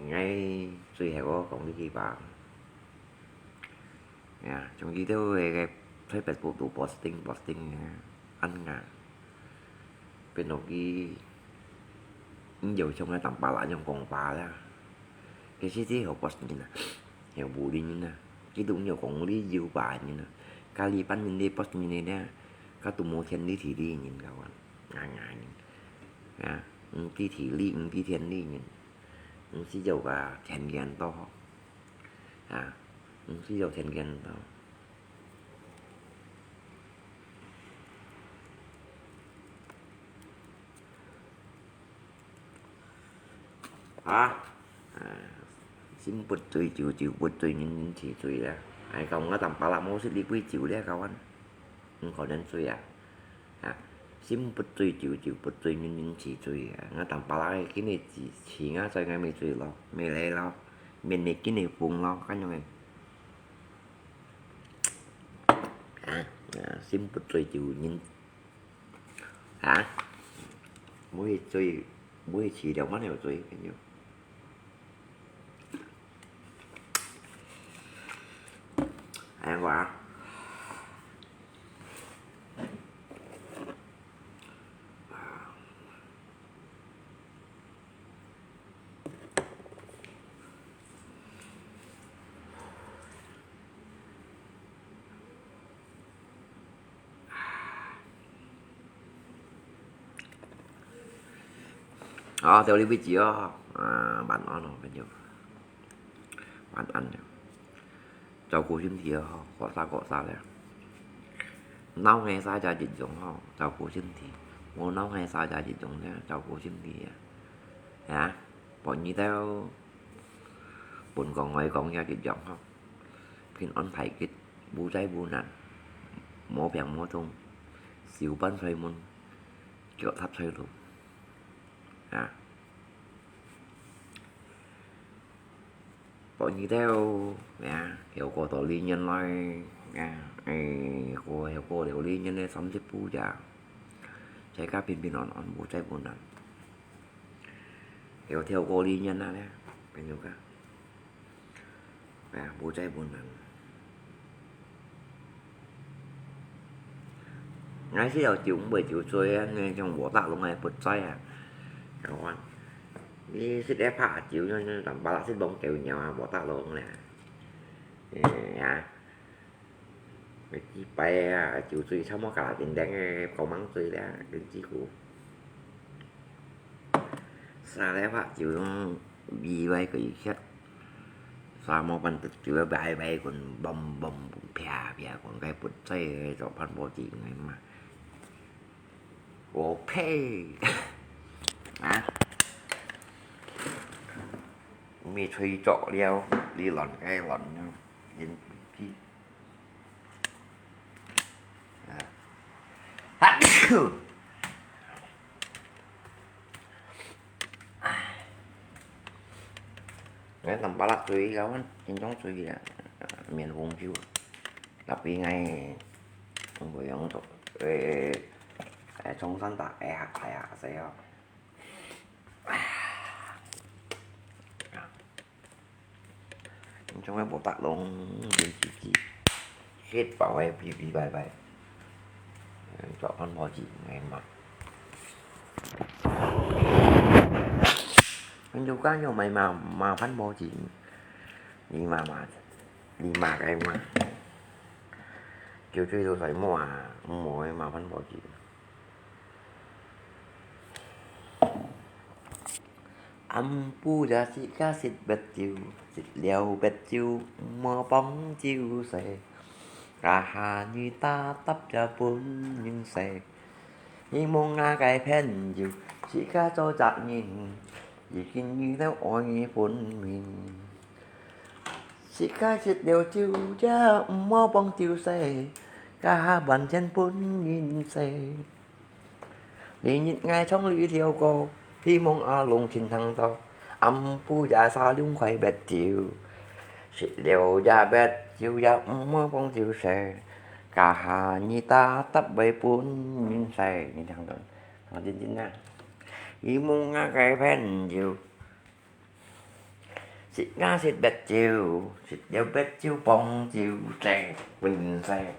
𠊎最後講這句話。呀，像佢兜个在Facebook度posting posting啊，恁樣，變到佢，你就像該當巴拉樣講話啦。其實這係post人啊，係bully人啊，佢都毋曉講理由吧人啊，家己班人个post人个呢，佢都無天理地理人，𠊎講，硬硬人，啊，毋知地理，毋知天理人。 毋使有个天然到吼，啊，毋使有天然到。啊，啊，心不醉酒，酒不醉人，人自醉啦。哎，講𠊎當巴拉無食一杯酒咧，kawan，毋可能醉啊。 啊，心不醉酒，酒不醉人，人自醉啊。𠊎當巴拉个，今日自自啊醉，𠊎乜醉咯，乜來咯，面乜今日紅咯，恁樣个。啊，啊，心不醉酒人，啊，毋會醉，毋會醉了，麼个醉，恁樣。 哎，我啊。 好，到這為止哦。啊，晚安哦，朋友。晚安。照顧身體哦，各儕各儕咧。鬧𠊎儕也一樣吼，照顧身體。無鬧𠊎儕也一樣咧，照顧身體啊。啊，分你兜，分講愛講也一樣吼。平安大吉，無災無難，無病無痛，壽半歲門， 腳踏歲路。啊。分你兜，啊，曉過到這年來，啊，哎，過，曉過了這年个三十步呀，大家平平安安，無災無難。曉跳過這年啊咧，朋友啊。 哎呀，無災無難。𠊎係有酒毋會酒醉啊，你像無打攏愛不醉啊。𠊎講，你識得拍酒，你，你，你，巴拉識摸狗尿啊，無打攏咧。哎呀。 每一擺啊，酒醉差毋多甲零零个，講猛醉咧，零幾股。三來拍酒，味歪个一歇，三毛半得酒，歪歪滾，嘣嘣啪啪滾，該不醉个做飯無錢个嘛。我呸！啊？毋係吹作了，你亂該亂，人不知。 𠊎當巴拉醉个，𠊎經常醉个，面紅酒，tapi𠊎，𠊎用做，誒，誒，中山大，誒，客大啊，係哦。 你像个無打攏，連自己食飽个肥肥白白，做飯無錢个嘛。你就講要買嘛，嘛飯無錢，你嘛嘛，你嘛个嘛，酒醉都睡無啊，無个嘛飯無錢。 暗晡夜自家食白酒，食了白酒，毋好幫酒勢。該下日打搭也分人笑。希望𠊎个朋友，自家做責任，已經遇到愛分明。自家食了酒也毋好幫酒勢，該下還錢分人笑。 這日𠊎唱這條歌，希望阿龍盡聽到。暗晡夜三兩塊白酒，食了這白酒也毋好幫酒勢，該下日打搭會分人笑。你聽到？好，認真啊！希望𠊎个朋友，食啊食白酒，食了白酒，放酒醉，分醉。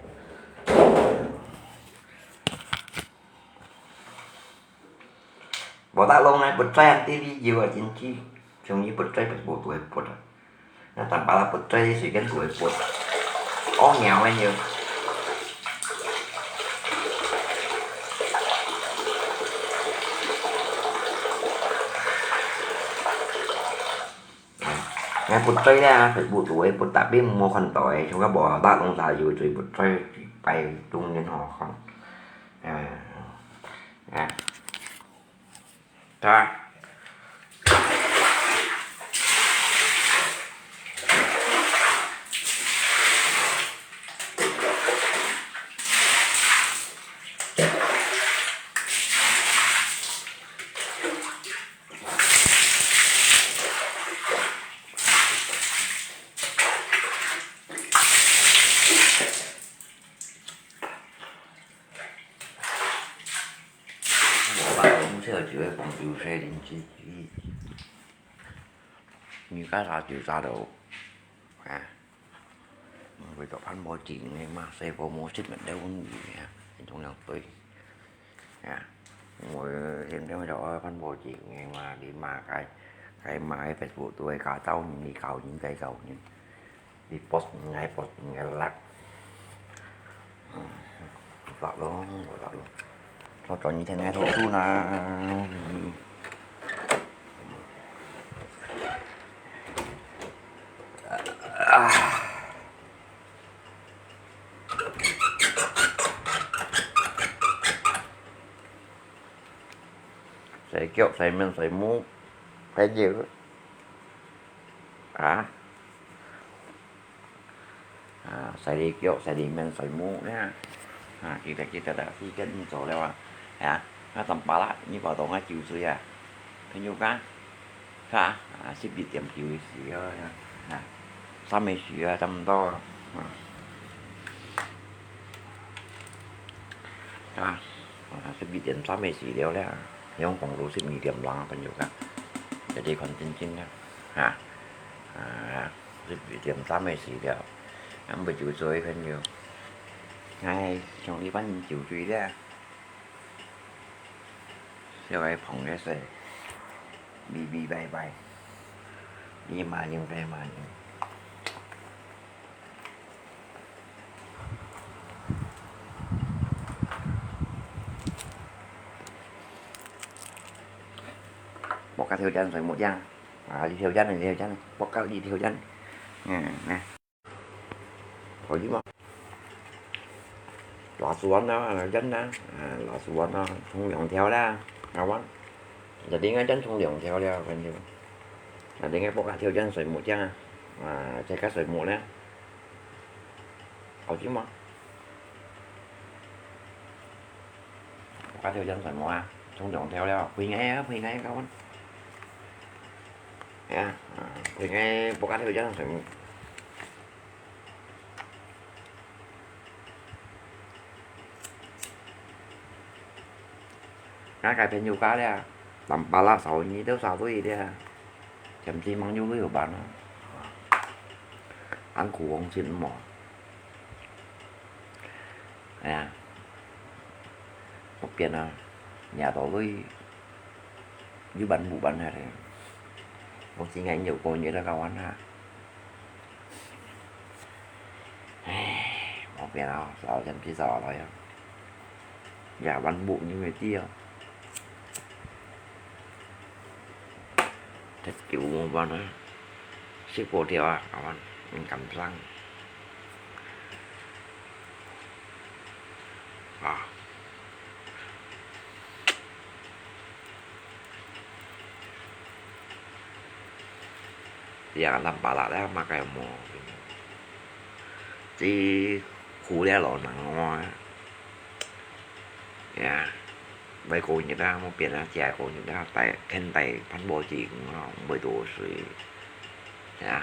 無得弄啊，不醉啊，第二有啊，真係，像你不醉，不，不會不啊。那當巴拉不醉，隨便不會不。哦，鳥啊，鳥。 哎，不對啦，Facebook都會不打，並無看到誒，像个無打東西有嘴不對，擺中間好看。哎，哎，對吧？ 無辦法，就係講有些人自己，你家啥就啥都，啊，為著辦無錢个嘛，細個無食物了問題啊，總要對。 啊，𠊎現在就愛辦無錢个嘛，你嘛該，該嘛个Facebook都會搞到你，你搞人，該搞人，你post人，該post人个啦。嗯，無得咯，無得咯。我轉一天來讀書啦。啊。 洗腳、洗面、洗目，還有，啊？啊，洗你腳、洗你面、洗目呢。啊，記得，記得啦，時間毋早了啊。啊，那當巴拉，你搞到𠊎酒醉啊？朋友家？ 哈，啊，十一點九个時候啊，啊，三个時啊，差毋多啊，啊，啊，啊，十一點三个時了了，用講到十二點零啊，朋友啊，這裡看真真啊，啊，啊，十一點三个時了，啊，毋會酒醉朋友，哎，像一般人酒醉了。 小孩捧个水，嗶嗶拜拜，你罵人，該罵人。莫个條件水木匠，啊，你條件，你條件，莫个你條件，嗯，來。 可以嗎？辣椒啊，人啊，啊，辣椒啊，沖涼條啦，啊，完。Jadi ngan沖涼條了，朋友。Jadi ngan buka條件水木匠啊，啊，這個水木呢？好吃嗎？Buka條件水木啊，沖涼條了，配合啊，配合，kawan。哎呀，啊，配合，buka條件水木。 該个朋友家了，當巴拉少你都少對了，前期忙就會有辦啊。俺苦红心嘛。哎呀，不變啊，你也都會有辦無辦下的。我今年有過年的高玩啊。 唉，無變啊，早先至早來啊。也還無人會知啊。忒久無辦啊，食無掉啊，阿灣，毋敢生。啊。 Ya，南巴拉咧，嘛該無。只苦了老人哦。Ya，毋過日啊，無變啊，食過日啊，大，肯大，飯無錢咯，毋會多水。Ya，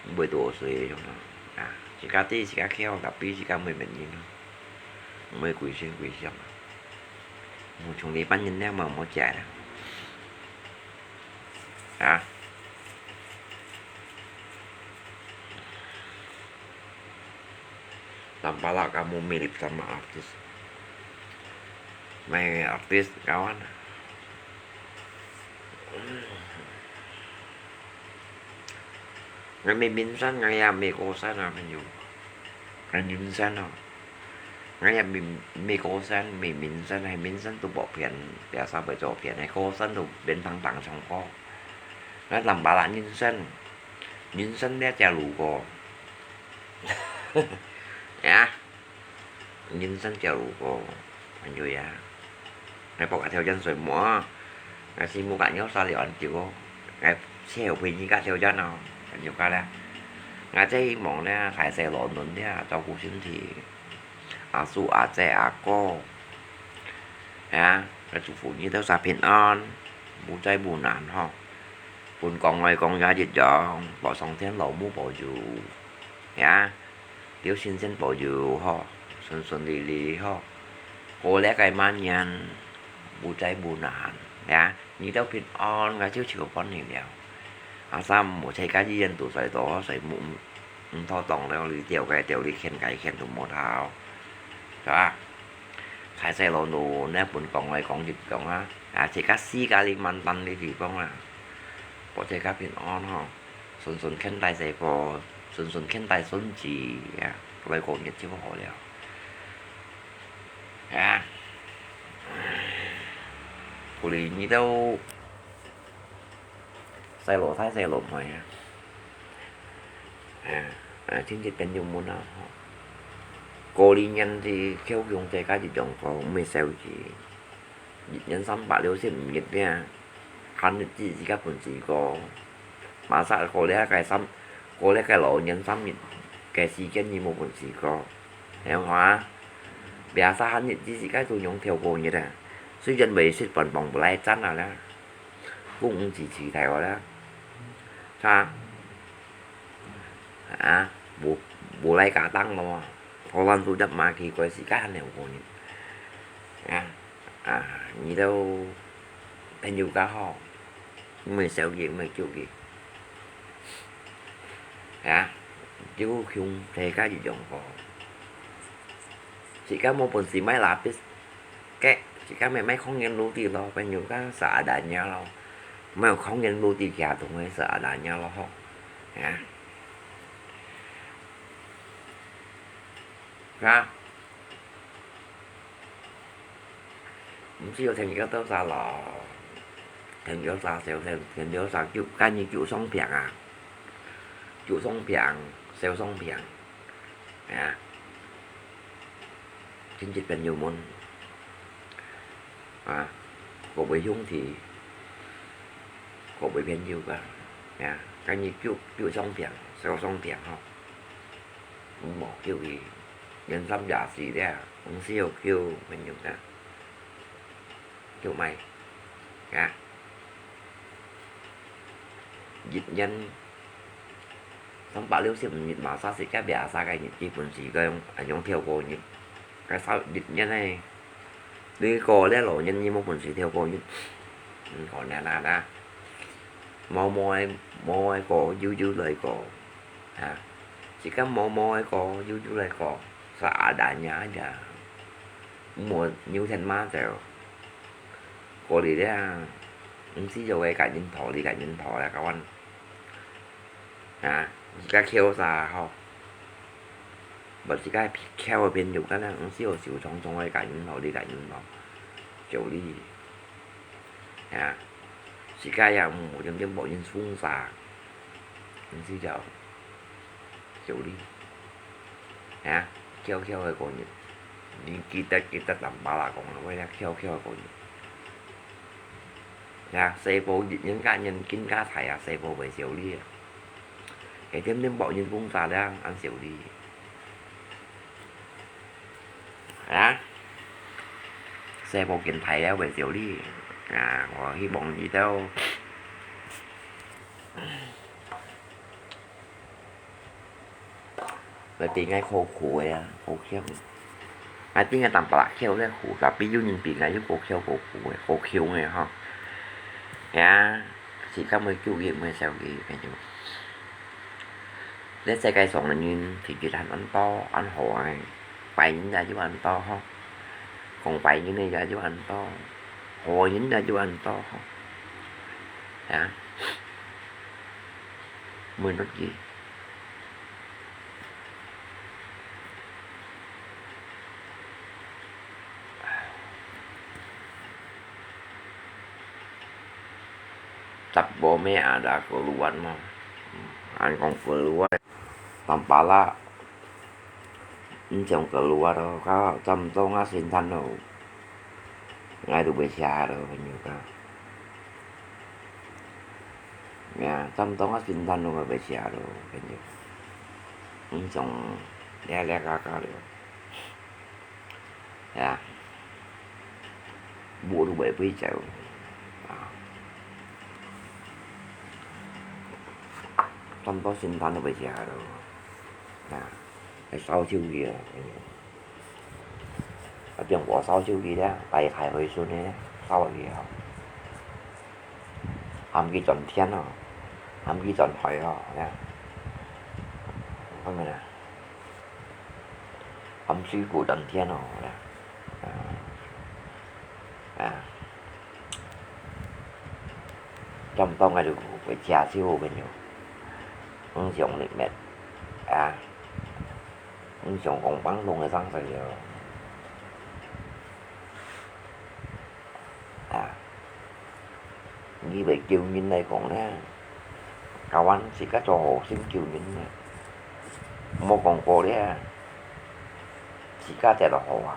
毋會多水種咯。啊，自家知自家噭，tapi自家毋會面人咯。毋會歸心歸相啊。無像你班人了嘛，無食啦。 啊， Tampalak kamu mirip sama artis. May artis kawan. Ngai may minsan, ngai ya may kosan a, kan yu. Ngai minsan a. Ngai ya may, may kosan, may minsan, hay minsan tu bok pian, biasa bai cho pian, hay kosan tu bentang tang chong ko. Ngai Tampalak minsan. Minsan dia cia lu ko. Ya. Minsan cia lu ko. Kan yu ya. Ngai pok ka theo chân soi mua. Ngai si mu ka nyo sa liu an tiu ko. Ngai siu pui ni ka theo chân o. Kan yu ka le. Ngai cia hi mong le, khai sai lo nun le, cho ku sin thi. A su, a cia, a ko. Ya, ngai chu fu ni têu sa 平安. 不再不难 ho. 分講外講也一樣，保上天老母保佑。Ya. 有神仙保佑吼，順順利利吼。過了个馬年，不再不難，呀，你兜平安，𠊎就求幫你了。阿三無在家醫院肚睡到，睡目毋，毋妥當了，你掉个掉，你牽个牽都無透，係吧？開始咯，你那本講來講去講啊，啊，自家四个里萬單个地方啊，保自家平安吼。 順順牽帶細婆，順順牽帶孫子啊，來過日就好了。啊，鼓勵你兜細老弟細老妹啊，啊，啊，親戚朋友們啊，吼，過年前時，口供在家一樣講，毋係燒紙。 一年三百六十五日咧，閒日子自家分自過。Masa過了个三，過了个老年三日，个時間你無分自過。你看啊，biasa閒日子自家都用跳過日啊，雖然袂識半幫不來讚啊啦，cũng毋支持大我啦。哈，啊，無，無來家當咯，荷蘭都入馬去，怪自家還跳過日。啊。 啊，你兜朋友較好，毋會消極，毋會糾結。啊，就像大家一樣好。自家無本事買lapis，个，自家買，買康源roti咯，朋友講seadanya咯，買有康源roti佢同佢seadanya咯，吼。啊。啊。 毋使有聽佢兜啥咯，聽佢兜啥，少聽，聽佢兜啥，救，今日救傷病啊，救傷病，少傷病，啊，親戚朋友們，啊，各位兄弟，各位朋友啊，啊，今日救，救傷病，少傷病吼。 毋好叫佢，年三廿四了，毋使要叫朋友个，叫咩？啊？一年三百六十五日嘛，三十个biasa个日子，本是个用，用跳過日，个少一年呢，你過了老年，你無本事跳過日，嗯，可能啦啦，無，無个，無个過，有，有來過。 啊，自家無，無个過，有，有來過，seadanya aja。無，有天嘛就，過日了，毋使做个甲人討，你甲人討了，kawan。啊，自家痟啥吼？無自家痟个朋友，敢若毋使有受創傷个甲人討，你甲人討，就你。 啊，自家也毋好點點無人風沙，毋使就，就你。啊，痟痟个過日，你記得，記得Tampalak講个話，痟痟个過日。啊，細胞一年甲年更加大啊，細胞會少你啊。係點點無人風沙了，恁少你。 啊，細胞見大了會少你。啊，𠊎希望你兜，來比𠊎較苦个啊，較強。𠊎比𠊎Tampalak較咧苦，tapi有人比𠊎又較強較苦个，較強个吼。呀，自家毋會糾結，毋會消極，反正。這世界上个人其實還恁多，恁好个，壞人也有恁多吼，講壞人个也有恁多，好人也有恁多吼。啊，每日佢。 Tapi may ada keluar mah. An kong keluar, tampala, ncong keluar, ka, tam tong asin tano. Ngai tu besiaro, penyuka. Ya, tam tong asin tano besiaro, penyuka. Ncong, lia lia kaka lo. Ya. Muru bai pui chau. Ah. Tam to sin tan bai chia lo. Ya. Ai sao chiu ki. A tiang wo sao chiu ki ya, tai khai hui sun ne, sao ki ya. Ham ki chon thian lo. Ham ki chon hoi lo, ya. Không phải là. Hâm sư傅等天哦，啊，啊，chăm tong ai lu, với chia siu bên ñu. Ung siong lik met, à, ung siong kong pang lung ai sang sai yo. À, Ngi bai kiu ngin lai kong ne, kawan sika cho hò sim kiu ngin ne. Mò kong ko lia, sika tet lo hò a.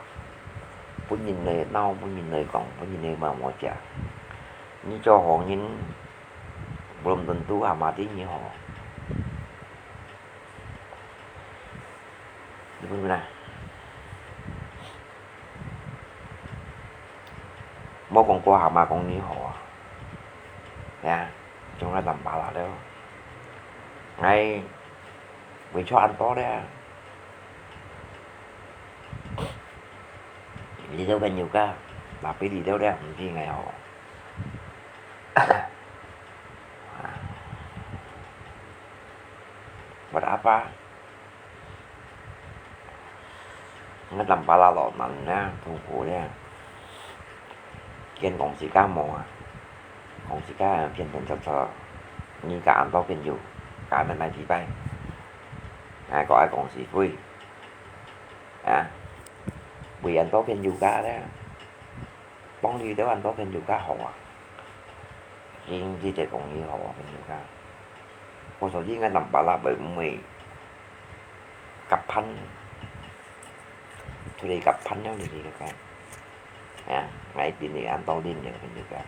Pun ngin lai nau, pun ngin lai kong, pun ngin lai ma mò chia. Ngi cho hò ngin, belum tentu hama ti ngi hò. Ni pun na. Mò kong ko hama kong ni hò a. Ya, chúng ta tầm bá là đó. Ngai, vì cho ăn to đấy. Đi đâu bên nhiều ca, là phải đi đâu đấy, không đi ngày hò. Buat apa? Ngat lam pala lo nan na, tungku lia. Kiên kong sika mò a. Kong sika kiên kiên chok chok. Ngi ka an to kiên yu. Ka men mai ti pai. Ngai ko ai kong si pui. A. Bui an to kiên yu ka lia. Pong li deu an to kiên yu ka hò a. Jing ji te kong ni hò a kiên yu ka. Ko so ji ngat lam pala bai mui. Kap phan. Thu li kap phan yong li li ka. Ya, ngai tin li an to din li ka.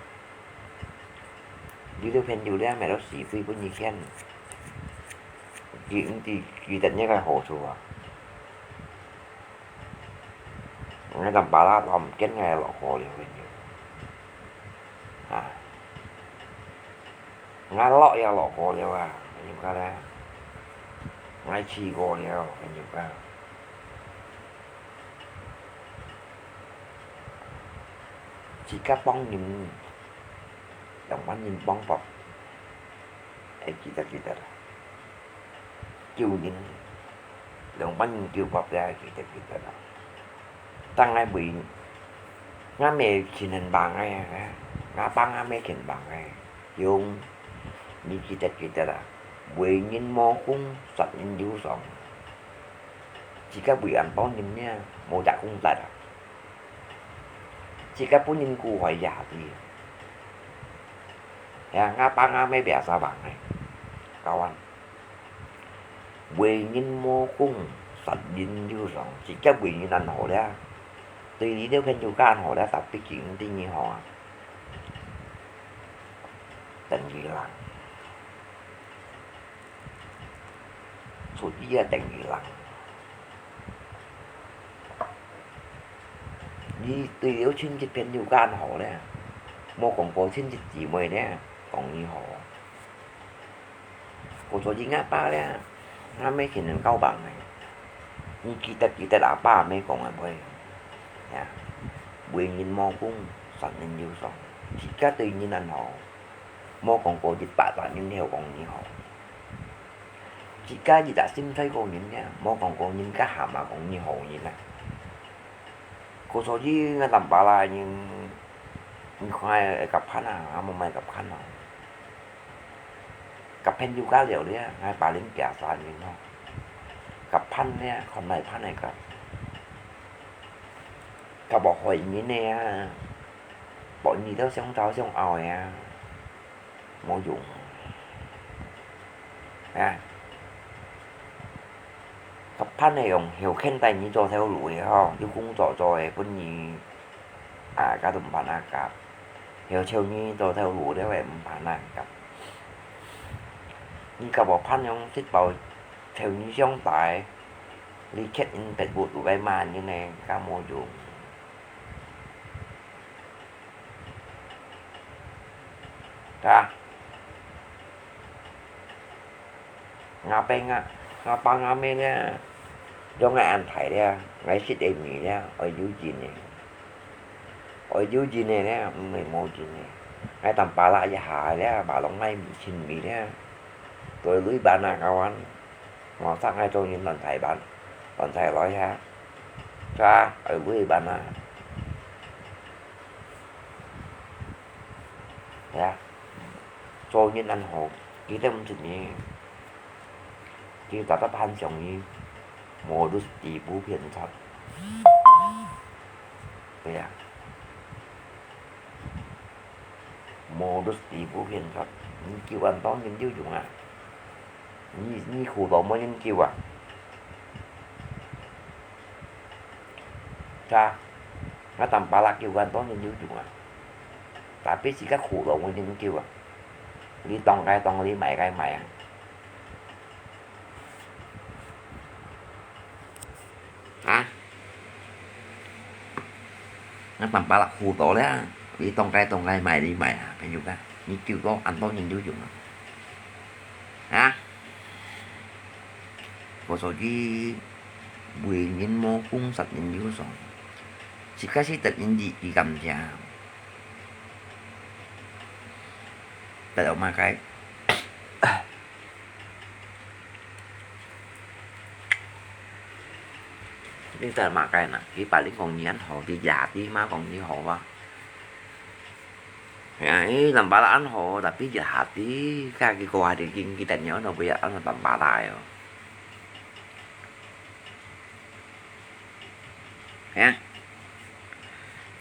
Di tu phen yu lia mai lo si pui pun ni kiên. Ki ti ki tat ni ka hò su a. Ngai lam pala lom kiên ngai lo ko liu phen yu. A. Ngai lo ya lo ko liu a, yu ka le. Ngai chi ko liu, yu ka. Sika pong nim, yang pon nim pong pop. Ai kita kita la. Kiu nim, yang pon nim kiu pop ya kita kita la. Tang ngai bui, ngai me kin hen bang ngai, ngai pang ngai me kin bang ngai. Yung, ni kita kita la. Bui ngin mò kung, sat ngin yu song. Sika bui an to nim nia, mò jak kung tat a. Sika pun ngin ku hoi ya ti. Ya, ngai pang ngai me bia sa bang ngai. Kawan. Bui ngin mò kung, sat ngin yu song. Sika bui ngin an hò lia. Tui li liu phen yu ka an hò lia, tapi kin ti ni hò a. Teng li lang. Su ti a teng li lang. Ni tui liu chin ji phen yu ka an hò lia. Mò kong ko chin ji ji mui lia, kong ni hò. Ko cho ji ngai pa lia, ngai me kin hen kau bang ngai. Ni ki tet ki tet a pa me kong a bui. Ya. Bui ngin mò kung, sat ngin yu song. Sika tui ngin an hò. Mò kong ko ji pa ta ngin hiu kong ni hò. 自家一隻心態个人呢，莫講講人家喊啊，講你好人啊。故所以𠊎摻巴拉人，你看𠊎會合伴啊，也無麼合伴啊。合朋友家了咧，𠊎巴零假山人咯。合伴咧，看來伴來合。合無害人个啊，博你兜相吵相拗个啊。 無用。啊，合伴个用後勤帶你做頭路个吼，有工作做个分你，啊，該都毋怕那合。後頭你做頭路了个毋怕那合。你合無伴用食飽，頭你想大，你欠人別物有个嘛，你呢，較無用。 啊，𠊎爸𠊎，𠊎爸𠊎姆咧，養𠊎恁大咧，𠊎食个米咧，愛有錢个。愛有錢个咧，毋係無錢个。𠊎摻巴拉一下咧，巴攏賣米、清米咧，都係鐳粄啊，該碗。 我生𠊎做人亂菜粄，亂菜來哈，係啊，愛鐳粄啊。係啊，做人恁好，佢兜毋識呢，佢搭搭還上你，無都係地步偏差。係啊。 無都係地步偏差，你救恁多人有用啊？你，你苦惱無人救啊？係啊，𠊎摻巴拉救恁多人有用啊？Tapi自家苦惱無人救啊？你當該當，你賣該賣啊？ 啊？𠊎摻巴拉苦惱咧，你當該當該賣你賣啊，朋友啊，你救到恁多人有用啊？啊？故所以，為人無功，殺人有常。自家係得人知，佢敢聽？得了麼个？ 你在麼个呢？佢把你講你恁好，佢也知嘛講你好啊。哎呀，你摻巴拉恁好，tapi也下知，該佢過下知，佢，佢等你安到不要安到摻巴拉哦。哎呀，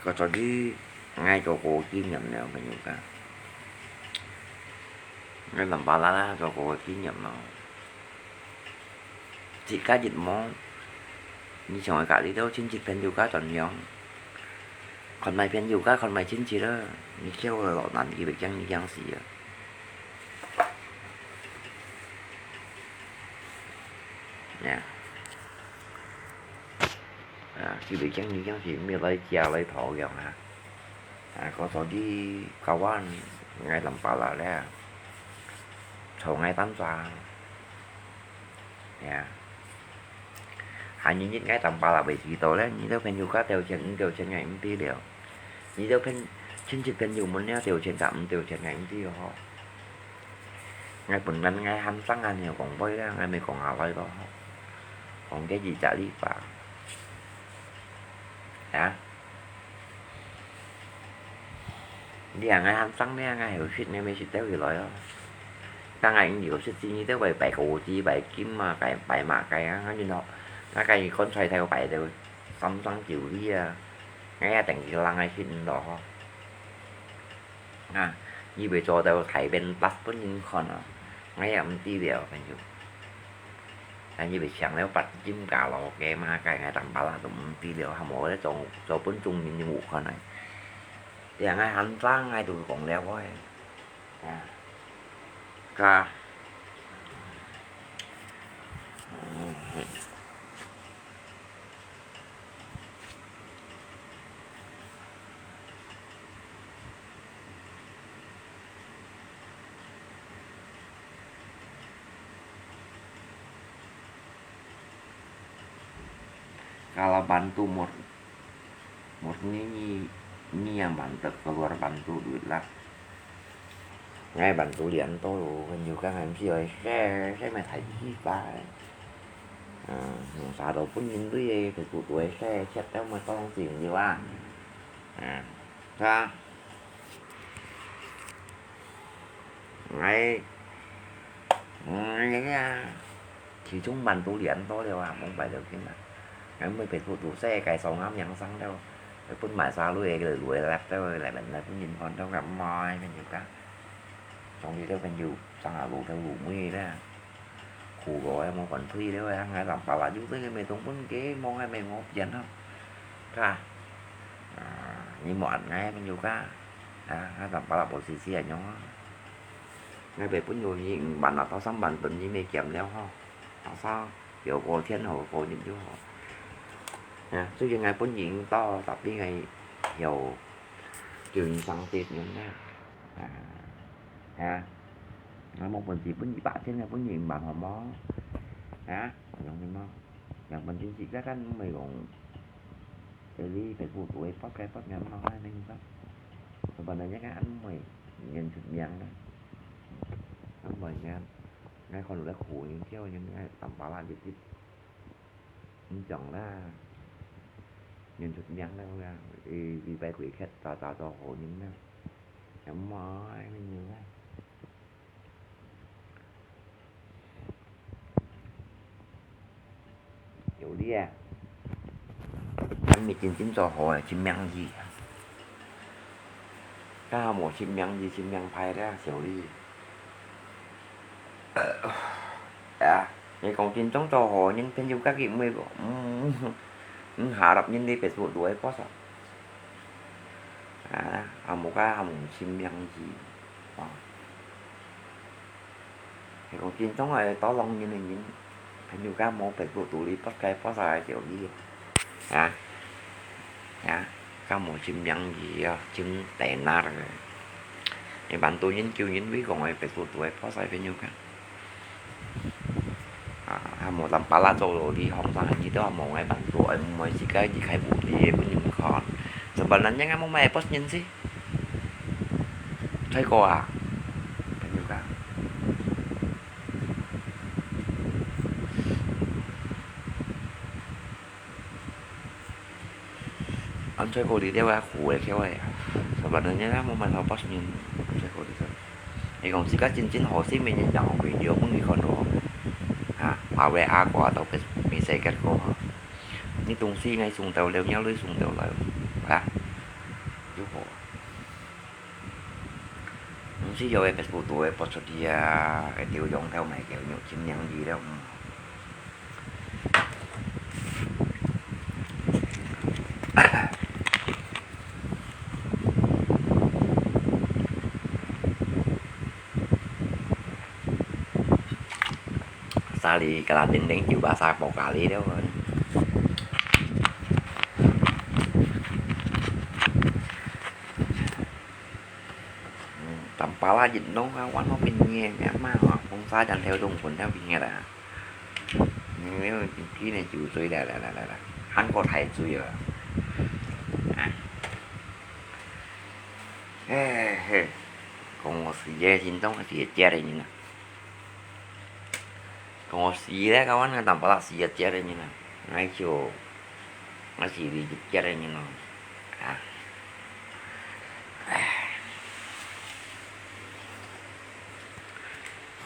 故所以，𠊎做過經驗了，朋友啊。𠊎摻巴拉啦，做過經驗咯。 自家一摸，你像𠊎隔離兜親戚朋友家轉樣，看賣朋友家，看賣親戚啦，你叫佢落難，佢會驚你驚死啊！呀，啊，佢會驚你驚死，毋係來食來討樣啊！啊，故所以，kawan，𠊎摻巴拉咧，坐𠊎單車。 呀。下日日𠊎摻巴拉會知道咧，你兜朋友家丟錢，毋丟錢𠊎毋知了。你兜朋，親戚朋友們了，丟錢甲毋丟錢𠊎毋知哦。𠊎本來𠊎喊聲恁樣講話咧，𠊎咪講下來咯。講个一隻禮拜。呀。 你啊，𠊎喊聲咧，𠊎有食，你咪食兜起來哦。當然有食，你兜會拜果子、拜金啊，拜，拜麼个啊，𠊎就喏，𠊎个棺材頭拜到三生九世啊，𠊎也等佢人个食毋到吼。啊，你會做到大便抔分人看啊，𠊎也毋知了，朋友。 但係會搶了罰金加落个嘛，該𠊎摻巴拉都毋知了，還無咧做，做分眾人有看啊。這𠊎喊聲，𠊎都講了話。啊，該，嗯， Kalau bantu mur-, murni ni, ni yang bantu, keluar bantu duit lah. 𠊎還都練到咯，朋友，該𠊎毋使愛share，share乜大事吧。啊，用啥都分人對个，佢都會share，chat到乜當緊要啊。啊，係啊。𠊎，嗯，呀，其中還都練到了啊，毋擺就緊啊。𠊎每擺都都share个上啊名聲了，分麼儕來，來，來，來，來，來分人看到，𠊎毋愛，朋友家。 總之這朋友，上下路頭路尾咧，苦過也無還退咧，𠊎南巴拉就這個沒東分佢，望个沒我變咯。係吧？啊，你無恁𠊎朋友家，啊，𠊎南巴拉無事事恁樣啊。𠊎會分有你五萬啊，到三萬等你沒減了吼，到時有過天好過日就好。啊，最近𠊎分你到，tapi𠊎有叫你上跌人啦。 啊，啊，𠊎無本事分一百千，𠊎分你五萬好無？啊，用你無？Yang penting自家kan毋會講，這裡Facebook都會發个發个嘛，恁樣个。Sebenarnya kan毋會，人出名个。毋會人，𠊎看到苦人，叫人，𠊎南巴拉直接 毋講啦，人出名啦，佢，佢，佢擺鬼譎，早早做好人啦，又毋愛，乜有啦。有理啊，咱乜真正做好个，真名義。 該無盡名義、盡名牌个，小李。啊，你講真正做好人，朋友家己毋會，毋，毋下落人哋Facebook都會post啊。啊，啊，無个，啊，無盡名義。哦。 係講真正个tolong人个人，朋友家無Facebook都會post个post个就你，啊，啊，家無盡名義啊，盡tenar个。你蠻多人叫人會講个Facebook都會post个朋友家。啊，啊，無南巴拉做到你放生，你都無愛蠻多，毋會自家離開屋裡个分人看。Sebenarnya𠊎無麼个post人事。 Sai ko ah. Kan juga. An sai ko di dia wa khu eh kêu eh. Sebenarnya kan mau main apa senyum. Sai ko di tu. Ni kong sika cincin ho si min yang video pun di kono. Ha, awe a ko atau pes mi sekat ko. Ni tung si ngai sung tau leu nyau lui sung tau leu. Ha. Yu ko. Hông si yo e Facebook tu e post dia, e tiu yong theo mai kêu nhục chính nhắn gì đâu. Sa li kala ding ding chiu ba sa po kali đâu. Tam pala jit nông ka wan hop pin ngiê ngiê ma hop, phong sa chan theo dông phun theo pin ngiê ta. Ngiê ngiê pin ki ne chiu zui la la la la la. Hăn ko thai zui a. He he. Kong wo si ye jin dong ka si ye jia de nyin a. Kong wo si le ka wan ka tam pala si ye jia de nyin a. Ngai chiu. Ngai si li jia de nyin a. A.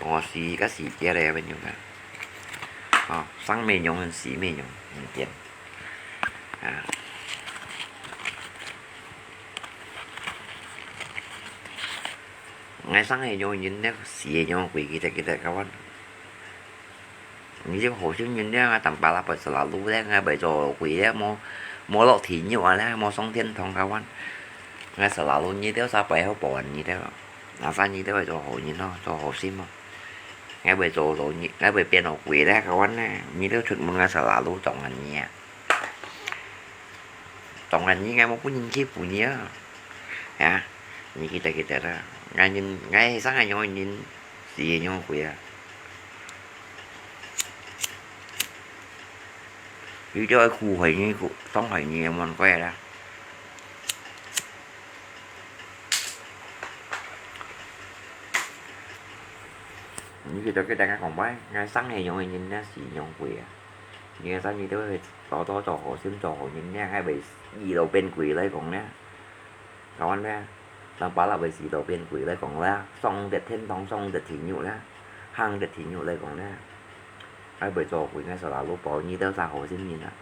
Kong wo si ka si jia de wen yung ka. Ơ, sang me nyong, si me nyong, yen. A. Ngai sang he nyong yin ne, si he nyong kui kita kita kawan. Ni je ho xiu yin ne, ngai tam pala pai selalu le, ngai bai zo kui le, mo, mo lok ti nyu a le, mo song tien tong kawan. Ngai selalu ni teo sa pai ho po ni teo. Na sa ni teo bai zo ho ni no, zo ho sim mo. Ngai bai zo zo ni, ngai bai pian ho kui le kawan ne. Ni teo chut mun ngai selalu tong an ni a. Tong an ni ngai mo pun yin ki pu ni a. Ya, ni kita kita ta. Ngai yin, ngai sang ngai nyong yin si nyong kui a. Yu jo khu hoi ni khu, tong hoi ni mon koi la. 佢就佢大家講話，𠊎生係仰个人呢，死仰鬼啊！你个生你都係多多做好心做好人呢，𠊎會遇到變鬼來講呢。講完呢，人把拉會死到變鬼來講啦，上得天堂，上得地獄啦，行得地獄來講呢，𠊎會做鬼，𠊎手拿路保你兜儕好心人啊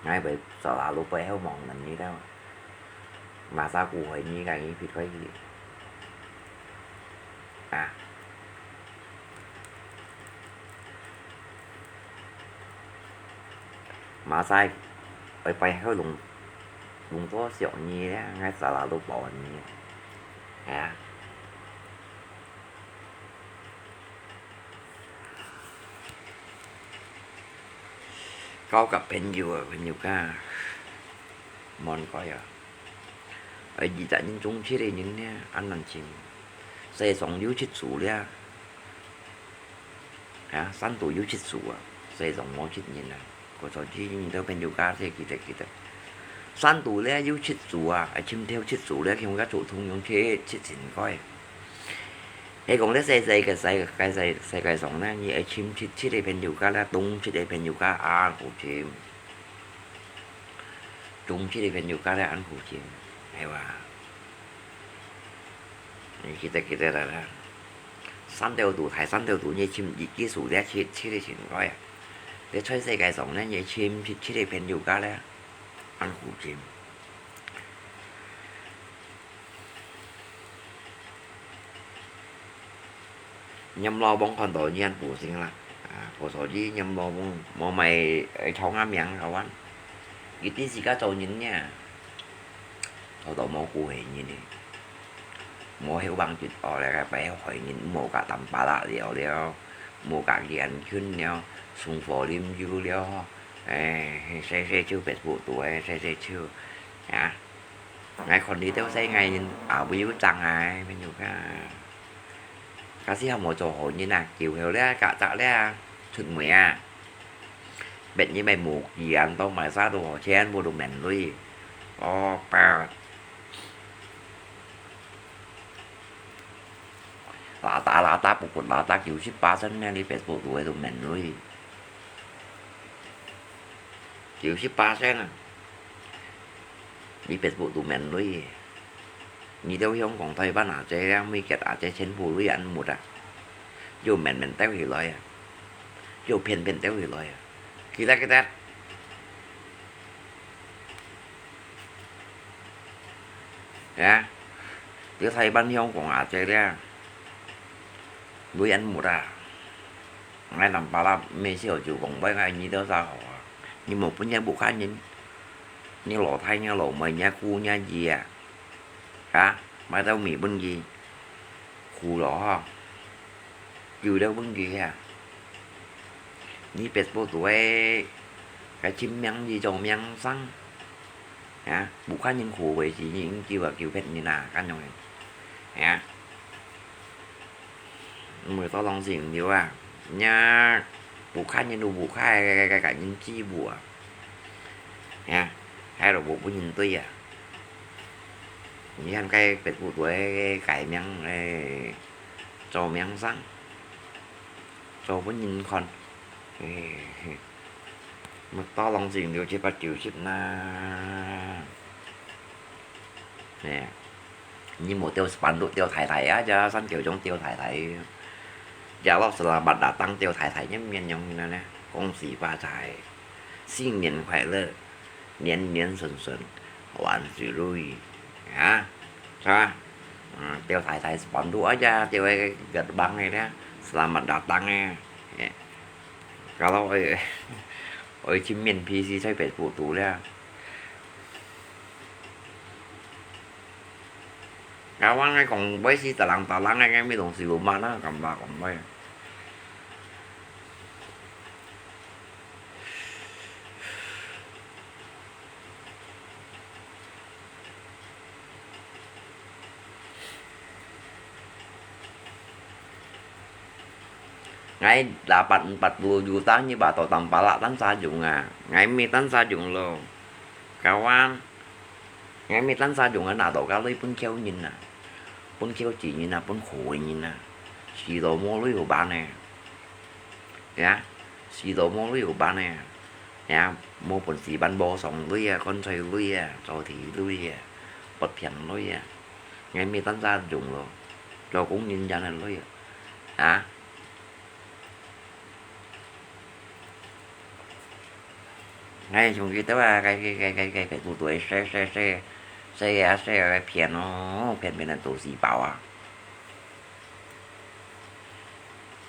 ！𠊎會手拿路背後望等你兜。 Masa ku hoi ni ka ngi phit hoi hi. À. Masa oi pai hoi lùng, lùng to siok ni le, ngai sa la lu po ni. À. 交个朋友啊，朋友家，問佢啊，哎，二十人中七个人呢，恁難尋。世上有七組了，啊，山肚有七組啊，世上無七人啊。故所以你兜朋友家，這記得記得。山肚了有七組啊，愛尋頭七組了，佢个做通用七，七千塊。 係講咧，細細个世，个世，世界上呢，你愛尋七，七个朋友家咧，當七个朋友家恁好尋，當七个朋友家咧恁好尋，係哇？你記得，記得啦啦。山頭肚，大山頭肚，你尋一个數咧，七，七个千塊啊！你在世界上呢，你尋七，七个朋友家咧，恁好尋。 Nhâm lo bông看到你恁不幸啦。啊，故所以nhâm lo bông，無買，呃，創啊名个話，佢知自家做人呢，做到無顧係人呢，無曉幫助哦，來个白害人，無甲淡巴拉了了，無甲眼圈了，送火啉酒了，哎，細細手別不度哎，細細手，啊。 𠊎看你兜細，𠊎人也會有障礙，朋友家。假使還無做好人啊，救後了，搿隻了，出門啊。別人乜無錢，到買啥都好，全部都免鐳。哦，包。Rata-rata，不過rata九十八percent呢，你Facebook都會都免鐳。九十八percent啊！ 你Facebook都免鐳，你兜香港、台灣阿姐啊，每個阿姐全部鐳恁沒啊，又免免兜起來啊，又騙騙兜起來啊，記得記得。啊，你台灣、香港阿姐咧，鐳恁沒啊！ 𠊎南巴拉咩事就講，𠊎𠊎你兜儕好啊？你無分人屋下人，你老弟、你老妹、你姑、你姨啊，啊，買兜米分佢，苦咯吼，救兜分佢啊！你別不對，該盡命去做命生，啊，屋下人苦為時，你救啊救別人啊，恁樣个，啊。 毋會到當時毋對啊，若屋下人都屋下个个个人欺負啊，呀，還都無分人對啊。你看該別部隊改名，誒，做名聲，做分人看，誒，毋到當時毋對七八九十啦，誒。 你無釣spanduk釣大大啊，這山橋中釣大大。這落selamat datang釣大大，你免用呢，恭喜發財，新年快樂，年年順順，萬事如意，啊，係吧？嗯，釣大大spanduk啊，這釣个gerbang个咧，selamat datang个，誒，kalau愛愛去面皮是在別部度咧。 Kawan ai kong bai si talang-talang ai ngai mi dong si luma na kam ba kong bai. Ngai dapat empat puluh juta nyi ba to tampalak tan sajung a. Ngai mi tan sajung lo. Kawan, ngai mi tan sajung a na to ka lui pun kiau nyin a. Pun kiau chi nyin a, pun khu nyin a. 時都無鐳好辦呢，呀，時都無鐳好辦呢，呀，無本事辦無上鐳啊，棺材鐳啊，做地鐳啊，發票鐳啊，𠊎乜單儕用咯，做工人間个鐳啊，啊。 哎，像佢兜啊，該該該該該該部隊，洗洗洗洗啊洗啊，騙哦，騙騙人肚屎飽啊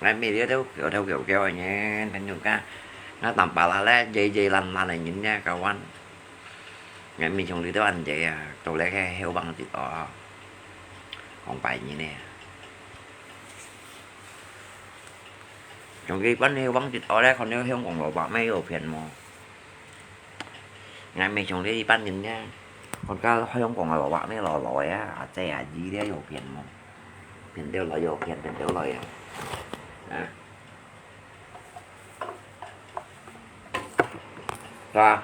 ！𠊎乜這兜狗頭狗腳个人，朋友講，𠊎當巴拉咧，野野懶懶个人呢，kawan。𠊎乜像你兜恁樣啊，到咧該後幫一哦，講白人呢。 像佢關係往一下咧，看到香港蘿蔔咩有騙無？𠊎乜像你一般人呢，看到香港个蘿蔔咩老老个啊，阿姐阿姨咧有騙無？騙到來有騙，騙到來啊！啊，係吧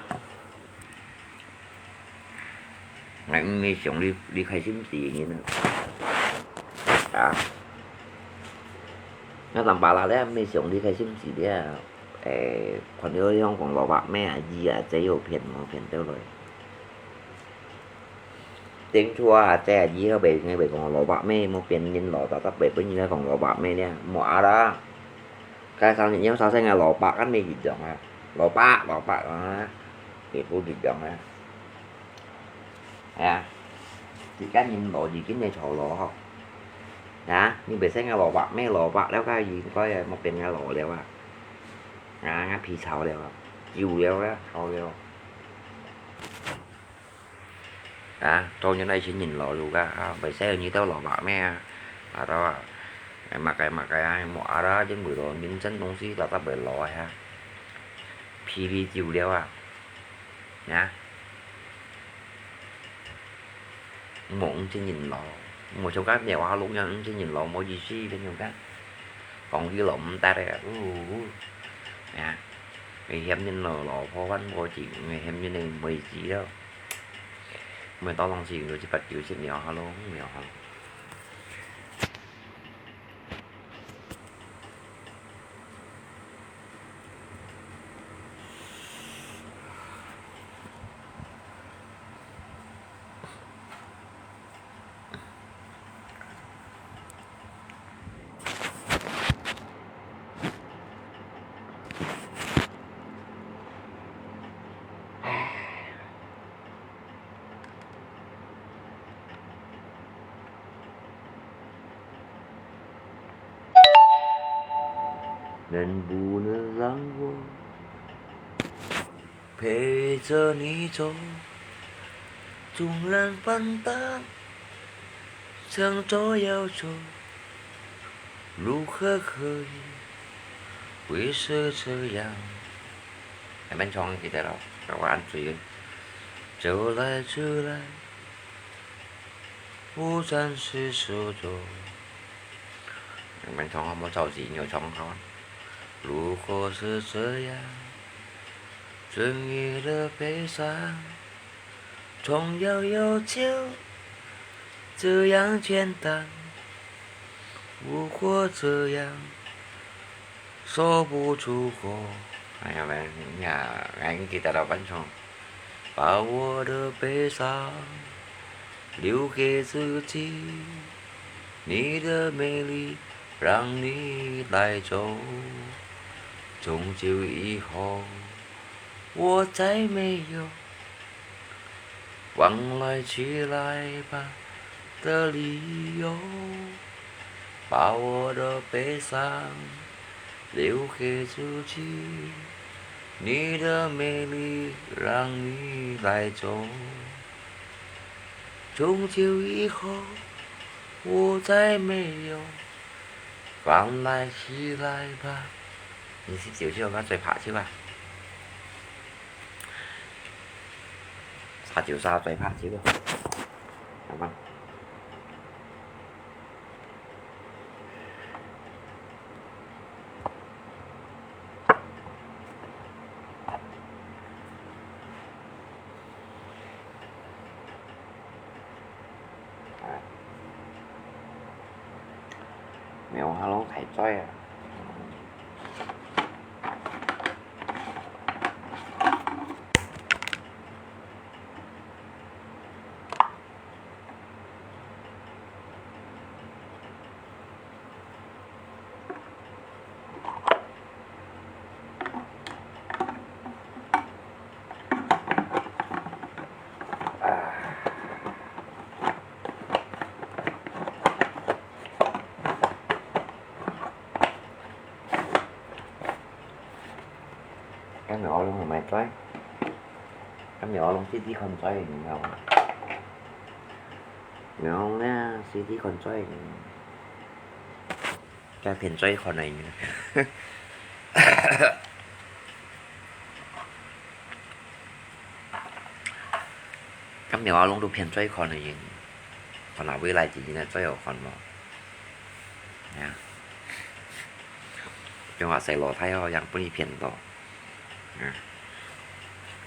？𠊎毋係想你，你開心死人啊！啊！𠊎當巴拉咧，毋係想你開心死咧。 誒，看到香港蘿蔔咩啊，姨啊，姐有騙無騙到來。當初啊，姐啊，姨後背，後背講蘿蔔咩，無騙人咯，特特背分人家講蘿蔔咩咧，無啊啦。該上日有啥生个蘿蔔，跟你一樣啊，蘿蔔，蘿蔔啊，也不一樣啊。 係啊，自家人老已經係吵咯吼。啊，你別生个蘿蔔，咩蘿蔔了，該應該係莫變个老了啊。啊，該皮草了啊，油了啊，好了。啊，做人愛先認老路个啊，別生你兜蘿蔔咩啊，啊，到啊，麼个麼个啊，莫啊啦，因為咯，人生東西大家會老个啊，皮皮油了啊。 呀，無五千人咯，無像該苗下六樣五千人咯，無意思，變成該講佢咯毋得个，嗚嗚，呀，危險人咯，老婆還無錢，危險人个妹子咯，毋係當當時用到七八九十苗下咯，苗下咯。 能不能让我陪着你走？纵然反倒想走要走，如何可以不是这样？下面唱几个咯，给我按嘴。走来走来， 不再是手中。你们唱好不好？赵子你有唱好吗？如果是这样，真意的悲伤，总要有酒，这样简单。如果这样， 说不出口。哎呀喂，呀，俺记得了，翻唱。把我的悲伤留给自己，你的美丽让你带走。从今以后，我再没有 往来去来吧的理由，把我的悲伤留给自己，你的美丽让你带走。从今以后，我再没有往来去来吧。你是九九，我最怕去吧。 啥酒啥嘴怕酒。好吧。苗下摎大嘴啊！今日我攏毋係嘴，今日我攏試試看嘴，你知道嗎？然後呢，試試看嘴，該片嘴看來呢。今日我攏都片嘴看个人，看下未來自己个嘴好看無？呀，像話細老弟哦，樣分佢騙到，啊，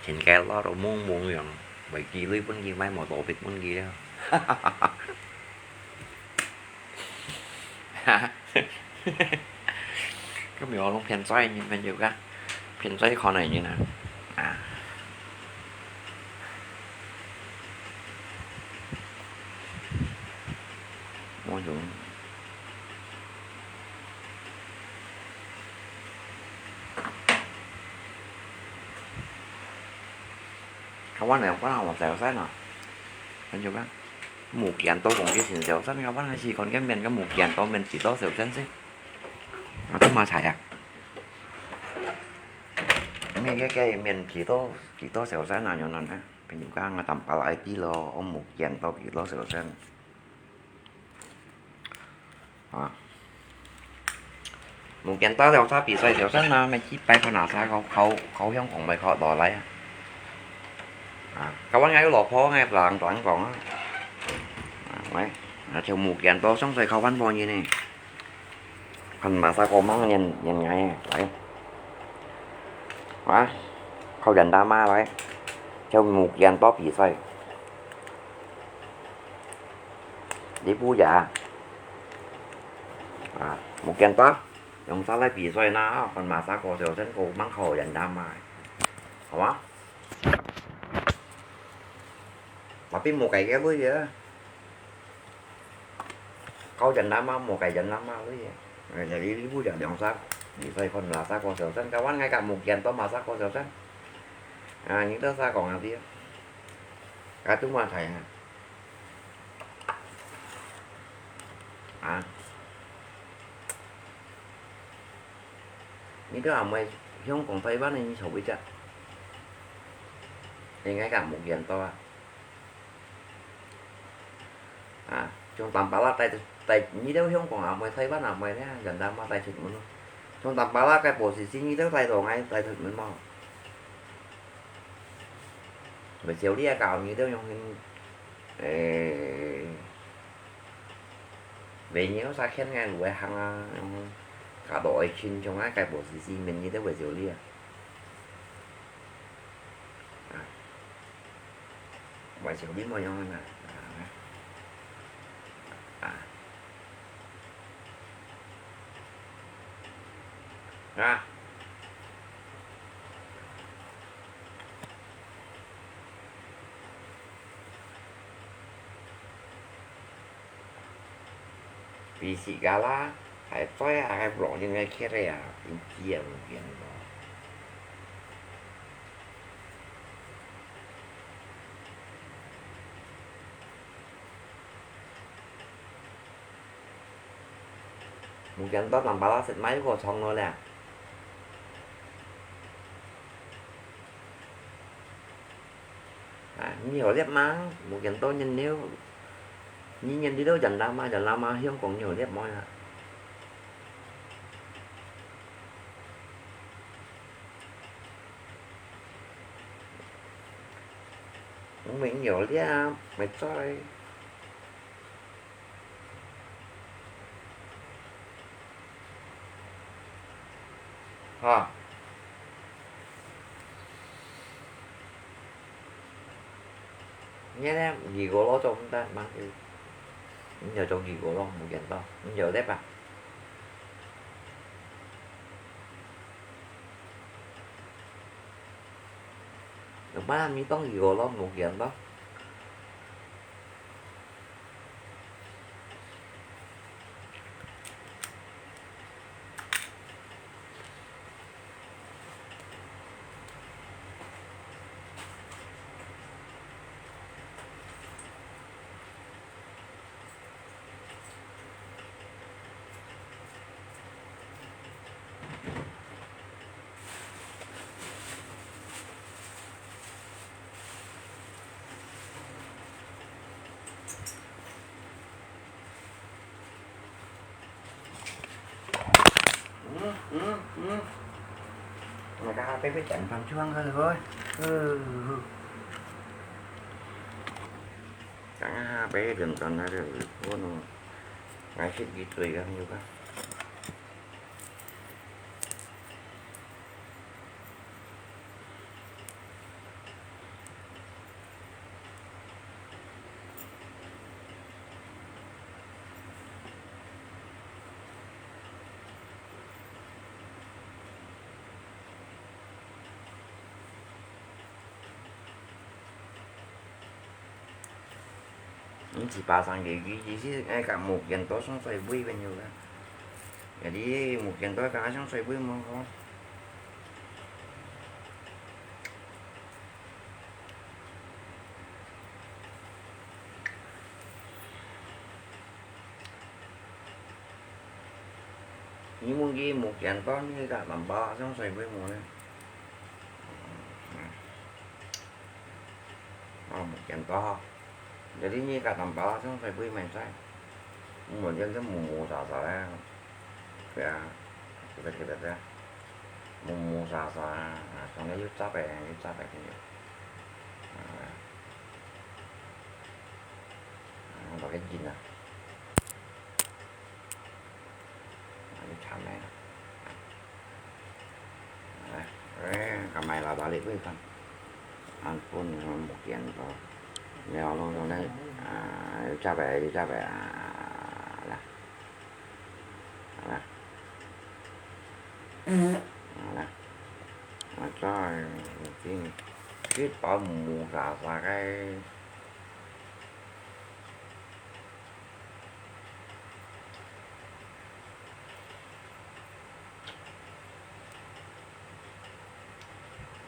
錢个落到懵懵樣，賣機鐳分佢買摩托車分佢了。 哈哈，今日我攏騙嘴，你朋友个，騙嘴看个人啊，啊，我就，看我兩个人，我走散了，朋友个。 無見到講佢先小生，𠊎還係看見面个無見到面幾多小生先。啊，做麼个啊？面个个面幾多幾多小生啊？有人啊，朋友講𠊎當巴拉个咯，𠊎無見到幾多小生。 啊，無見到了，差別細條身啊，乜去拜看下儕，靠靠靠香港咪靠落來啊。啊，今晚𠊎有老婆，𠊎冷冷講啊。啊，喂，啊，就無見到上水靠飯飯去呢。看麼儕過猛人人𠊎啊，來。啊，靠人打罵來，就無見到比賽。 你不也？啊，無見到，用儕來比賽呢，看麼儕過小生過猛靠人打罵，好嗎？Tapi無該个鐳啊，靠人打罵無該人打罵鐳啊。哎，你你不也兩儕比賽看麼儕過小生，今晚𠊎講無見到麼儕過小生。啊，你兜儕講啊啲，該都嘛睇啊。 啊，你兜阿妹香港、台灣个你坐位置，應該講無見到啊。啊，像當巴拉帶帶你兜香港阿妹、台灣阿妹呢，人家嘛帶出門咯。像當巴拉个波士斯，你兜帶到𠊎帶出門無？ Buat siau lia kau nyi tu yang hin, eh, venue sa khen ngai lu ai hang a, yang ka do ai chin chong ai kai bo si si men nyi tu buat siau lia. Ah. Buat siau lia mo yang na. Ah. Ah. 比斯加拉，還在啊，還不落進來開了啊，真急啊，有變咯。 Mungkin to nampala set mai ko chong lo le. Ah, nhiều lắm mà, mungkin to nhân nếu, như nhân đi đâu dần lắm mà, dần lắm mà, hiếm cũng nhiều lắm mà. Mình nhiều lắm, mệt rồi. Ha. Nghe nè, gì của nó trong ta mang cái. Nhiều trong gì của nó, một kiện to. Nhiều đấy à. Lepas mi tong yo lo mungkin to.嗯，嗯，嗯。Nè, ka ha bé bé chén phan chuang ha rồi. Ừ. Ka ha bé đừng còn ha rồi. Ủa, nó. Ngài xích đi tùy ha, nhiều ha. Ừm, chỉ ba sang cái, cái, cái, cái, cái một kiện đó xong xoay bụi bên nhau đó. Cái đi một kiện đó cả xong xoay bụi mà không. Ni mông ki mông kiên to ni ka tamba song soi bui mo ne. Ơ, mông kiên to. Jadi ni ka tamba song soi bui mai sai. Mông kiên to mông mông sa sa le. Ya, kita kita ya. Mông mông sa sa, song le yu chap e, yu chap e kini. Ơ, lo ke jin a. Ơ, yu chap e. Ơ, ka mai la ba le bui kan. An pun mông kiên to. Leo lo lo le, ơ, yu chap e, yu chap e, ơ, la. Hả? Hả? Mà cho thì cái tỏi mù mù xà xà cái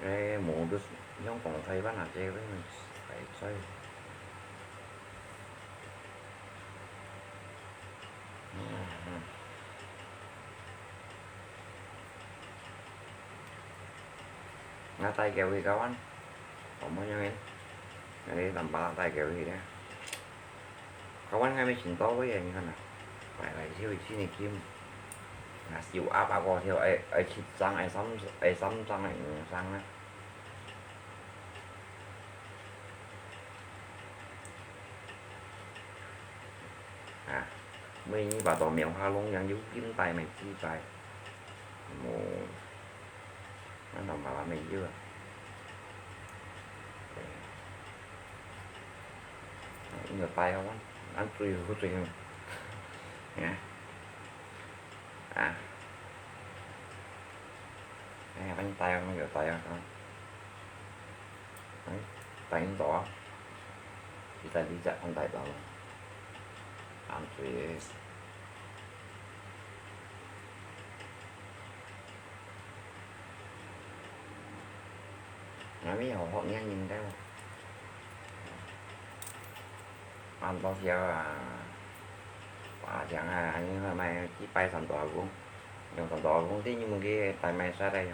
cái mù cái giống còn thay bánh hạt chứ cái mình phải xoay. Nga tai kèo hi kawan. Có bao nhiêu em? Cái đấy tầm ba tai kèo hi đấy. Kawan ngai mi chin to với em hơn à. Phải là siêu chi này kim. Là siêu áp à có theo ai ai chít sang ai sắm ai sắm sang ai sang á. À, mi nhi bà tỏ mèo ha lông yang yú kim tai mèo chi tai. Mù. Nó nằm bà bà mèo yú à. Nhiều tai không? Ăn tùy hư tùy hư. Hả? À. Ê, bánh tay không? Nhiều tay không? Đấy, tay không tỏ. Chỉ tay đi dạy con tay đó. Ăn tùy. Ngai mi hổ hộp nghe nhìn theo. Ăn bao nhiêu à? Quá chẳng à, anh ơi, mày chỉ bay sẵn tòa cũng. Dùng sẵn tòa cũng tí nhưng mà cái tay mày sai đây.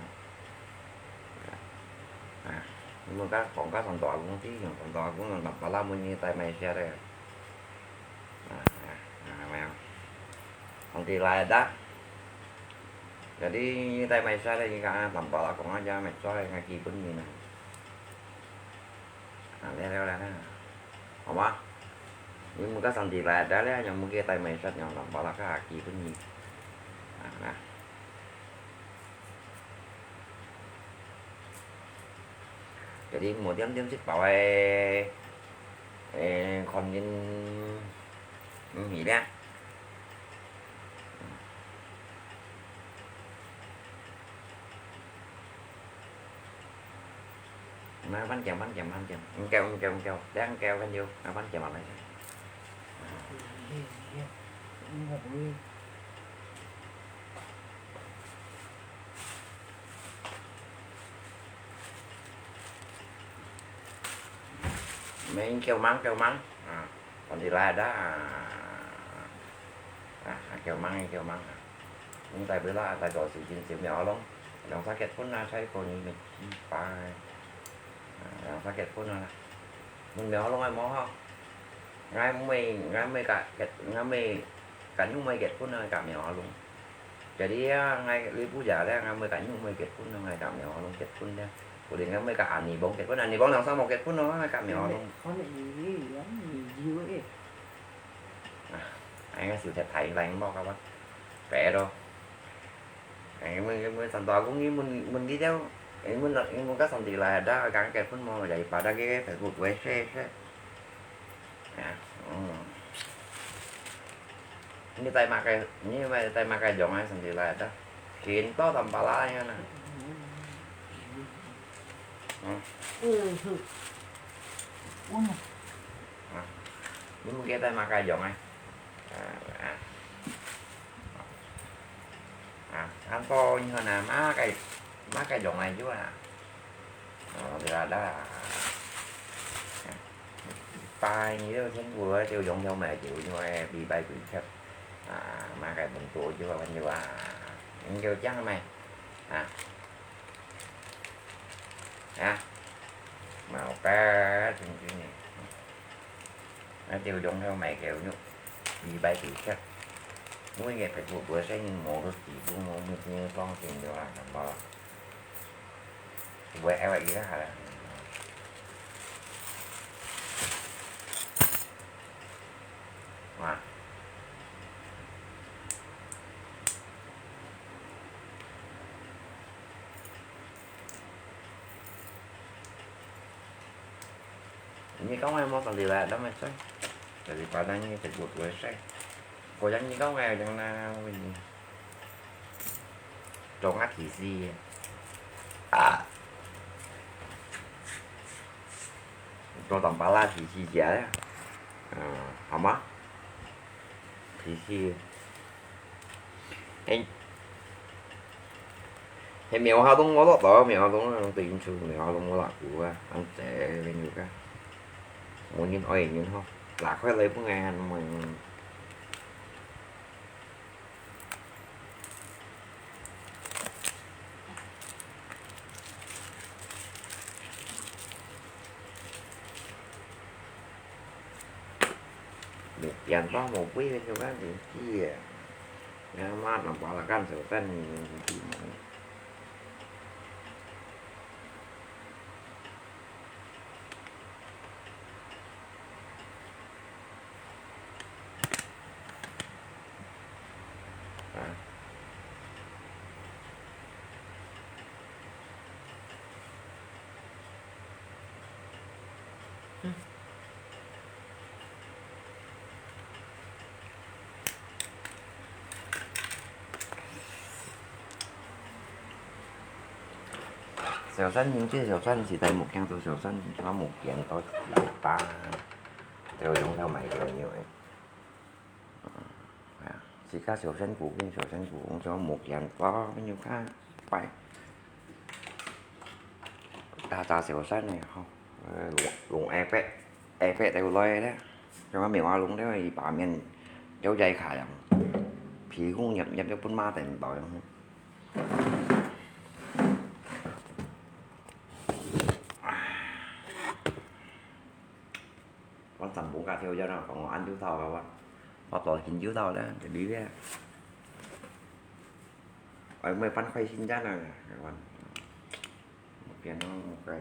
À, nhưng mà các, còn các sẵn tòa cũng tí, dùng sẵn tòa cũng dùng tầm ba mươi như tay mày sai đây. À, à, à, mày không. Không thì lại đã. Jadi, tay mày sai đây, cái tầm ba là cũng ăn cho mày sai, ngay kỳ bún gì nè. À, leo, leo, leo, leo. Hả má? Nhưng mà các sẵn thì lại đã leo, nhưng mà cái tay mày sai, nhưng tầm ba là cái kỳ bún gì. À, nè. Jadi, một điểm, điểm xích bảo ấy, ê, còn nhìn, ừ, nghỉ đã. 慢慢叫，慢慢叫，慢慢叫，毋叫，毋叫，毋叫，這樣叫很久，慢慢叫，慢慢叫。Main kêu mắng, kêu mắng. À, còn thì là đó. À, kêu mắng, kêu mắng. Cũng tại bữa đó, tại đó sự kiện sự mèo lông. Lòng phát kết phun là sai cô nhí mình. Phải. À, lòng phát kết phun là. Mình mèo lông ai mò hả? Ngai mày, ngai mày cả, ngai mày cả nhung mày kết phun là cả mèo lông. Jadi, ah, ngai li bu ya le, ngai mui ka nyu mui kết phun no, ngai ka mèo long kết phun le. Kuli ngai mui ka ani bong kết phun, ani bong nang sa mo kết phun no, ngai ka mèo long. Con này gì, gì, gì, gì, gì, Ah, ai ngai siu thep thai lai mo ka wa. Pe do. Ai mui, mui san to kung ni mun, mun di teo. Ai mun, mun ka san di lai da, ka kết phun mo, ya pa da ke Facebook we se, se. À, ừ. Như tay mà cái, như mà tay mà cái giống ai, xong thì lại đó. Kiến to tầm bà lá nha nè. Ừ. Ừ. À. Như một cái tay mà cái giống ai. À, à. À, ăn to như là má cái, má cái giống ai chứ à. Ờ, thì là đó. Bài nhiều thiên của tiêu dùng theo mẹ chịu nhưng mà bị bài quỷ khắp. À, mà cái bún tô chưa, bánh chưa à. Những kêu chắc mày. À. À. Mà cái, cái, cái này. Nó tiêu dùng theo mẹ kiểu như bị bài quỷ khắp. Mỗi ngày phải buộc bữa sáng nhưng mổ được chỉ cũng mổ được như con tiền điều là làm bao. Ue, ue, ih, hâ. Ua. Ini kau mai mau tadi lah, dah macam. Dari Padang ni, terbut ue sai. Kau yang ni kau mai yang na ini. Trong ác thị si. À. Cho tầm ba la thị si chả. À, hả má? Thị si. Em. Em miêu hao đông ngó lọt đó, miêu hao đông nó tự nhiên chu, miêu hao đông ngó lọt của ăn trẻ lên được á. Muốn nhìn ơi nhìn không. Là khoe lấy bưng ăn mà. Một chén to một bữa cho các đồng chí à. Nhà mát nó bảo là can sự tân thì mà. À. Sầu riêng, những cái sầu riêng thì tại một căn tôi sầu riêng, nó một kiện tôi chỉ ba. Tôi dùng theo mày kiểu nhiều ấy. À, chỉ có sầu riêng củ, cái sầu riêng củ cũng cho một kiện có bao nhiêu cá. Phải. Ta, ta sầu riêng này không. Ờ, lùng, lùng e pet. E pet tèo lòi đấy. Cho nó mèo lùng đấy, bà miền châu dây khả lắm. Phí cũng nhập, nhập cho bún má tèm tỏi không. Con tầm bún cà thiêu cho nó, còn ăn chú tàu rồi con. Con tỏi chín chú tàu đấy, để đi đấy. Ở mười phân khay xin chát này, các bạn. Một cái nó một cái.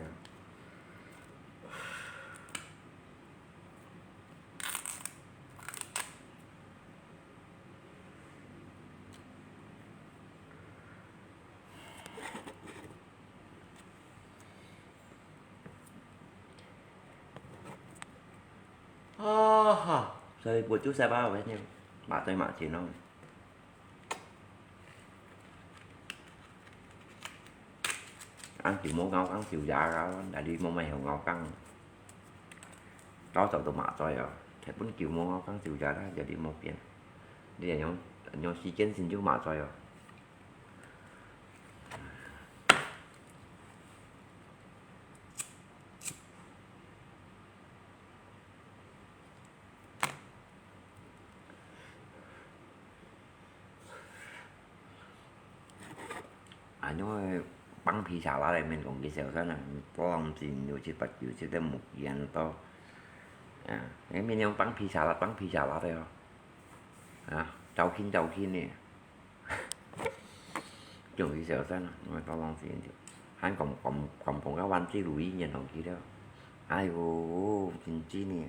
Aha, sai buat ju sai ba weh ni. Mak toi mak chin no. 啊，就無咬工就這个，哪裡無買好咬工？早早都麻醉哦，根本就無咬工就這啦，這裡無變。你係用，用時間性就麻醉哦。 啊，因為放披薩啦，免講佢小三啊，當真有七八九十个無見到。啊，你免用放披薩啦，放披薩啦的哦。啊，走近走近呢。 終於消散啦，因為到浪時間就，還講，講，講，講到灣仔路一年同佢了。哎喲，真正呢，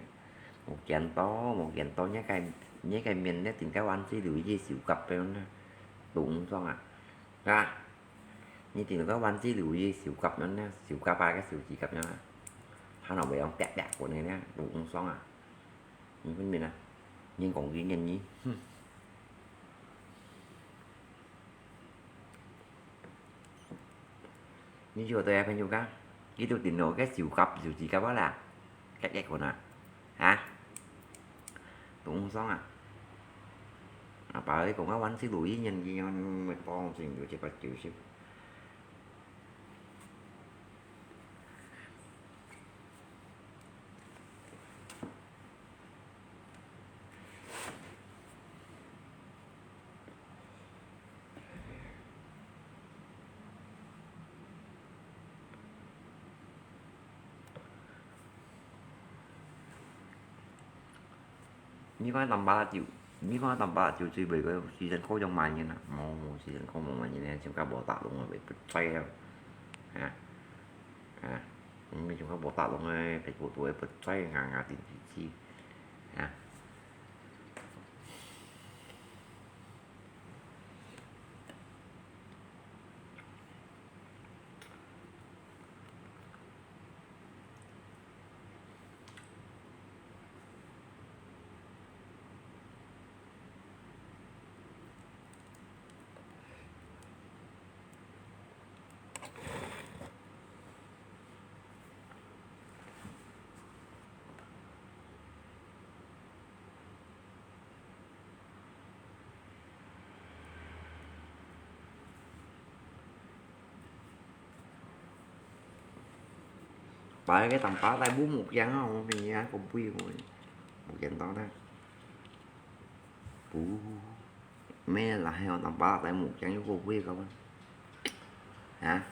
無見到，無見到，你个，你个面呢，頂到灣仔路一手夾樣呢，都毋爽啊，啊！你頂到灣仔路一手夾樣呢，手夾啊，个手指甲樣啊，還有會用啪啪滾个呢，都毋爽啊！ 你分明啊，你講佢念你，哼。你就對啊，朋友講，佢都頂到个手甲、手指甲啊啦，結結棍啊，啊？都毋爽啊？啊，把佢講到灣仔路一年，佢講，嗯，當真有這个九十。 你看南巴拉酒，你看南巴拉酒最尾个時間過用買人啊？無，無時間過無買人呢，像个無打攏啊，會不在了。啊，啊，你像个無打攏个，別个都會不在，硬硬定定去。啊。 擺个當巴來舞木匠啊，我跟你講，不會，我無見到呢。不，沒啦，還有當巴來木匠又不會个嘛。啊？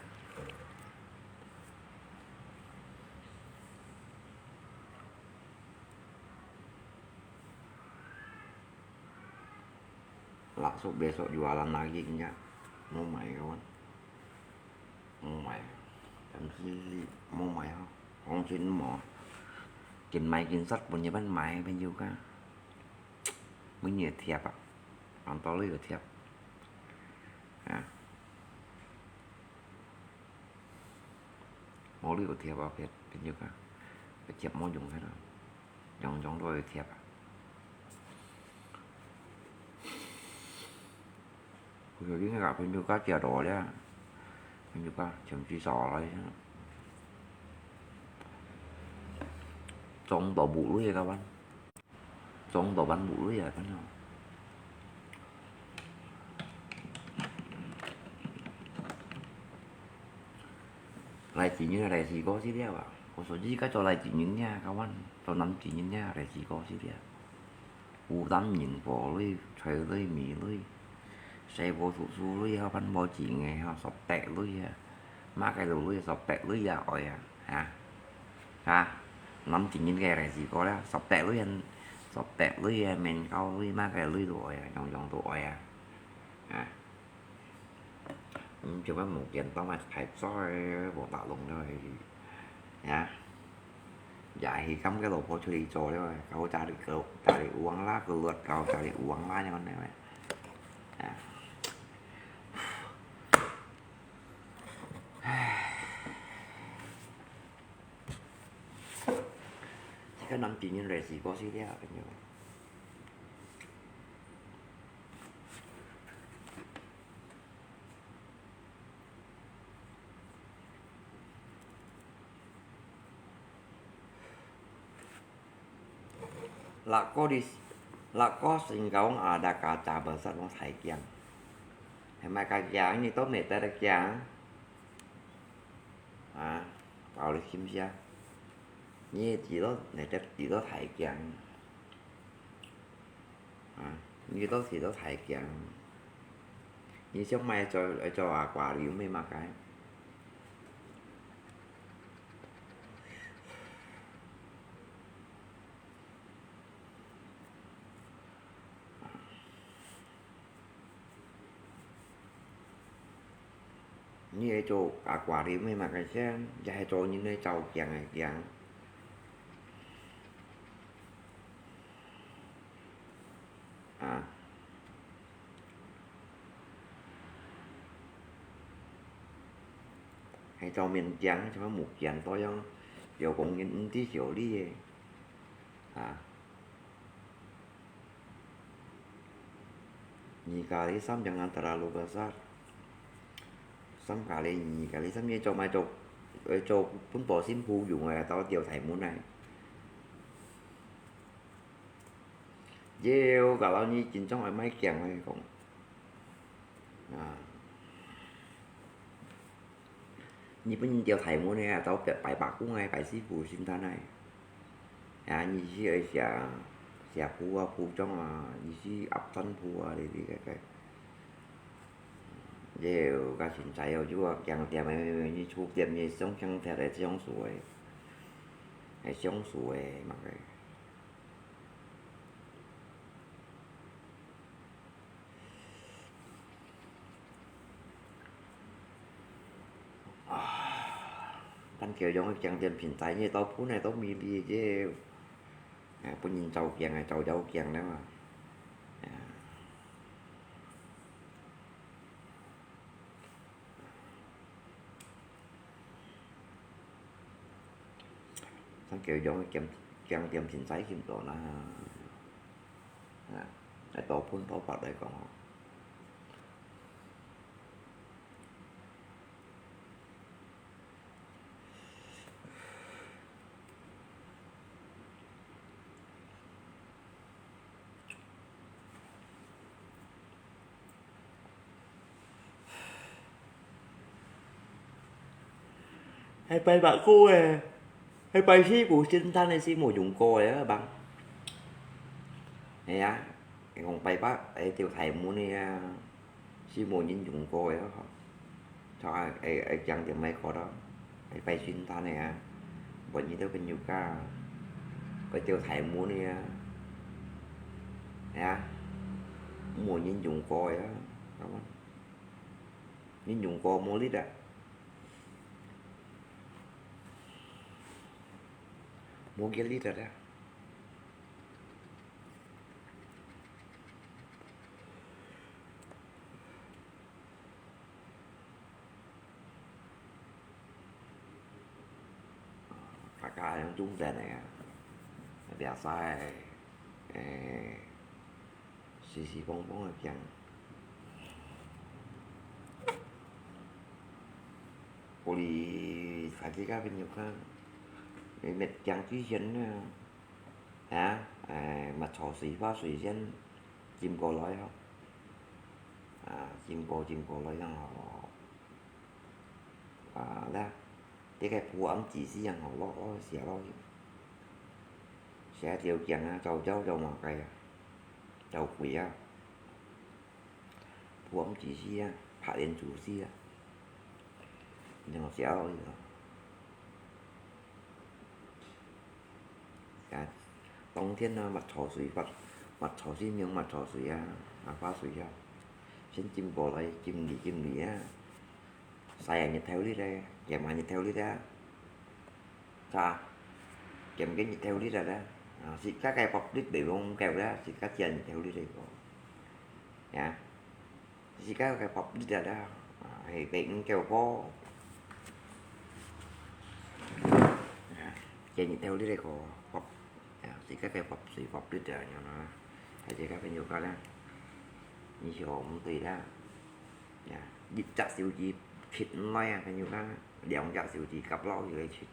Langsung besok jualan lagi nya. Mau mai kawan. Mau mai. Tapi mau mai ha. Orang sini mau. Kin mai kin sat punya ban mai ban juga. Punya tiap ah. Orang tahu juga tiap. Ha. Mau lihat tiap apa ban juga. Tiap mau jung kan. 樣樣都會貼啊。佢有啲个朋友家借到咧，朋友家全部掃來，裝到無鐳个，裝到半無鐳啊，反正。 來濟人啊，來試過試了啊。我說，你該做來濟人呀，kawan，做南濟人呀，來試過試了。有男人、婦女、才女、美女，細部叔叔女，還有無錢个，吼，十八女啊，麼个路女，十八女也愛啊，哈？哈？南濟人个來試過了，十八女啊，十八女啊，面交女，麼个女都愛啊，樣樣都愛啊，哈？ 嗯，做乜無見到啊？太早咧，無打攏了，係啊。也係咁个老婆出去做了，搞家裡个，家裡有人啦，个luật搞家裡有人啦，樣呢。啊。唉。這个南京人來試過試了，朋友。Lako di, lako singkawang ada kaca besar，講大驚。係麼个驚？你都無得个驚。啊，包你心聲。你知道，你得知道大驚。啊，你都知道大驚。你想買做，做aquarium个麼个？ 你係做aquarium个麼个先，也係做人个照鏡个鏡。啊。係做面鏡，做目鏡，多樣，有工人毋知曉你个。啊。 Nyikalisan jangan terlalu besar. Samkali nyikalisan，你做麼做，做分保鮮布用个，到吊大門个。Yo，kalau你真正愛買鏡个講，啊。 日本人吊大門个啊，做擺，擺白工个，擺師傅先生个。啊，你係愛寫，寫布啊，布章啊，你係壓針布啊，這這个个。這个較清彩哦，就話鏡店个，你書店个，上鏡貼个，相書个，係相書个，麼个。 啊，但橋樣个鏡店品牌，你到本來都美麗个，啊，分人照鏡啊，照照鏡了嘛。啊。 像橋樣个鏡，鏡店品牌盡多啦。啊，來多分多發來講吼。 係擺白工个，係擺師傅先生个，係無用過个啊，捌。係啊，係講擺白，係吊大門个啊，係無人用過个啊，吼。就係，係，係鏡店賣過咯，係擺先生个啊，無人都朋友家，係吊大門个啊，係啊，無人用過个啊，感覺。 你用過無力啊？無幾力啊！大家用中等个啊，比較細，誒， 四四方方个鏡。玻璃大家朋友看，你滅鏡之前呢，啊，誒，抹茶水、花水先浸過來吼。啊，浸過，浸過來，然後 啊，啦，這个布暗指示啊，吼，落，落，寫落去。寫條件啊，招招招麼个啊，招鬼啊。布暗指示啊，白蓮祖師啊，然後寫落去咯。啊，冬天啊，抹茶水，抹，抹茶水，用抹茶水啊，啊，花水啊，先浸過來，浸入，浸入啊。 曬啊日頭日咧，炎啊日頭日啊，咋？炎个日頭日啊咧，啊，自家个法律袂講夠啦，自家遮日頭日个個，呀，自家个法律啊啦，啊，係袂講夠個，啊，遮日頭日个個法，啊，自家个法律法律啊，樣啦，係自家朋友家啦，你想毋對啦。 呀，一隻手指揤毋來啊，朋友講，兩隻手指夾落去个揤去。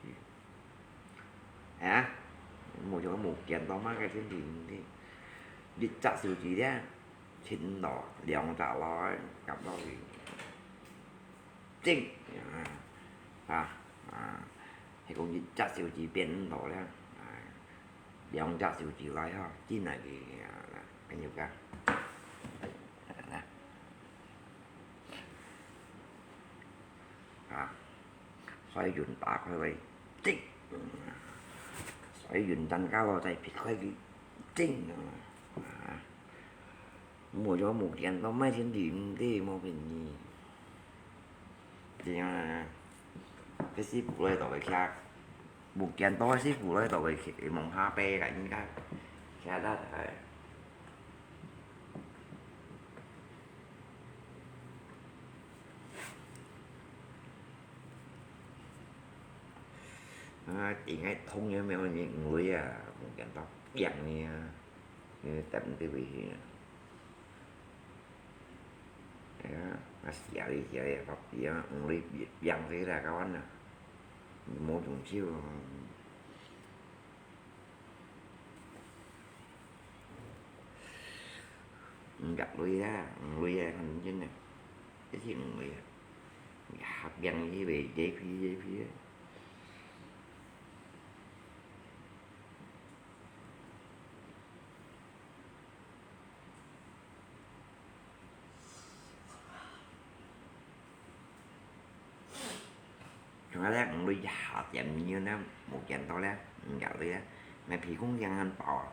啊？無像無見到麼个天地，一隻手指咧，伸落，兩隻落，合落去，整，啊，啊，啊，係講一隻手指變毋到咧，啊，兩隻手指來吼，整下去，啊，朋友家，啊。 啊，水銀打開來，整，水銀增加落再撇開去，整，啊，無就無見到，買先知，毋知無便宜。對啊，該師傅來到个徛，無見到个師傅來到个徛，望下背个應該，徛得來。 啊，應該通了，無人類啊，無見到，變呢啊，因為等對不起啊。哎呀，啊，寫哩寫哩，發脾啊，無類變這个啦，搞完啦，無中秋啊。 毋得類啊，毋類啊，看真啊，這是毋類啊。合樣去賣，這批這批啊。 像該咧，五類下點樣呢，無見到咧，毋曉得咧，買皮公樣很飽啊，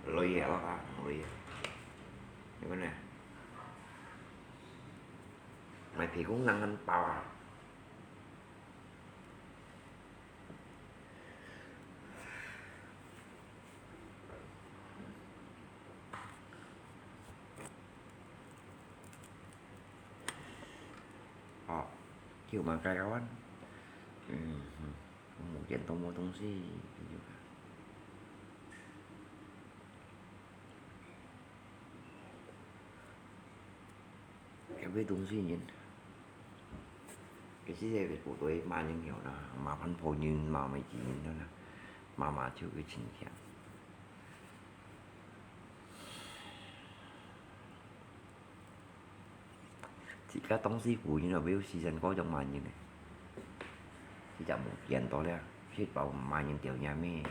類啊咯啊，五類啊，你看呢，買皮公樣很飽啊。 哦，就嘛該个玩。嗯，嗯，我目前都没东西。 有个东西人，其實个部隊罵人了啦，麻煩破人，罵乜人了啦，罵罵就个情形。自家當師傅，然後有時間過種罵人呢，自家無見到了，食飽罵人掉眼咩，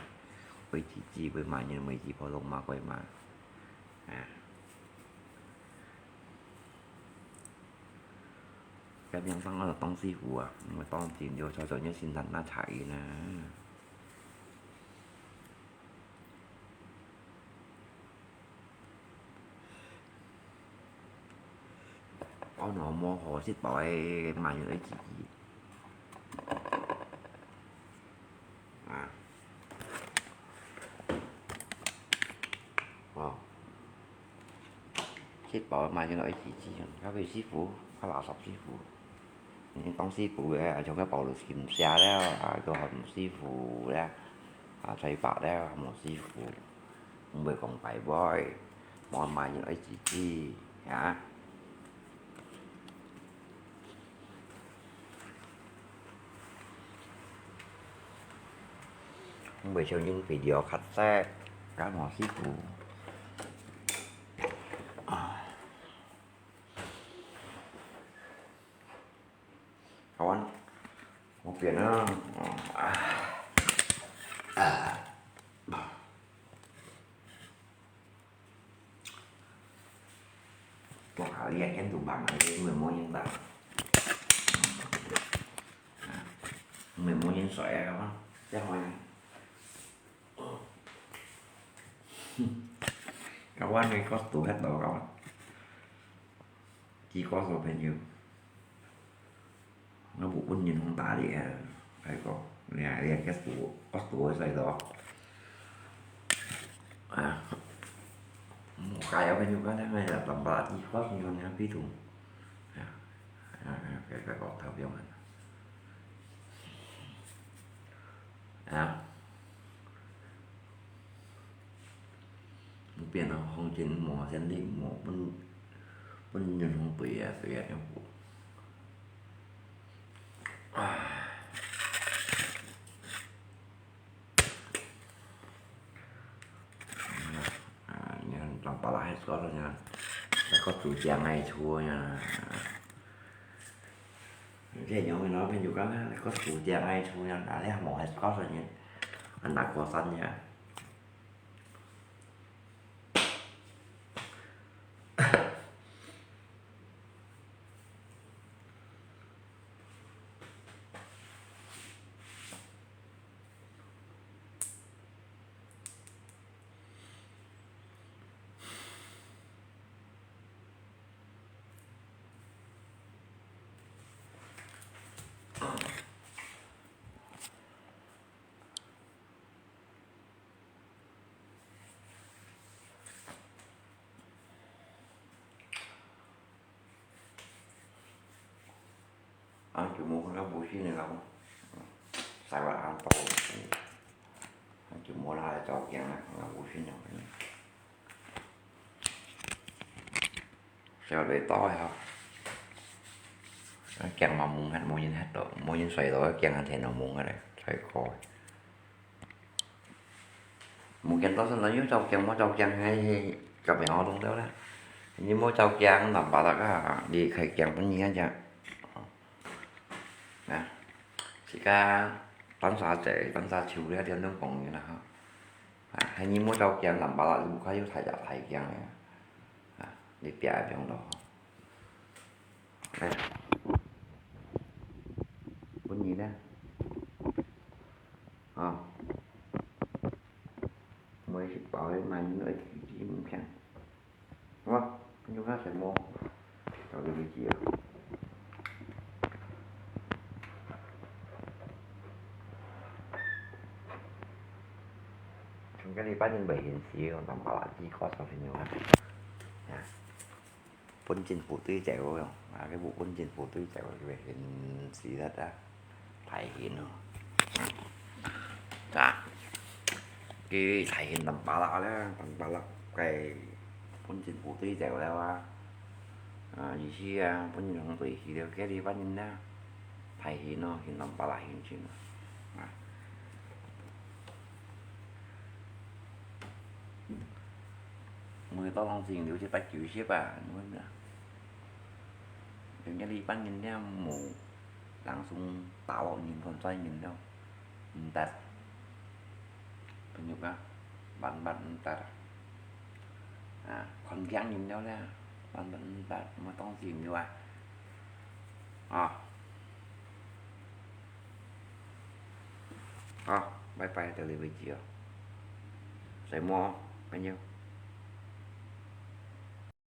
會自己會罵人，會自己破洞罵鬼罵。 啊。該邊上个當師傅啊，我當真就早早就先生那茶飲啊。哦，那麼好食飽个，買了一支。 啊。哦。食飽嘛，就愛自己，較會師傅，較垃圾師傅。你當師傅个，像該包到咁寫了，啊，都喊師傅了，啊，吹白了，喊師傅。毋會講拜拜，無嘛，就愛自己，啊。 毋會像用video卡式，該無師傅。啊。好玩，無變啊。啊。啊。 哇，你个煙都棒啊，你有無煙棒？啊，有無煙水啊？這樣啊。該碗个角度，該度个碗，幾個小朋友。 𠊎無分人紅打你啊，大哥，你啊，你啊，該肚，惡肚个衰咯。啊，無該个朋友，該个，該个，當巴拉地，我朋友，你啊，比如，啊，啊，啊，該个，該个，頭表啊。啊。 變到房間無先例，無分，分人紅對啊，對啊，樣。啊。係講到呢，係講煮醬个煮呢。這樣个咯，朋友講啊，係講煮醬个煮呢，啊，你無係講到呢，啊，拿過山呢。 啊，就無看到無信个啦，嗯，使話恁多，啊，就無啦，照鏡啦，看到無信了。小雷到了，啊，鏡嘛蒙忒，無人忒到，無人睡到，鏡還停到蒙忒咧，才過。 無見到身來又照鏡，無照鏡，係，係，隔壁學堂了啦。你無照鏡，藍白蠟啊，你開鏡分你看隻。啊，自家單儕仔，單儕手了，點樣講个啦哈。啊，係你無照鏡，藍白蠟，你無看又大隻大鏡个。啊，你別个放落。哎，分你咧。 啊，每一包个買人愛自己毋平。哇，你看什麼？找个位置啊。從這裡半年袂現時，用當巴拉雞過少朋友啊。啊。 分政府追走哦，啊，佢分政府追走，佢會現時啦，大現哦。啊，佢大現淡巴拉啦，淡巴拉該分政府追走了啊。啊，意思啊，分人追去了，該地方人啦，大現哦，現淡巴拉現錢啊。啊。 每到攏只有一百九十啊，你看啊。人家一般人了無，人送大陸人同載人了，毋得。朋友講，萬萬毋得啊。啊，看鏡人了咧，萬萬毋得，莫當時有啊。啊。 好，拜拜，到這為止哦。再無，朋友。